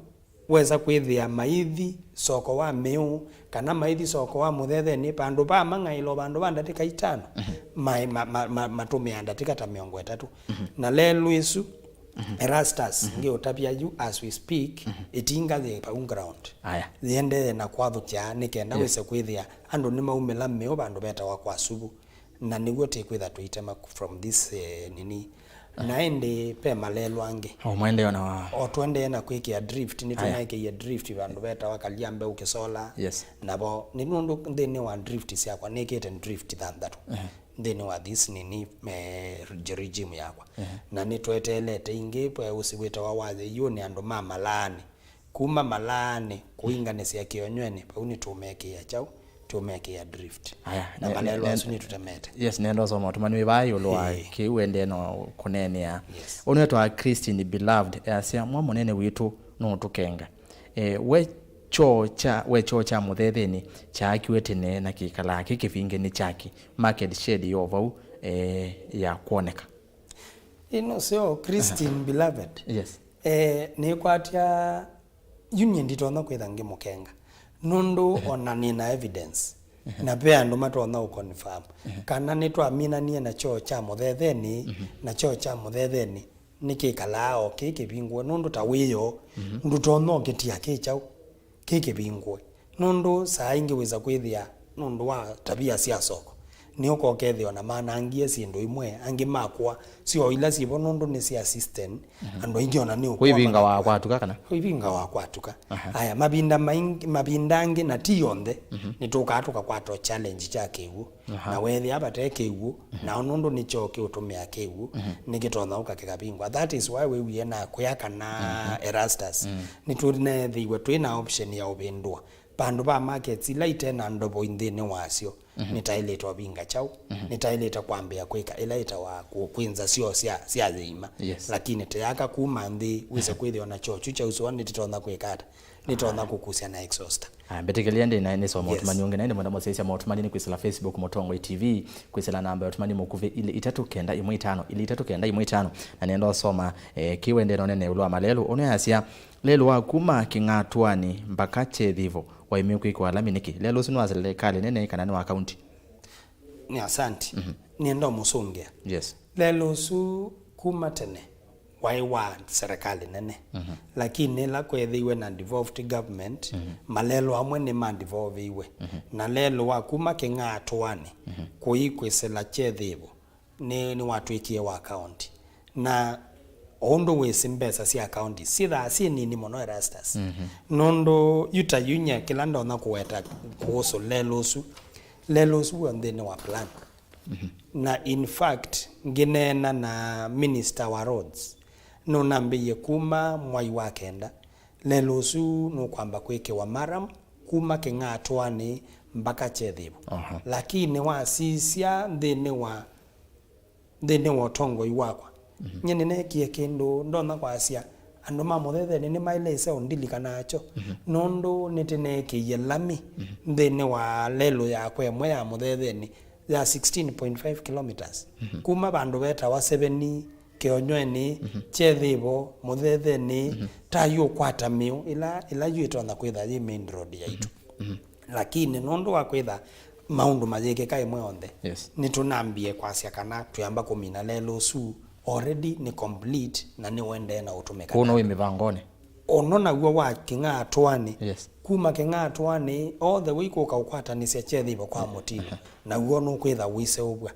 wesa kwĩthĩa maithi soko wa Mĩũ, kana maithi soko wa Mũthetheni, vandũ va mang'aĩlo, vandũ va ndatĩka itano, Mhm. ma, ma, ma, ma, matũmĩaa ndatĩka ta mĩongo ĩtatũ. Mhm. Na lelũ ĩsu Erastus, ngĩũtavya yu as we speak, ĩtinga yĩ vau ground. Aya. Yĩendee na kwathũkya nĩ kenda wĩse kwĩthĩa andũ nĩmaumĩla mĩũ vandũ vetawa kwa Suvu. Na nĩw'o tĩkwĩtha tũitema from this, eh, nini. Na ĩndĩ ve malelũ angĩ. O mwendeeo na wa. O tũendee na kwĩkĩa drift, nĩtũmekĩie drift vandũ vetawa Kaliambe ũkĩsola. Yes. Navo, nĩ nũndũ nthĩnĩ wa drift syakwa nĩkĩte drift thanthatũ. Nthĩnĩ wa this nini, eh, regime yakwa. Na nĩtweteelete ingĩ, ve ũsĩ wĩtawa wa yĩiũnĩ andũ ma malaanĩ. Kuma malaanĩ kũinganĩsya kĩonywenĩ, vau nĩtũmekĩĩa kyaũ, tũmekĩĩa drift. Aya, na ne-, malelũ ne-, asu nĩtũtemete. Yes, nenda ũsoma ũtũmani wĩ vaa ĩũlũ wa kĩu wendee no kũneenea. Yes. Ũnwetwa Christine Beloved, easya, mwa mũnene witũ nũũtũkenga. Eh, we kyoo kya, we kyoo kya mũthethenĩ kyaakiwe tene na kĩkalaa kĩ kĩvinge nĩ kyaki, market shed yo vau, eh, ya kwoneka. Ĩno syo Christine Beloved. Yes. Eh, nĩkwatya yu nyie nditonya kwĩtha ngĩmũkenga. Nũndũ ona nĩna evidence. Na ve andũ matonya ũconfirm. Kana nĩtwaminanie na kyoo kya mũthethenĩ, na kyoo kya mũthethenĩ nĩkĩkalaa o kĩ kĩvingũe. Nũndũ ta wĩoo, ndũtonya ũkĩtia kĩ kyaũ, kĩ kĩvingũe. Nũndũ saa ingĩ wĩsa kwĩthĩa nũndũ wa tavia sya soko, nĩũkokethĩa ona manangie syĩndũ imwe, angĩ makũa, syo ila syĩvo nũndũ nĩ sya system, andũ aingĩ ona nĩ ũkũa kwĩvinga wa kwatuka kana? Kwĩvinga wa kwatuka. Aya, mavinda maingĩ, mavinda angĩ na ti yonthe, nĩtũkaa tũkakwata challenge kya kĩw'ũ. Na weethĩa vate kĩw'ũ, nao nũndũ nĩkyo kĩũtũmĩa kĩw'ũ, nĩkĩtonya ũka kĩkavingwa. That is why wĩwie na kwĩa kana Erastus, nĩtũneethĩiwe twĩ na option ya ũvĩndũa. Vandũ va markets ila ite na ndovo nthĩnĩ wasyo, nĩtaĩlĩte ũvinga kyaũ, nĩtaĩlĩte kwambĩa kwĩka ĩla ĩtawa kũ-, kwĩnza syoo sya, sya yĩima. Yes. Lakini tĩyaka kuma nthĩ, wĩse kwĩthĩwa na kyoo kyu kyausũa nĩtĩtonya kwĩka ata? Nĩtonya kũkusya na exhauster. Ah, mbĩtĩkĩlya ndĩ na nĩsoma ũtũmani ũngĩ, na ĩndĩ mwenda mũsyaĩĩsya maũtũmani nĩ kwĩsĩla Facebook Mũtongoi T V, kwĩsĩla namba ya ũtũmani mũkuvĩ ilĩ itatũ kenda ĩmwe itano, ilĩ itatũ kenda ĩmwe itano, na nĩenda ũsoma, eh, kĩwendee na ũnene ĩũlũ wa malelũ. Ũnĩ asya, lelũ wa kuma Kĩng'atũanĩ mbaka Kyethĩvo waĩmĩe kwĩkĩwa lami nĩkĩ? Lelũ ũsu nĩ wa silikalĩ nene kana nĩ wa kaunti? Nĩ asanti. Nĩenda ũmũsũngĩa. Yes. Lelũ ũsu kuma tene waĩ wa serikali nene. Lakini ĩla kweethĩiwe na devolved government, malelũ amwe nĩmadevolviwe. Na lelũ wa kuma Kĩng'atũanĩ kũi kwĩsĩla Kyethĩvo nĩ, nĩwatw'ĩkie wa county. Na o ũndũ wĩsĩ mbesa sya county syĩthaa syĩ nini mũno, Erastus. Nũndũ yu ta yu nyie kĩla ndonya kũweta kũhusu lelũ ũsu, lelũ ũsu wĩ nthĩnĩ wa plan. Na in fact, ngĩneena na minister wa roads, nũnambĩie kuma mwai wa kenda, lelũ ũsu nũkwamba kwĩkĩwa maram kuma Kĩng'atũanĩ mbaka Kyethĩvo. Lakini wasisya nthĩnĩ wa, nthĩnĩ wa ũtongoi wakwa, nyie nĩneekie kĩndũ ndonya kwasya, andũ ma Mũthethenĩ nĩmaĩle ĩseo ndilikanaa kyo, nũndũ nĩtĩneekĩie lami nthĩnĩ wa lelũ yakwa ĩmwe ya Mũthethenĩ ya sixteen point five kilometres. Kuma vandũ vetawa Seveni, Kĩonyweni, Kyethĩvo, Mũthethenĩ, ta yu ũkwata mĩũ, ĩla, ĩla yu ĩtonya kwĩtha yĩ main road yaitũ. Lakini nũndũ wa kwĩtha maũndũ mayĩkĩka ĩmwe onthe, nĩtũnambie kwasya kana twĩamba kũmina lelũ ũsu already nĩ complete na nĩũendee na ũtũmĩka. Kũu no wĩ mĩvangonĩ? Ũno naw'o wa Kĩng'atũanĩ. Yes. Kuma Kĩng'atũanĩ all the way kũka ũkwatanĩsya Kyethĩvo kwa Mũtino. Naw'o nũkwĩtha ũiseũvw'a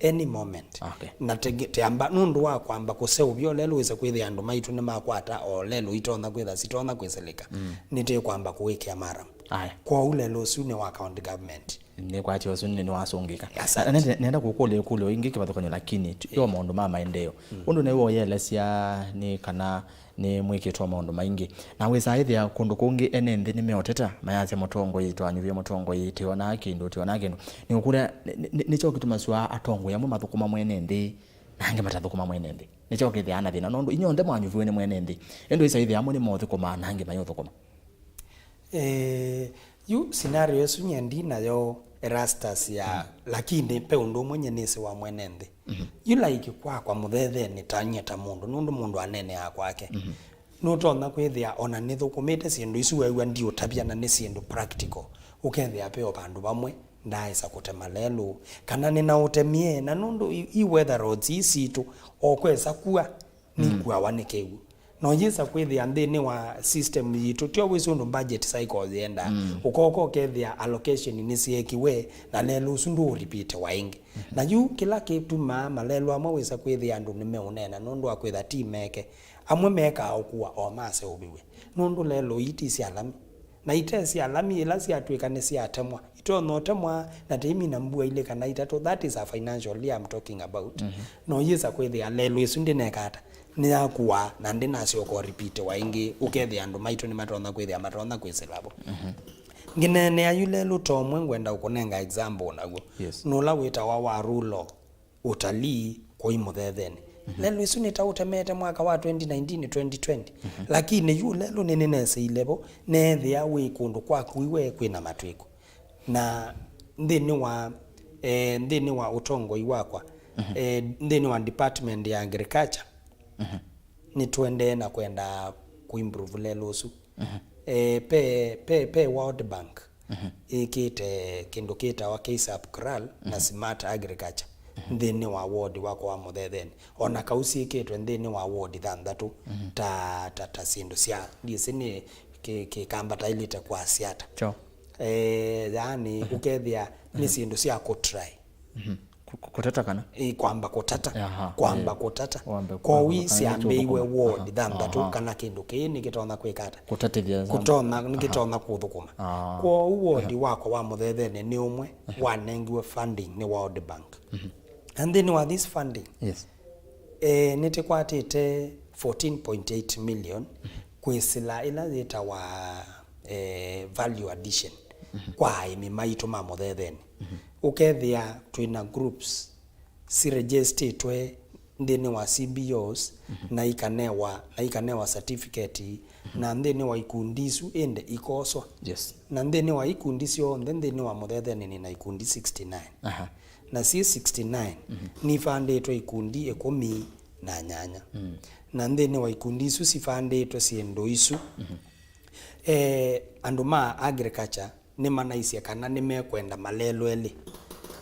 any moment. Okay. Na tege-, teamba nũndũ wa kwamba kũseũvya ũlelũ wĩse kwĩthĩa andũ maitũ nĩmakwata o lelũ itonya kwĩtha sitonya kwĩsĩlĩka, nĩtĩkwamba kũwĩkĩa maram. Aya. Kwoou lelũ ũsu nĩ wa county government. Nĩkwatya ũsu nĩ, nĩwasũngĩka. Asante. Na nende-, nenda kũkũlya ĩkũlyo ĩngĩ kĩvathũkany'o, lakini yo maũndũ ma maendeeo. Ũndũ naĩ woyelesya nĩ kana nĩ mwĩkĩtwa maũndũ maingĩ. Na wĩsaa ĩthĩa kũndũ kũngĩ ene nthĩ nĩmeũteta, mayasya mũtongoi, twanyuvie mũtongoi, tĩonaa kĩndũ, tĩonaa kĩndũ. Nĩũkũlya, nĩ, nĩ, nĩkyo kĩtumasw'a atongoi amwe mathũkũma mwene nthĩ, na angĩ matathũkũma mwene nthĩ? Nĩkyo kĩthĩaa na thĩna, nũndũ inyonthe mwanyuviwe nĩ mwene nthĩ. Ĩndĩ wĩsaa ĩthĩa amwe nĩmaũthũkũma, na angĩ mayũthũkũma. Eh, yu scenario ĩsu nye ndi nayo Erastus ya, lakini pe ũndũ ũmwe nye nĩsĩ wa mwene nthĩ. Yu like kwakwa Mũthethenĩ ta nye ta mũndũ, nũndũ mũndũ aneeneaa kwake. Nũtonya kwĩthĩa ona nĩthũkũmĩte syĩndũ isu weew'a ndiũtavya na nĩ syĩndũ practical. Ũkethĩa pe o vandũ vamwe ndaaĩsa kũtema lelũ, kana nĩnaũtemie, na nũndũ i, i weather roads ii sitũ, o kwesa kua, nikuawa nĩ kĩw'ũ. No yĩsa kwĩthĩa nthĩnĩ wa system yitũ, tyo wĩsĩ ũndũ budget cycle yĩendaa. Mm. Ũkoka ũkethĩa allocation nĩsyeekiwe, na lelũ ũsu ndũũrepeatiwa ĩngĩ. Mhm. Na yu kĩla kĩtumaa malelũ amwe wĩsa kwĩthĩa andũ nĩmeũneena nũndũ wa kwĩtha ti meke. Amwe mekaa ũkua o maseũviw'e, nũndũ lelũ ii ti sya lami. Na ite sya lami, ila syatw'ĩka nĩsyatemwa, itonya ũtemwa na tĩimina mbua ilĩ kana itatũ. That is a financial year I'm talking about. Mhm. No yĩsa kwĩthĩa lelũ ĩsu ndĩneka ata, nĩyakuaa na ndĩnasyoka ũrepeatiwa ĩngĩ, ũkethĩa andũ maitũ nĩmatonya kwĩthĩa matonya kwĩsĩla vo. Mhm. Ngĩneenea yu lelũ ta ũmwe ngwenda ũkũnenga example naw'o. Yes. Nũla wĩtawa wa rural utalii kũi Mũthethenĩ. Mhm. Lelũ ĩsu nĩtaũtemete mwaka wa twenty nineteen, twenty twenty. Mhm. Lakini yu lelũ nĩnĩneseile vo, neethĩa wĩ kũndũ kwakuiwe kwĩna matwĩko. Na nthĩnĩ wa, eh, nthĩnĩ wa ũtongoi wakwa, mhm, eh, nthĩnĩ wa department ya agriculture, mhm, nĩtũendee na kwenda kũimprove lelũ ũsu. Mhm. Eh, pe, pe, pe World Bank, mhm, ĩkĩte kĩndũ kĩtawa KSAP CRAL na, mhm, Smart Agriculture, mhm, nthĩnĩ wa ward wakwa wa Mũthethenĩ. Ona kau syĩkĩtwe nthĩnĩ wa ward thanthatũ, mhm, ta, ta, ta syĩndũ sya, ndiĩsĩ nĩ kĩ-, kĩkamba tailĩte kwasya ata. Sure. Eh, yaani, mhm, ũkethĩa nĩ, mhm, syĩndũ sya kũtry. Mhm. Kũ-, kũ-, kũtata kana? Ĩ, kwamba kũtata. Aha, kwamba, ĩ, kũtata. Wambe kwoou kwamba kana syambĩiwe kĩndũ ward, aha, thanthatũ, aha, kana kĩndũ kĩĩ nĩkĩtonya kwĩka ata? Kũtatĩthya syamba. Kũtonya, aha, nĩkĩtonya kũthũkũma. Ah. Kwoou ward, aha, wakwa wa Mũthethenĩ nĩ ũmwe, aha, wanengiwe funding nĩ World Bank. Mhm. Na nthĩnĩ wa this funding, yes, eh, nĩtĩkwatĩte fourteen point eight million, mhm, kwĩsĩla ĩla yĩtawa, eh, value addition, mhm, kwa aĩmi maitũ ma Mũthethenĩ. Mhm. Ũkethĩa twĩna groups siregistĩtwe nthĩnĩ wa C B Os, mhm, na ikanewa, na ikanewa certificate, mhm, na nthĩnĩ wa ikundi isu ĩndĩ ikoswa. Yes. Na nthĩnĩ wa ikundi syonthe nthĩnĩ wa Mũthethenĩ nĩna ikundi sixty-nine. Aha. Na syĩ sixty-nine, mhm, nifandĩtwe ikundi ĩkũmi na nyanya. Mm. Na nthĩnĩ wa ikundi isu sifandĩtwe syĩndũ isu, mhm, eh, andũ ma agriculture nĩmanaisye kana nĩmekwenda malelũ elĩ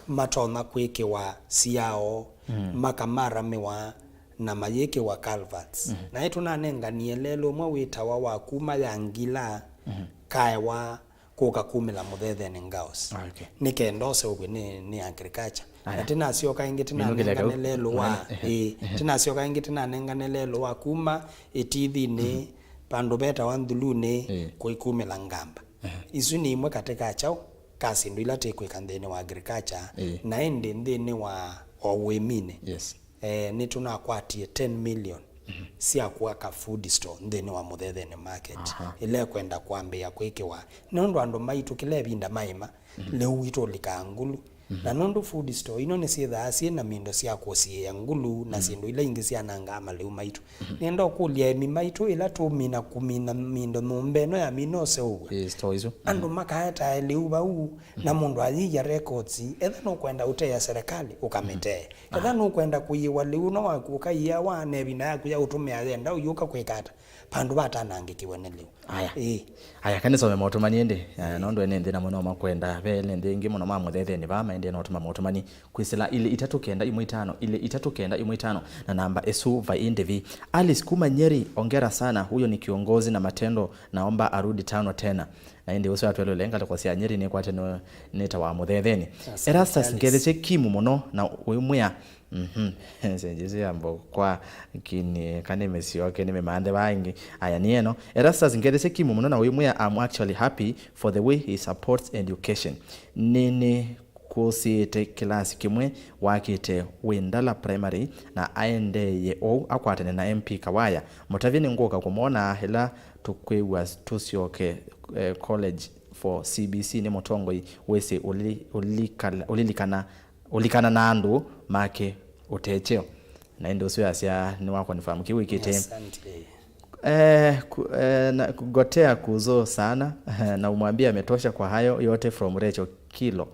matonya kwĩkĩwa siao, mm, makamaramĩwa na mayĩkĩwa culverts. Mm. Naĩ tũnanenganie lelũ ũmwe wĩtawa wa kuma ya ngila, mm, kaewa kũka kumĩla Mũthethenĩ Ngaos. Ah, okay. Nĩ kenda ũseũvw'e nĩ, nĩ agriculture. Aya. Na tĩnasyoka ĩngĩ tĩnanengane lelũ wa, ehe, ĩĩ, ehe, tĩnasyoka ĩngĩ tĩnanengane lelũ wa kuma Ĩtithinĩ, mhm, vandũ vetawa Nthulunĩ, ĩĩ, kũikumĩla Ngamba. Ehe. Isu nĩ imwe katĩ ka kyaũ ka syĩndũ ila tĩkwĩka nthĩnĩ wa agriculture, ĩĩ, na ĩndĩ nthĩnĩ wa o ũĩminĩ. Yes. Eh, nĩtũnakwatie ten million, mhm, sya kwaka food store nthĩnĩ wa Mũthethenĩ market, aha, ĩla ĩkwenda kwambĩĩa kwĩkĩwa. Nũndũ andũ maitũ kĩla ĩvinda maĩma, mhm, lĩu witũ ũlikaa ngulu. Mhm. Na nũndũ food store ino nĩsyĩthaa syĩ na mindo sya kũsiĩĩa ngulu na, mhm, syĩndũ ila ingĩ syanangaa malĩu maitũ. Mhm. Nĩenda ũkũlya aĩmi maitũ ĩla tũmina kũmina mindo nyũmba ĩno yamina ũseũvw'a. Ĩĩ, store isu. Andũ, mhm, makaetae lĩu vau, na, mhm, mũndũ ayĩia records, etha nũkwenda ũteea serikali, ũkamĩtee. Mhm. Etha, aha, nũkwenda kũiĩwa lĩu no waku ũkaiĩawa na ĩvinda yaku ya ũtũmĩa yenda ũyũka kwĩka ata? Vandũ vatanangĩkiwe nĩ lĩu. Aya. Ĩĩ. Aya, kanĩsome maũtũmani ĩndĩ, eh, nũndũ ene nthĩ namo no makwenda, ve ene nthĩ ĩngĩ mũno ma Mũthethenĩ vaa maendee na ũtũma maũtũmani kwĩsĩla ilĩ itatũ kenda imwe itano, ilĩ itatũ kenda imwe itano, na namba ĩsu vai ĩndĩvi. Alice kuma Nyeri, ongera sana, huyo ni kiongozi na matendo, naomba arudi tano tena. Na ĩndĩ ũsu atwelele ngalĩko sya Nyeri nĩkwate nĩ, nĩtawa Mũthethenĩ. Asante, Erastus Alice. Ngethesye Kimu mũno na ũimwĩa. Mhm. Senjisi yambo kwa kini kani mĩsyoke nĩ mĩmanthe vangi. Aya nĩ eno. Erastus Ngethesye Kimu mũno na ũimwĩa, I'm actually happy for the way he supports education. Nĩnĩ kũsĩĩte kĩlasi kĩmwe wakĩte Wĩndala Primary na aendeeye ũu akwatane na M P Kawaya. Mũtavye nĩngũka kũmwona ĩla tũkwĩw'a tũsyoke, eh, college for C B C nĩ mũtongoi wĩsĩ ũli-, ũlikala-, ũlilikana, ũlikana na andũ make ũtekyeo. Na ĩndĩ ũsu yasya nĩwa confirm kĩu ĩkĩte. Asante. Eh, ku-, eh, na, gotea kuzo sana, na umwambie ametosha kwa hayo yote from Rachel Kilo.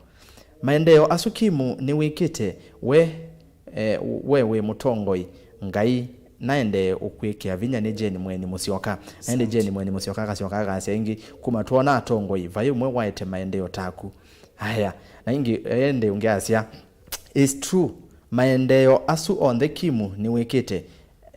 Maendeeo asu Kimu nĩwĩkĩte, we, eh, we wĩ mũtongoi, Ngai naendee ũkwĩkĩa vinya nĩ Jane Mweni Mũsyoka. Na ĩndĩ Jane Mweni Mũsyoka akasyoka akasya ĩngĩ, kuma twona atongoi, vai ũmwe waete maendeeo taku. Aya, na ĩngĩ, ĩndĩ ũngĩ asya, It's true, maendeeo asu onthe Kimu nĩwĩkĩte,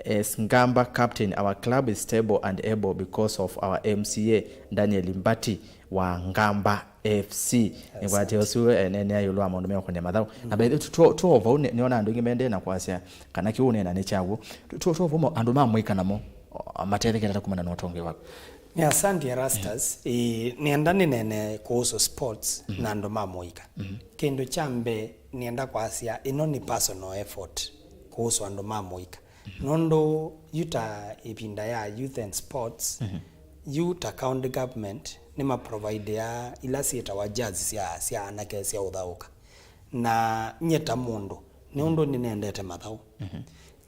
As Ngamba captain, our club is stable and able because of our M C A, Daniel Mbati wa Ngamba F C. Nĩkwatya ũsu eneenea ĩũlũ wa maũndũ meũkonĩa mathaũ. Na by the way, tũ- tũ- tũ- vau nĩ- nĩona andũ aingĩ mendee na kwasya kana kĩu ũneena nĩ kyaw'o. Tũ- tũ- tũ- vau andũ ma mũika namo o, matethekete ata kumana na ũtongoi waku? Nĩ asante Erastus. Ĩĩ, nĩenda nĩnene kũhusu sports na andũ ma mũika. Kĩndũ kya mbee nĩenda kwasya ĩno nĩ personal effort kũhusu andũ ma mũika. Nũndũ yu ta ĩvinda ya youth and sports, yu ta county government nĩmaprovidea ila syĩtawa jersey sya, sya anake sya ũthaũka. Na nyie ta mũndũ, nĩ ũndũ nĩnendete mathaũ,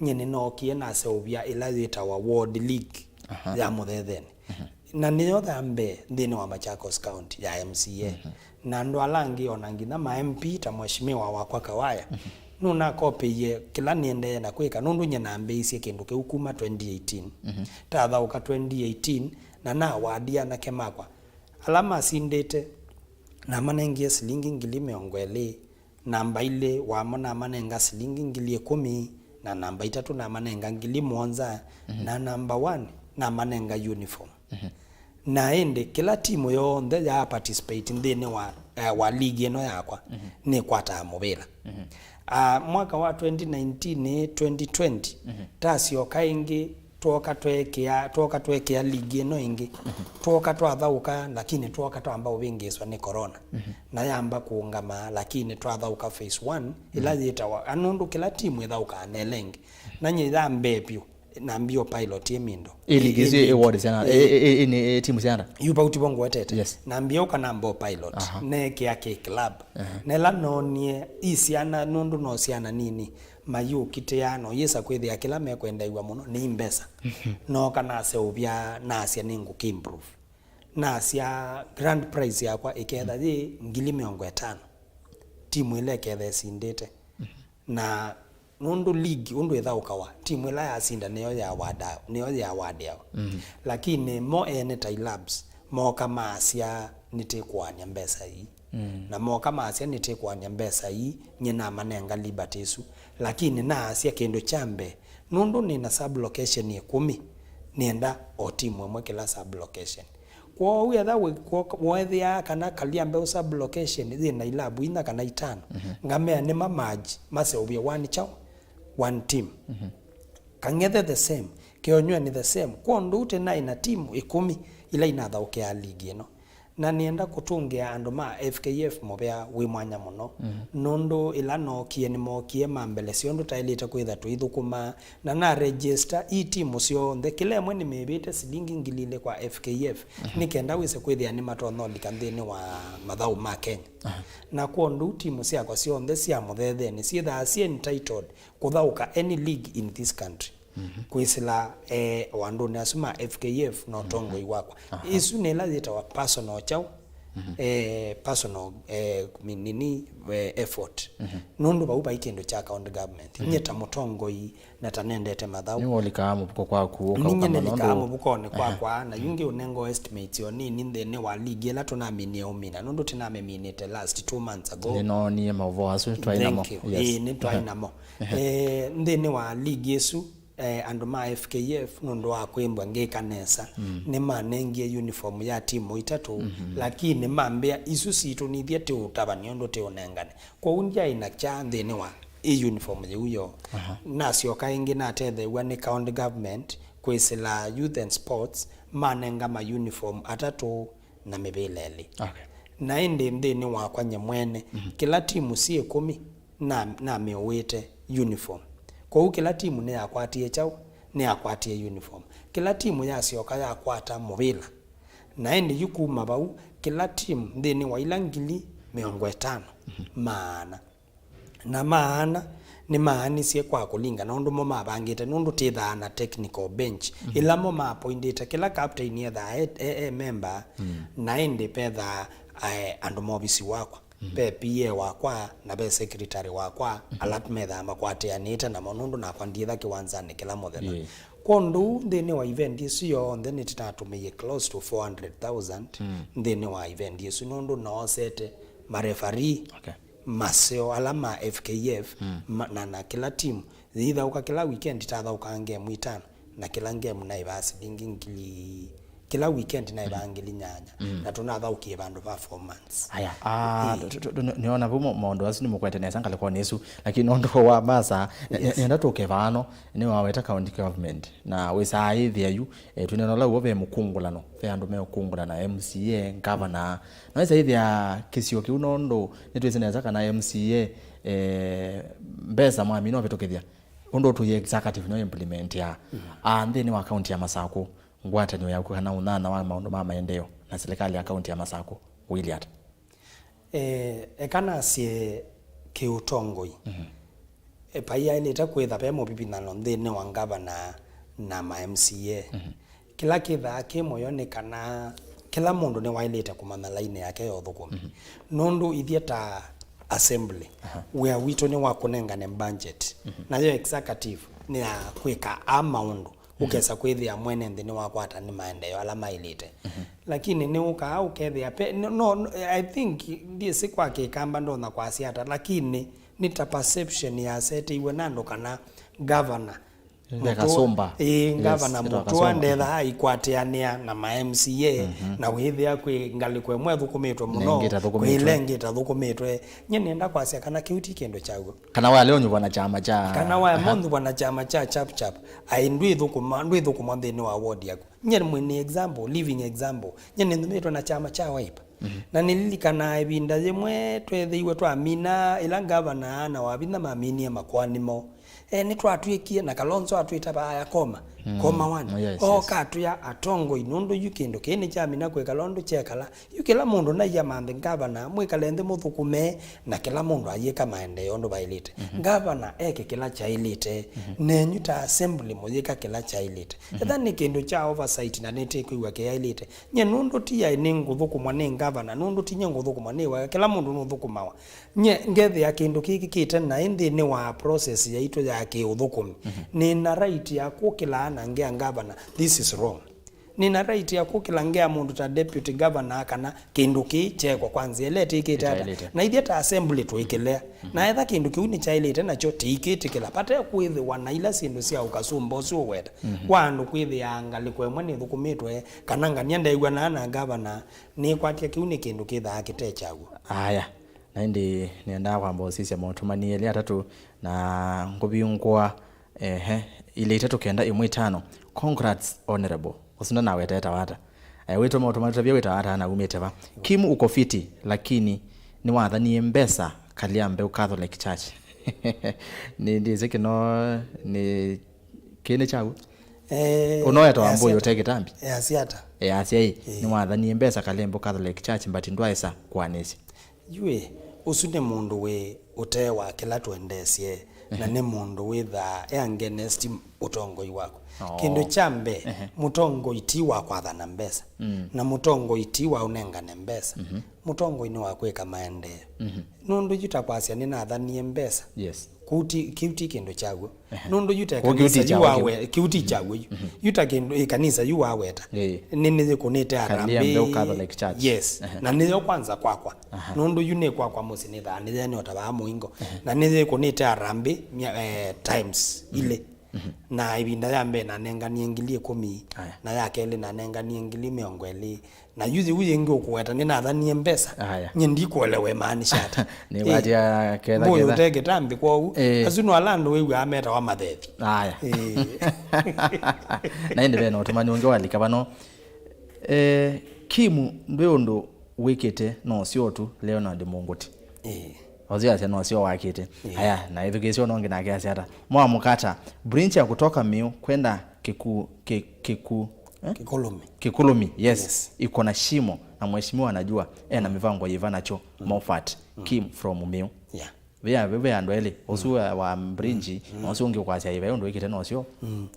nyie nĩnookie naseũvya ĩla yĩtawa World League ya Mũthethenĩ. Na nĩyo ya mbee nthĩnĩ wa Machakos County ya M C A. Na andũ ala angĩ, ona nginya ma M P ta Mheshimiwa wakwa Kawaya, nũnakopĩie kĩla nĩendee na kwĩka, nũndũ nyie nambĩĩisye kĩndũ kĩu kuma twenty eighteen. Tathaũka twenty eighteen, na nawadia anake makwa ala masindĩte, namanengie silingi ngili mĩongo ĩlĩ, namba ilĩ wamo namanenga silingi ngili ĩkũmi, na namba itatũ namanenga ngili mũonza, na namba one namanenga uniform. Na ĩndĩ kĩla timu yonthe ya participate nthĩnĩ wa, eh, wa ligi ĩno yakwa nĩkwataa mũvĩla. Ah, mwaka wa twenty nineteen, twenty twenty, tasyoka ĩngĩ, twooka tweekĩa, twooka tweekĩa ligi ĩno ĩngĩ. Twooka twathaũka, lakini twooka twamba ũvĩngĩĩswa nĩ corona. Na yamba kũũngama, lakini twathaũka phase one, ĩla yĩtawa, a, nũndũ kĩla timu ĩthaũkaa na ĩla ĩngĩ. Na nyie ya mbee vyũ, nambie ũpilot ĩ middle. Ĩ ligi ĩsu ĩ ward syana, ĩ, ĩ, ĩ, ĩ, nĩ, ĩ timu syana? Yu vau tivo ngwetete. Yes. Nambie ũka namba ũpilot. Aha. Neekĩa kĩ club. Aha. Na ĩla noonie i syana, nũndũ no syana nini, mayũkitĩa, no yĩsa kwĩthĩa kĩla mekwendeew'a mũno nĩ mbesa. Nooka naseũvya, nasya nĩngũkĩ improve. Nasya grand prize yakwa ĩketha yĩ ngili mĩongo ĩtano. Timu ĩla ĩketha ĩsindĩte. Na nũndũ ligi ũndũ ĩthaũkawa, timu ĩla yasinda nĩyo yawada, nĩyo yawadeawa. Lakini mo ene ta ilabs mooka maasya, "Nĩtĩkũanĩa mbesa ii." Na mooka maasya, "Nĩtĩkũanĩa mbesa ii," nyie namanenga liberty ĩsu. Lakini naasya kĩndũ kya mbee, nũndũ nĩ na sub location ĩkũmi, nĩenda o timu ĩmwe kĩla sub location. Kwoou etha wĩ-, kwo-, weethĩaa kana Kaliambeu sub location yĩ na ilabu inya kana itano, ngamea nĩma merge maseũvye one kyaũ, one team. Kang'ethe the same, Keonywe nĩ the same. Kwondũ tĩnaĩ na timu ĩkũmi ila inathaũkĩaa ligi ĩno. Na nĩenda kũtũngĩa andũ ma F K F mũvea wĩ mwanya mũno, nũndũ ĩla nookie, nĩmookie mambelesya ũndũ taĩlĩte kwĩtha tũithũkũma, na na register i timu syonthe, kĩla ĩmwe nĩmĩĩvĩte silingi ngili ilĩ kwa F K F, nĩ kenda wĩse kwĩthĩa nĩmatonya ũlika nthĩnĩ wa mathaũ ma Kenya. Na kwondũ timu syakwa syonthe sya Mũthethenĩ syĩthaa syĩ entitled kũthaũka any league in this country. Kwĩsĩla, eh, o andũnĩ asu ma F K F na ũtongoi wakwa. Ĩsu nĩ ĩla yĩtawa personal kyaũ, eh, personal, eh, mi-, nini, eh, effort. Nũndũ vau vai kĩndũ kya county government. Nyie ta mũtongoi na ta nendete mathaũ. Nĩwolikaa mũvuko kwaku, ũkaũka. Ninye nĩlikaa mũvukonĩ kwakwa, na yu ngĩũnenga estimates o nini nthĩnĩ wa ligi ĩla tũnaminie ũmina, nũndũ tĩnamĩminĩte last two months ago. Nĩnoonie maũvoo asu twaĩ namo. Thank you. Yes. Ĩĩ, nĩ twaĩ namo. Eh, nthĩnĩ wa ligi ĩsu, eh, andũ ma F K F, nũndũ wa kwĩmbwa ngĩka nesa, nĩmanengie uniform ya timu itatũ, lakini mambĩa isu sitũ nithyĩ tĩũtavany'a ũndũ tĩũnengane. Kwoou ndyaĩ na kya nthĩnĩ wa ĩ uniform yĩu yoo. Nasyoka ĩngĩ natetheew'a nĩ county government kwĩsĩla youth and sports, manenga ma uniform atatũ na mĩvĩla ĩlĩ. Okay. Na ĩndĩ nthĩnĩ wakwa nye mwene, kĩla timu syĩ ĩkũmi na, namĩũĩte uniform. Kwoou kĩla timu nĩyakwatie kyaũ? Nĩyakwatie uniform. Kĩla timu yasyoka yakwata mũvĩla. Na ĩndĩ yu kuma vau, kĩla timu nthĩnĩ wa ila ngili mĩongo ĩtano, maana na maana nĩmaanisye kwa kũlingana ũndũ mo mavangĩte, nũndũ tĩthaa na technical bench ĩla mo maappointĩte. Kĩla captain ethaa e, e, e member, na ĩndĩ vethaa, eh, andũ ma ovisi wakwa, ve P A wakwa, na ve secretary wakwa, ala methaa makwatĩanĩte namo, nũndũ nakwa ndyĩtha kĩwanzanĩ kĩla mũthenya. Kwondũ nthĩnĩ wa event ĩsu yonthe nĩtĩnatũmĩie close to four hundred thousand nthĩnĩ wa event ĩsu, nũndũ noosete marefarii, okay, maseo ala ma F K F, mm, ma, na, na kĩla timu yĩithaũka kĩla weekend, tathaũkaa ngemu itano, na kĩla ngemu naĩvaa silingi ngili, kĩla weekend naĩvaa, mm, ngili nyanya, mm, na tũnathaũkie vandũ va four months. Aya, ah, ĩĩ, tu- tu- tu- nĩona vu mo- maũndũ asu nĩmũkwete nesa ngalĩkonĩ ĩsu, lakini nũndũ wa masa, nĩ- nĩ- Yes. nĩenda tũke vano, nĩwaweta county government, na wĩsaa ĩthĩa yu, eh, twĩnena ũla w'o ve mũkũngũlano, ve andũ meũkũngũlana, M C A, ngavana, na wĩsaa ĩthĩa kĩsio kĩu, nũndũ nĩtwĩsĩ nesa kana M C A, eh, mbesa mwamina ũvĩtũkĩthya, ũndũ tũi executive nĩyo implement ya, mm, ah, nthĩnĩ wa county ya Masakũ, ngwatanĩo yaku kana ũnyanya wa maũndũ ma maendeeo na serikali ya kaunti ya Masakũ ũilyĩ ata? Eh, eka nasye kĩũtongoi. Mhm. E, vaiaĩlĩte kwĩtha ve mũvivithano nthĩnĩ wa ngavana na ma M C A. Mhm. Kĩla kĩthaa kĩ mũyo nĩ kana kĩla mũndũ nĩwaĩlĩte kũmanya lainĩ yake ya ũthũkũmi. Mhm. Nũndũ ithyĩ ta assembly, aha, wĩa witũ nĩ wa kũnengane budget. Mhm. Nayo executive nĩ ya kwĩka a maũndũ. Mhm. Ũkesa kwĩthĩa mwene nthĩ nĩwakwata nĩ maendeeo ala maĩlĩte. Mhm. Lakini nĩũkaa ũkethĩa pe, no, no, I think, ndyĩsĩ kwa kĩkamba ndonya kwasya ata, lakini nĩ ta perception yaseteiwe na andũ kana governor Ĩla mũtũa, kasũmba. Ĩĩ, yes, ngavana ĩla mũtũa kasũmba. Ndethaa aikwatĩanĩa na ma M C A, mhm, na wĩthĩa kwĩ ngalĩko ĩmwe ĩthũkũmĩtwe mũno, na ĩngĩ ĩtathũkũmĩtwe, kwĩ ĩla ĩngĩ ĩtathũkũmĩtwe. Nyie nĩenda kwasya kana kĩu ti kĩndũ kyaw'o. Kana waya leo nyuva na kyama kya, kana waya, aha, monthwa na kyama kya chap chap, ai ndwĩthũkũma, ndwĩthũkũma nthĩnĩ wa ward yaku. Nyie mwene example, living example. Nyie nĩnthũmĩtwe na kyama kya Wiper. Mhm. Na nĩlilikanaa ĩvinda yĩmwe tweethĩiwe twamina ĩla ngavana na Wavinya maminie makoani moo. E, nĩtwatw'ĩkie, na Kalonzo atwĩta vaaya koma, mm, koma one. Oh, yes, yes. Oka atwĩa atongoi, nũndũ yu kĩndũ kĩĩ nĩkyamina kwĩkala ũndũ kyekala. Yu kĩla mũndũ naia manthe ngavana, mwĩkale nthĩ mũthũkũme, na kĩla mũndũ ayĩka maendeeo ũndũ vaĩlĩte. Mhm. Ngavana eke kĩla kyaĩlĩte, mhm, nenyu ta assembly mũyĩka kĩla kyaĩlĩte. Mhm. Etha nĩ kĩndũ kya oversight na nĩtĩkwĩw'a kĩyaĩlĩte, nye nũndũ ti yaĩ nĩ ngũthũkũmwa nĩ ngavana, nũndũ ti nye ngũthũkũmwa nĩ waya, kĩla mũndũ nũthũkũmawa. Nye ngethĩa kĩndũ kĩkĩkĩte naĩ nthĩnĩ wa process yaitũ ya kĩũthũkũmi. Mhm. Nĩ na right ya kũkĩlaa na ngea ngavana, this is wrong. Nĩ na right ya kũkĩla ngea mũndũ ta deputy governor kana kĩndũ kĩĩ kyekwa kwa nzĩa ĩla ĩtĩkĩte ata. Ĩtaĩlĩte. Na ithyĩ ta assembly tũikĩlea. Mhm. Na etha kĩndũ kĩu nĩkyaĩlĩte nakyo tĩikĩtĩkĩla. Vate kwĩthĩwa na ila syĩndũ sya ũkasũmba ũsu ũweta. Mhm. Wa andũ kwĩthĩaa ngalĩko ĩmwe nĩthũkũmĩtwe, kana ngania ndeew'anaa na ngavana, nĩkwatya kĩu nĩ kĩndũ kĩthaa kĩte kyaw'o. Aya. Na ĩndĩ nĩendaa kwamba ũsisya maũtũmani elĩ atatũ na ngũvingũa, ehe, ilĩ itatũ kenda ĩmwe itano. Congrats, Honorable. Ũsu ndanaweta etawa ata? Eh, wĩtũ maũtũmani tũtavya wĩtawa ata na umĩte va? Kim uko fiti, lakini nĩwathanie mbesa Kaliambeu Catholic Church. Nĩ ndĩsĩ kĩno nĩ kĩĩ nĩ kyaũ? Eh, ũno etawa Mbũi ũte kĩtambi? Easya ata? Easya ĩ, eh, nĩwathanie mbesa Kaliambeu Catholic Church, but ndwaĩsa kũanĩsya. Yu ĩ, ũsu nĩ mũndũ wĩ ũtee wa kĩla twendeesye, na nĩ mũndũ wĩthaa e against ũtongoi waku. Oh. Kĩndũ kya mbee, ehe, mũtongoi ti wa kwathana mbesa, mm, na mũtongoi ti wa ũnengane mbesa. Mhm. Mũtongoi nĩ wa kwĩka maendeeo. Mhm. Nũndũ yu ta kwasya nĩnathanie mbesa. Yes. Kĩu ti, kĩu ti kĩndũ kyaw'o. Ehe. Nũndũ yu ta, kĩu ti kanisa yu kyaw'o, wawe-, kĩu ti kyaw'o yu. Mhm. Yu ta kĩndũ, ĩ, kanisa yu waweta. Ĩĩ. Nĩ, nĩnĩyĩkũnĩte Harambee Harambee. Mbeu Catholic Church. Yes. Ehe. Na nĩyo kwanza kwakwa. Aha. Nũndũ yu nĩ kwakwa mũsyĩ nĩthaa nĩyenĩota vaa mũingo. Ehe. Na nĩyĩkũnĩte Harambee mya-, eh, times, mhm, ilĩ. Mhm. Na ĩvinda ya mbee nanenganie ngili ĩkũmi. Aya. Na ya kelĩ nanenganie ngili mĩongo ĩlĩ. Na yu yĩu yĩngĩ ũkũweta nĩnathanie mbesa. Aya. Nye ndikũelewa ĩmaanisha ata. Nĩkwatya ketha, Mbũyũ ketha. Ũte kĩtambi kwoou. Eh. Asu no ala andũ wĩw'aa metawa mathethi. Aya. Eh. Na ĩndĩ ve na ũtũmani ũngĩ walika vano. Eh, Kimu, ndwĩ ũndũ wĩkĩte, no syo tu Leonard Mũngũti. Eh. Ũsu asya no syo wakĩte. Eh. Aya, na ĩthukĩĩsyo ũno ũngĩ nake asya ata? Mwamũkata, Brinch ya kutoka Miu kwenda Kiku-, Ki-, Kiku-, eh? Kikũlũmi. Kikũlũmi, yes. Yes. Iko na shimo, na mheshimiwa anajua, eh, na mivango yiva nacho. Mm. Moffat, mm, Kim from Miu. Yeah. Vea, ve, ve andũ elĩ, ũsu wa, wa Brinch, mm, na ũsu ũngĩ ũkwasya ive ũndũ wĩkĩte no syo. Mm.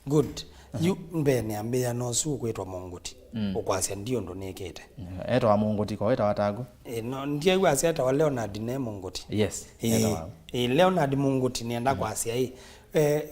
Good. Yu mbee nĩambĩĩa no ũsu ũkwĩtwa Mũngũti. Mm. Ũkwasya ndi ũndũ nĩkĩte. Mm. Etawa Mũngũti, ko etawa Tagu? Eh, no, ndiaigua asya etawa Leonard ne Mũngũti. Yes, eh, etawa. Eh, Leonard Mũngũti nĩenda, mm, kwasya ĩ. Eh,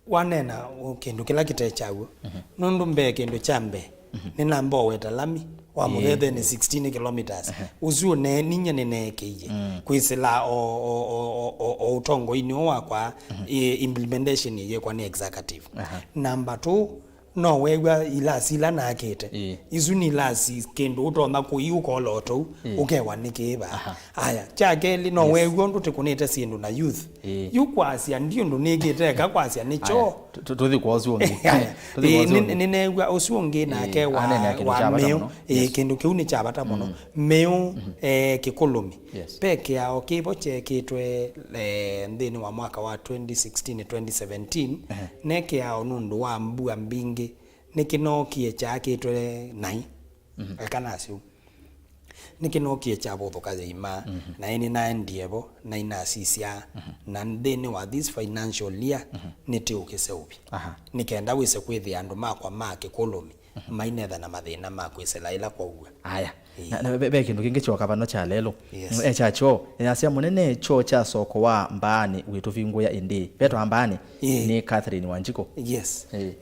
Waneena ũ-, kĩndũ kĩla kĩte kyaw'o. Mhm. Nũndũ mbee, kĩndũ kya mbee, mhm, nĩnamba ũweta lami, wa Ĩĩ. Mũthetheni sixteen kilometers. Ũsu ũne ninyie nĩneekĩie kwĩsĩla o, o, o, o, o, o ũtongoinĩ ũũ wakwa, ĩ, implementation ĩyĩkwa nĩ executive. Aha. Namba two, no weew'a ilasi ila nakĩte. Ĩĩ. Isu nĩ ilasi kĩndũ ũtonya kũi ũkola o tũu, Ĩĩ. ũkewa nĩ kĩĩ vaa. Aha. Aya, kya kelĩ, no Yes. weew'a ũndũ tĩkũnĩte syĩndũ na youth. Ĩĩ. Yu kwasya ndi ũndũ nĩkĩte, eka kwasya nĩ Aya, kyoo. tu- tu- tũthi kwa ũsu ũngĩ. Aya. Tũthi kwa Ĩĩ, ũsu nĩ- ũngĩ. Nĩneew'a ũsu ũngĩ nake Ĩĩ, wa, anene kĩndũ wa kya vata mĩũ, mũno. Ĩĩ, Yes. kĩndũ kĩu nĩ kya vata mũno. Mĩũ, eh, kĩkũlũmi. Yes. Ve kĩao kĩvo kyekĩtwe, eh, nthĩnĩ wa mwaka wa twenty sixteen, twenty seventeen, Ehe. ne kĩao nũndũ wa mbua mbingĩ, nĩkĩnookie kyaakĩtwe naĩ. Eka nasyo. Nĩkĩnookie kyavũthũka yĩima, na ĩĩ nĩnaendie vo, na inasisya, na nthĩnĩ wa this financial year, nĩtĩũkĩseũvya. Aha. Nĩ kenda wĩse kwĩthĩa andũ makwa ma kĩkũlũmi mainetha na mathĩna ma kwĩsĩla ĩla kwaua. Aya. Ĩĩ. Na, na ve, ve kĩndũ kĩngĩ kyoka vano kya lelũ. Yes. E kya kyoo, yasya mũnene kyoo kya soko wa Mbaanĩ wĩtũvingũĩa ĩndĩ. Vetwa Mbaanĩ Ĩĩ. nĩ Catherine Wanjikũ. Yes. Ĩĩ.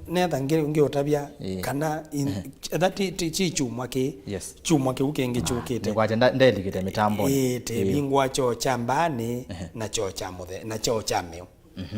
Netha ngĩ- ngĩũtavya Ĩĩ. kana in- etha ti- ti- ti kyumwa kĩĩ, Yes. kyumwa kĩu kĩngĩ kyũkĩte. Nĩkwatya nda- ndelikĩte mĩtambonĩ. Ĩĩ, tĩvingũa kyoo kya Mbaanĩ na kyoo kya mũthe- na kyoo kya mĩũ.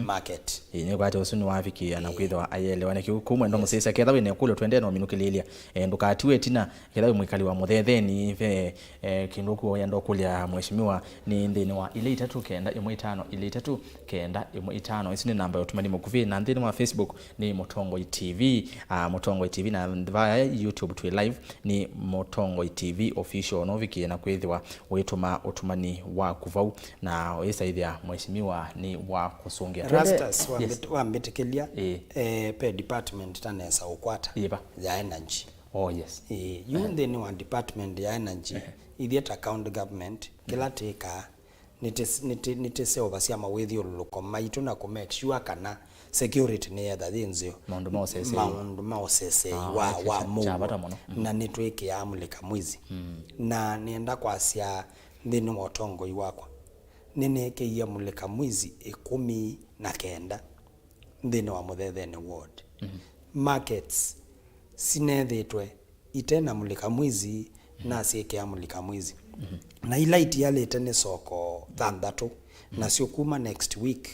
Market. Ĩĩ, nĩkwatya ũsu nĩwavikĩĩa na kwĩthĩwa ayelewa nĩ kĩu. Kũu mwendwa mũsyaĩĩsya, ketha wĩ na ĩkũlyo twendee na ũminũkĩlĩĩlya. Eh, ndũkatiwe ĩtina, ketha wĩ mwĩkali wa Mũthetheni, ve, eh, kĩndũ ũkwenda ũkũlya mheshimiwa, nĩ nthĩnĩ wa ilĩ itatũ kenda ĩmwe itano ilĩ itatũ kenda ĩmwe itano. Ĩsu nĩ namba ya ũtũmani mũkuvĩ, na nthĩnĩ wa Facebook nĩ Mũtongoi T V, ah, Mũtongoi T V, na vaya YouTube twĩ live nĩ Mũtongoi T V Official. No ũvikĩe na kwĩthĩwa ũitũma ũtũmani waku vau, na ũisaithya mheshimiwa nĩ wa kũsũngĩa. Twende- Rastas, Yes. wambĩt- wambĩtĩkĩlya, Ĩĩ. eh, pe department tanesa ũkwata Ĩva. ya energy. Oh, yes. Ĩĩ, yu nthĩnĩ wa department ya energy, ithyĩ ta county government, kĩla twĩkaa, nĩtĩ- nĩtĩ- nĩtĩseũvasya mawĩthyũlũlũko maitũ na kũ make sure kana security nĩyetha yĩ nzeo. Maũndũ ma ũsesei. Maũndũ ma ũsesei Ah, wa, okay, wa kya- kya mũuo. Vata mũno. Na nĩtwĩkĩaa mũlĩka mwizi. Na nĩenda kwasya nthĩnĩ wa ũtongoi wakwa, nĩnĩkĩie mũlĩka mwizi ĩkũmi na kenda nthĩnĩ wa Mũthetheni ward. Markets sinethĩtwe ite na mũlĩka mwizi, nasyĩkĩa mũlĩka mwizi. Na ila itialĩte nĩ soko thanthatũ, nasyo kuma next week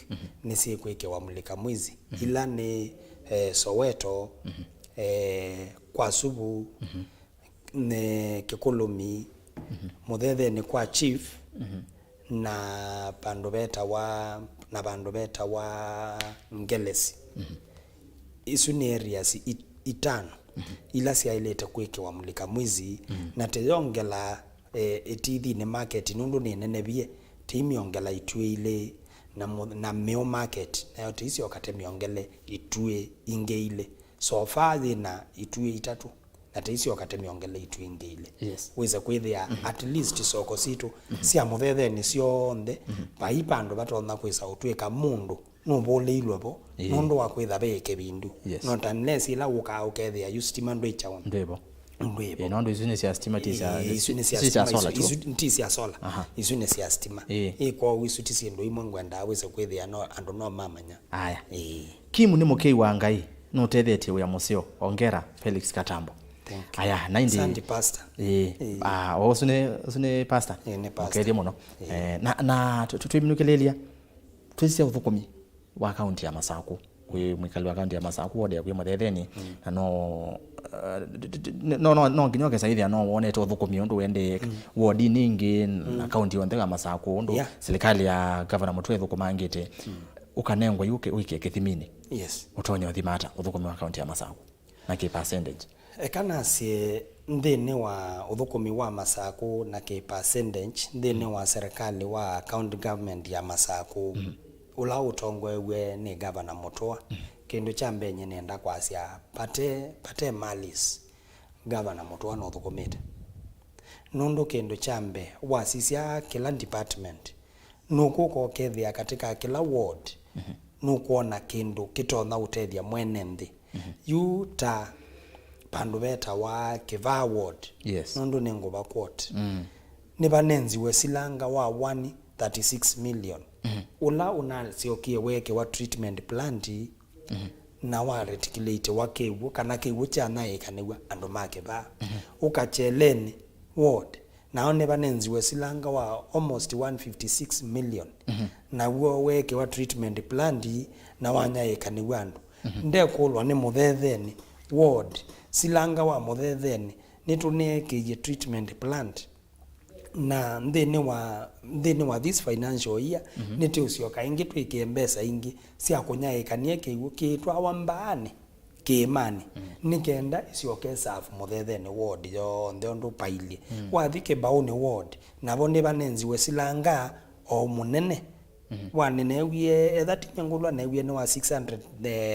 nĩsyĩkwĩkĩwa mũlĩka mwizi. Ila nĩ, eh, Soweto, eh, kwa Suvu, nĩ Kĩkũlũmi, Mũthetheni kwa Chief, na vandũ vetawa, na vandũ vetawa Ngelesi. Isu nĩ areas i- itano ila syaĩlĩte kwĩkĩwa mũlĩka mwizi, na tĩyongela, eh, ĩtithinĩ market nũndũ nĩ nene vyũ, tĩimyongela ituĩ ilĩ, na, mu- na mĩũ market nayo tĩisyoka tĩmyongele ituĩ ingĩ ilĩ. So far yĩna ituĩ itatũ, na tĩisyoka tĩmyongele ituĩ ingĩ ilĩ. Yes. Wĩse kwĩthĩa at least soko sitũ sya Mũthetheni syonthe, vai vandũ vatonya kwĩsa ũtwĩka mũndũ nũvũlĩilwe vo, Ĩĩ. nũndũ wa kwĩtha ve kĩvindu. Yes. Not unless ĩla ũkaa ũkethĩa yu sitima ndwĩ kyaũnĩ. Ndwĩvo. Ndwĩvo. Ĩĩ, nũndũ isu nĩ sya sitima, ti sya, Ĩĩ, isu nĩ sya ti sya sitima, solar isu, tu. Isu ti sya solar. Aha. Isu nĩ sya sitima. Ĩĩ. Ĩĩ, kwoou isu ti syĩndũ imwe ngwendaa wĩse kwĩthĩa no andũ no mamanya. Aya. Ĩĩ. Kim nĩ mũkĩi wa Ngai, nũtethetye wĩa mũseo. Ongera, Felix Katambo. Thank you. Aya, na indi Asante, Pastor. Ĩĩ. Ĩĩ. Ah, ũsu nĩ, ũsu nĩ pastor? Ĩĩ, nĩ pastor. Mũkethie mũno. Ĩĩ. Eh, na, na tũ- tũ- twĩminũkĩlĩlya, twĩsisya ũthũkũmi wa kaunti ya Masaku. Kwĩ mwĩkali wa kaunti ya Masaku, ward ya kwĩ Mũthetheni, na no, uh, d- d- d- no, no, no nginya ũkesa ĩthĩa no wonete ũthũkũmi ũndũ wendee ward-inĩ ingĩ na kaunti yonthe ya Masaku, ũndũ Yeah. serikali ya Governor Mũtũa ĩthũkũmangĩte. Ũkanengwa yu ũke- ũikie kĩthiminĩ. Yes. Ũtonya ũthima ata ũthũkũmi wa kaunti ya Masaku? Na kĩ percentage? Eka nasye nthĩnĩ wa ũthũkũmi wa Masaku na kĩ percentage nthĩnĩ wa serikali wa county government ya Masaku, ũla ũtongoew'e nĩ Gavana Mũtũa, kĩndũ kya mbee nyie nĩenda kwasya vate, vate malice, Gavana Mũtũa nũthũkũmĩte. Nũndũ kĩndũ kya mbee, wasisya kĩla department, nũkũka ũkethĩa katika kĩla ward, nũkwona kĩndũ kĩtonya ũtethya mwene nthĩ. Yu ta vandũ vetawa Kĩvaa ward, Yes. nũndũ nĩ ngũva quote. Nĩvanenziwe silanga wa one thirty-six million. Ũla ũnasyokie weekĩwa treatment plant, na wa reticulate wa kĩw'ũ, kana kĩw'ũ kyanyaĩĩkanĩw'a andũ ma kĩvaa. Ũka Kyeleni ward, nao nĩvanenziwe silanga wa almost one fifty six million, naw'o weekĩwa treatment plant na wanyaĩĩkanĩw'a andũ. Ndekũlwa nĩ Mũthetheni ward, silanga wa Mũthetheni nĩtũneekĩie treatment plant, na nthĩnĩ wa, nthĩnĩ wa this financial year, nĩtũũsyoka ĩngĩ twĩkĩe mbesa ingĩ sya kũnyaĩĩkany'a kĩw'ũ kĩitwawa Mbaanĩ kĩĩmanĩ, nĩ kenda ĩsyoke ĩserve Mũthetheni ward yonthe ũndũ pailyĩ. Wathi Kĩbaũnĩ ward, navo nĩvanenziwe silanga o mũnene. Wa nĩneewie, etha ti nyangũlwa, neewie nĩ wa six hundred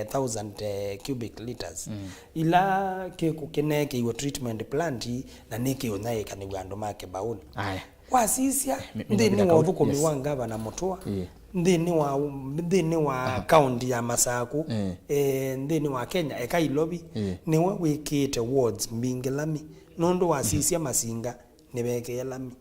thousand, eh, cubic liters, ila kĩkũ kĩneekĩiwe treatment plant, na nĩkĩũnyaĩĩkanĩw'a andũ ma Kĩbaũnĩ. Aya. Wasisya nthĩnĩ wa ũthũkũmi wa ngavana Mũtũa, nthĩnĩ wa, nthĩnĩ wa kaunti ya Masakũ, eh, nthĩnĩ wa Kenya, eka Ilovi, nĩwe wĩkĩĩte wards mbingĩ lami, nũndũ wasisya Masinga nĩvekĩe lami.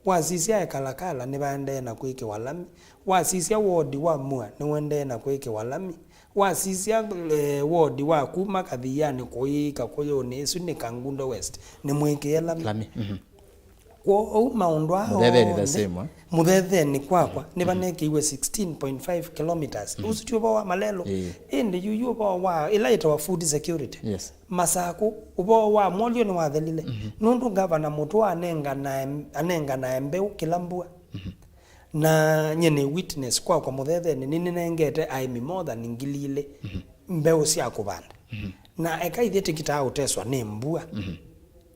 Wasisya Ekalakala nĩvaendee na kwĩkĩwa lami. Wasisya ward wa Mua nĩũendee na kwĩkĩwa lami. Wasisya, eh, ward wa kuma Kathianĩ kũĩka Kũyũnĩ, ĩsu nĩ Kangundo West, nĩmwĩkĩe lami. Lami. Kwoou maũndũ aa onthe, Mũthethenĩ the same, eh? Mũthethenĩ kwakwa nĩvanekĩiwe sixteen point five kilometers. Ũsu ti ũvoo wa Malelũ. Ĩndĩ yu yu ũvoo wa ĩla yĩtawa food security. Yes. Masakũ, ũvoo wa Mwolyo nĩwathelile, nũndũ Ngavana Mũtũa anenganae, anenganae mbeũ kĩla mbua. Na nyie nĩ witness kwakwa Mũthethenĩ, nĩnĩnengete aĩmi more than ngili ilĩ mbeũ sya kũvanda. Na eka ithyĩ tĩkitaa ũteswa nĩ mbua.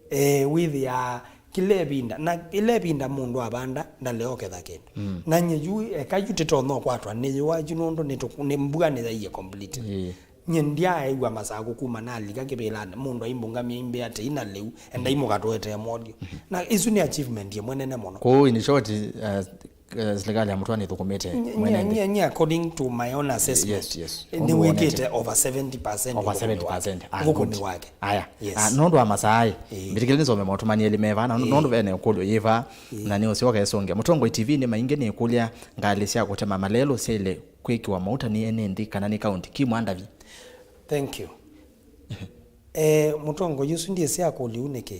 Eh, wĩthĩaa kĩla ĩvinda, na ĩla ĩvinda mũndũ avanda ndalea ũketha kĩndũ. Na nyie yu, eka yu tĩtonya ũkwatwa nĩ yũa yu nũndũ nĩtũ-, nĩ mbua nĩyaie completely. Nyie ndyaaĩw'a Masakũ kuma nalika kĩvĩlanĩ, mũndũ aimbũngamya aimbĩa atĩ ina lĩu, endai mũkatũetee Mwolyo. Na ĩsu nĩ achievement ĩmwe nene mũno. Kwoou, in short, uh, uh, serikali ya Mũtũa nĩthũkũmĩte. Nye, nye, nye, according to my own assessment, yes, yes, nĩwĩkĩte over seventy percent. Over seventy percent. Ah, ũthũkũmi wake. Aya. Yes. Ah, nũndũ wa masaa ĩ, mbĩtĩkĩle nĩsome maũtũmani elĩ me vaa, na nũndũ vene ũkũlyo yĩ vaa, na nĩũsyoka ĩsũngĩa. Mũtongoi T V nĩ maingĩ nĩkũlya ngalĩ sya kũtema malelũ syaĩle kwĩkĩwa mauta nĩ ene nthĩ kana nĩ kaunti? Kim Andavi. Thank you. Eh, mũtongoi ũsu ndyĩsĩ akũlya ũu nĩkĩ,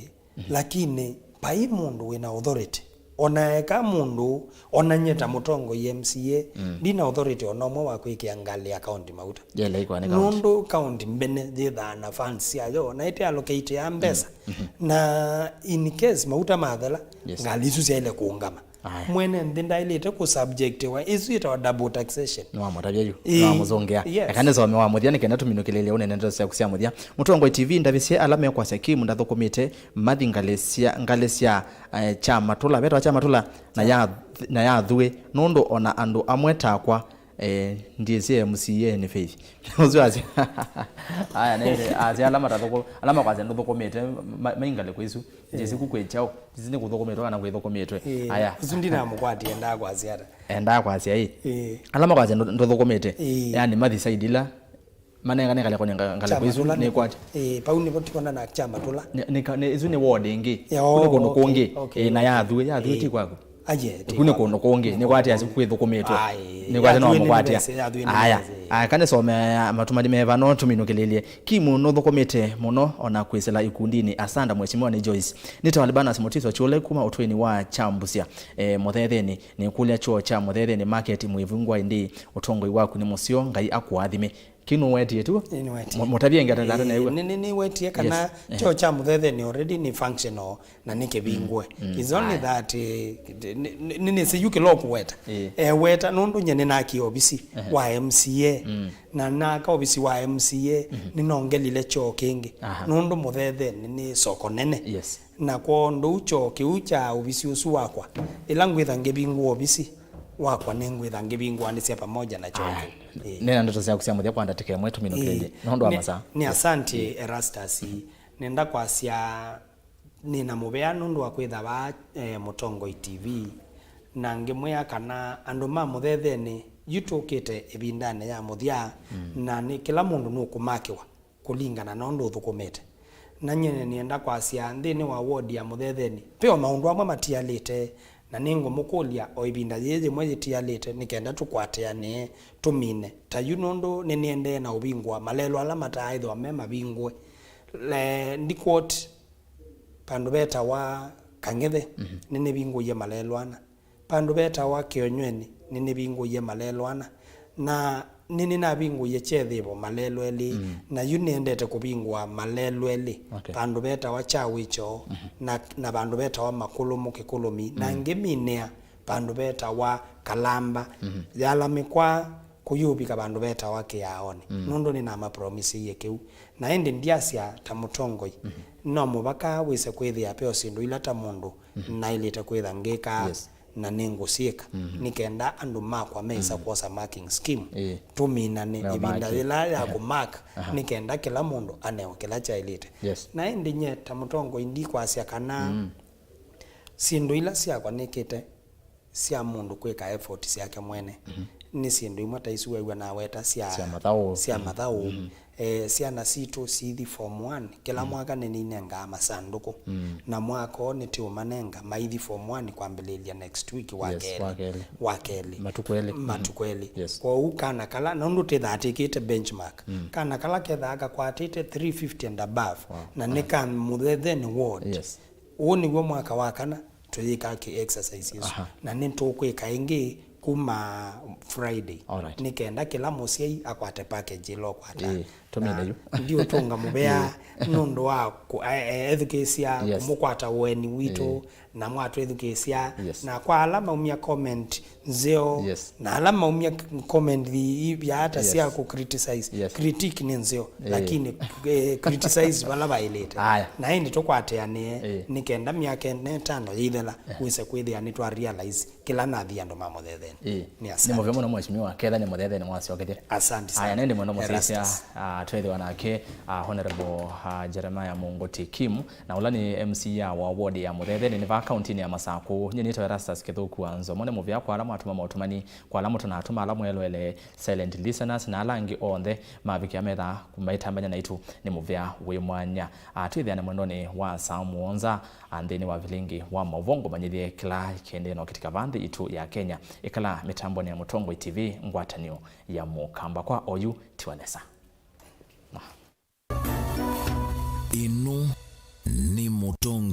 lakini vai mũndũ wĩna authority. Ona eka mũndũ, ona nyie ta mũtongoi M C A, ndina authority ona ũmwe wa kwĩkĩa ngalĩ ya kaunti mauta. Yela ĩkwa nĩ kaunti. Nũndũ kaunti mbene yĩthaa na funds syayo, na ĩte allocate ya mbesa. Na in case mauta mathela, yes, ngalĩ isu syaĩle kũũngama. Aya. Mwene nthĩ ndaĩlĩte kũsubjectiwa. Ĩsu yĩtawa double taxation. Nĩwamũtavya yu. Ĩĩ. Nĩwamũsũngĩa. Yes. Eka nĩsome wa mũthya nĩ kenda tũminũkĩlĩlye ũnene ndeto syaku sya mũthya. Mũtongoi T V ndavisye ala mekwasya Kim ndathũkũmĩte mathi ngalĩ sya, ngalĩ sya, eh, Kyamatũla. Vetawa Kyamatũla na ya, na ya Thuĩ. Nũndũ ona andũ amwe takwa, eh, ndyĩsĩ M C A nĩ Faith. Ũsu asya. Aya, nĩ, asya ala matathũkũ-, ala makwasya ndũthũkũmĩte, ma-, maingalĩ kwĩsu. Njĩsĩ ku kwĩ kyaũ? Njĩsĩ nĩ kũthũkũmĩtwe kana kwĩthũkũmĩtwe. Ĩĩ, aya. Ũsu ndinamũkwatĩa, endaa kwasya ata? Endaa kwasya ĩ. Ĩĩ. Ala makwasya ndũ-, ndũthũkũmĩte. Ĩĩ. Yani mathi side ila manengane ngalĩko nĩ nga-, ngalĩko isu Kyamatũla nĩ nĩ kwati. Ĩĩ, pau nĩvo tũkona na Kyamatũla. Nĩ, nĩ ka-, nĩ, isu nĩ ward ĩngĩ. Ya, ku nĩ kũndũ okay, kũngĩ. Okay, ĩĩ, na ya Thuĩ, ya Thuĩ ti kwaku. Aye, ku nĩ kũndũ kũngĩ. Nĩ kwati asu kwĩthũkũmĩtwe. Aye, nĩ kwati no mũkwatĩa. Aya. Aya, kana some matumani meva no tũminũkĩlĩlye. Kim nũthũkũmĩte mũno ona kwĩsĩla ikundinĩ. Asanda mheshimiwa nĩ Joyce. Nĩ Tawalibanas Mũtiso Kyũle kuma ũtũinĩ wa Kyambũsya, eh, Mũthethenĩ. Nĩkũlya kyoo kya Mũthethenĩ market mwĩvingwa ĩndĩ ũtongoi waku nĩ mũseo, Ngai akũathime. Kĩu nũwetie tu? Ĩĩ, nĩwetie. Mũ-, mũtavye ĩngĩ ata, ata nĩw'a. Nĩ, nĩ, nĩwetie kana kyoo kya Mũthethenĩ already nĩ functional. Na nĩ kĩvingũe. It's only that, eh, nĩ, nĩ, nĩ, nĩsĩ yu kĩla ũkũweta. Ĩĩ. Eweta nũndũ nye nĩnakie ovisi wa M C A. Na naka ovisi wa M C A, nĩnongelile kyoo kĩngĩ. Aha. Nũndũ Mũthethenĩ nĩ soko nene. Yes. Na kwondũ kyoo kĩu kya ovisi ũsu wakwa, ĩla ngwĩtha ngĩvingũa ovisi wakwa, nĩngwĩtha ngĩvingũanĩsya pamoja na kyoo kĩu. Ĩĩ. Nena ndeto syaku sya mũthya kwa ndatĩka ĩmwe tũminũkĩlye. Ĩĩ. Nũndũ wa masaa. Nĩ asante, Erastus. Nenda kwasya nĩ na mũvea nũndũ wa kwĩtha vaa, eh, Mũtongoi T V, na ngĩmwĩa kana andũ ma Mũthethenĩ yu tũkĩte ĩvindanĩ ya mũthya, na nĩ kĩla mũndũ nũkũmakĩwa kũlingana na ũndũ ũthũkũmĩte. Na nyie nĩenda kwasya nthĩnĩ wa ward ya Mũthethenĩ, ve o maũndũ amwe matialĩte, Na nĩngũmũkũlya o ĩvinda yĩĩ yĩmwe yĩtialĩte nĩ kenda tũkwatĩanĩe tũmine ta yu, nũndũ nĩnĩendee na ũvingũa malelwa ala mataaĩthĩwa me mavingũe. Le, ndikwoti vandũ vetawa Kang'ethe, nĩnĩvingũie malelwa ana. Vandũ vetawa Kĩonyweni, nĩnĩvingũie malelwa ana. Na nĩnĩnavingũie Kyethĩvo malelwa elĩ, na yu nĩendete kũvingũa malelwa elĩ, Okay. vandũ vetawa Kyawĩkyoo, na, na vandũ vetawa Makũlũmũ Kĩkũlũmi, na ngĩminĩa vandũ vetawa Kalamba, yala mĩkwa kũyũvika vandũ vetawa Kĩaonĩ, nũndũ nĩnamapromisie kĩu. Na ĩndĩ ndyasya ta mũtongoi, no mũvaka wĩse kwĩthĩa ve o syĩndũ ila ta mũndũ naĩlĩte kwĩtha ngĩkaa, Yes. na nĩngũsyĩka, nĩ kenda andũ makwa meĩsa kwosa marking scheme. Ĩĩ. Tũminane Meo ĩvinda mark. yĩla ya kũmark, nĩ kenda kĩla mũndũ anewe kĩla kyaĩlĩte. Yes. Na ĩndĩ nye ta mũtongoi ndikwasya kana syĩndũ ila syakwa nĩkĩte sya mũndũ kwĩka effort syake mwene. Nĩ syĩndũ imwe ta isu wew'a naweta sya, Sya mathaũ. sya mathaũ. Eh, syana sitũ siithi form one, kĩla mwaka nĩnĩinengaa masandũkũ. Na mwaka ũũ nĩtĩũmanenga maithi form one kwambĩlĩlya next week wa Yes, kelĩ. wa kelĩ. Wa kelĩ. Matukũ elĩ. Matukũ elĩ. Yes. Kwoou kana kala, nũndũ tĩthatĩkĩte benchmark, kana kala kethaa kakwatĩte three fifty and above, Wow. na nĩ ka Mũthethenĩ ward. Yes. Ũũ nĩw'o mwaka wa kana tũyĩkaa kĩ exercise ĩsu. Aha. Na nĩtũkwĩka ĩngĩ kuma Friday. Alright. Nĩ kenda kĩla mũsyai akwate package ĩla ũkwata. Ĩĩ, tũmine Na yu. ndiũtũnga mũvea nũndũ wa kũ-, e-, e-, ethukĩĩsya Yes. kũmũkwata ũeni witũ, Ĩĩ. na mwatwĩthukĩĩsya. Yes. Na kwa ala maumya comment nzeo, Yes. na ala maumya comment i-, i-, vyaata Yes. sya kũ criticize. Yes. Critique nĩ nzeo, Ĩĩ. lakini, eh, criticize vala vaĩlĩte. Aya. Na ĩndĩ tũkwatĩanĩe Ĩĩ. nĩ kenda myaka ĩno ĩtano yĩithela wĩse kwĩthĩa nĩtwa realize kĩla nathi andũ ma Mũthethenĩ. Ĩĩ. Nĩ Nĩ mũvea asante. mũno mheshimiwa, ketha nĩ Mũthethenĩ mwasyokethya. Asante sana. Aya, nĩndĩ mwendo mũsyaĩĩsya, Erastus. ah, twĩthĩwa nake, ah, Honorable, ah, Jeremiah Mũngũti Kim, na ũla nĩ M C A wa ward ya Mũthethenĩ nĩ vaa kauntinĩ ya Masakũ. Nyie nĩtawa Erastus Kĩthũku wa Nzomo. Nĩ mũvea kwa ala mwatũma maũtũmani, kwa ala mũtanatũma, ala mwelũele, silent listeners, na ala angĩ onthe mavikĩa metha maitambany'a naitũ, nĩ mũvea wĩ mwanya. Ah, twĩthĩane mwendonĩ wa saa mũonza, ah, nthĩnĩ wa vilingi wa maũvoo, ngũmanyĩthye kĩla kĩendee na ũkĩtika vaa nthĩ itũ ya Kenya. Ĩkala mĩtambonĩ ya Mũtongoi T V, ngwatanĩo ya Mũkamba. Kwa oyu, tiwa nesa. Ĩno nĩ Mũtongoi.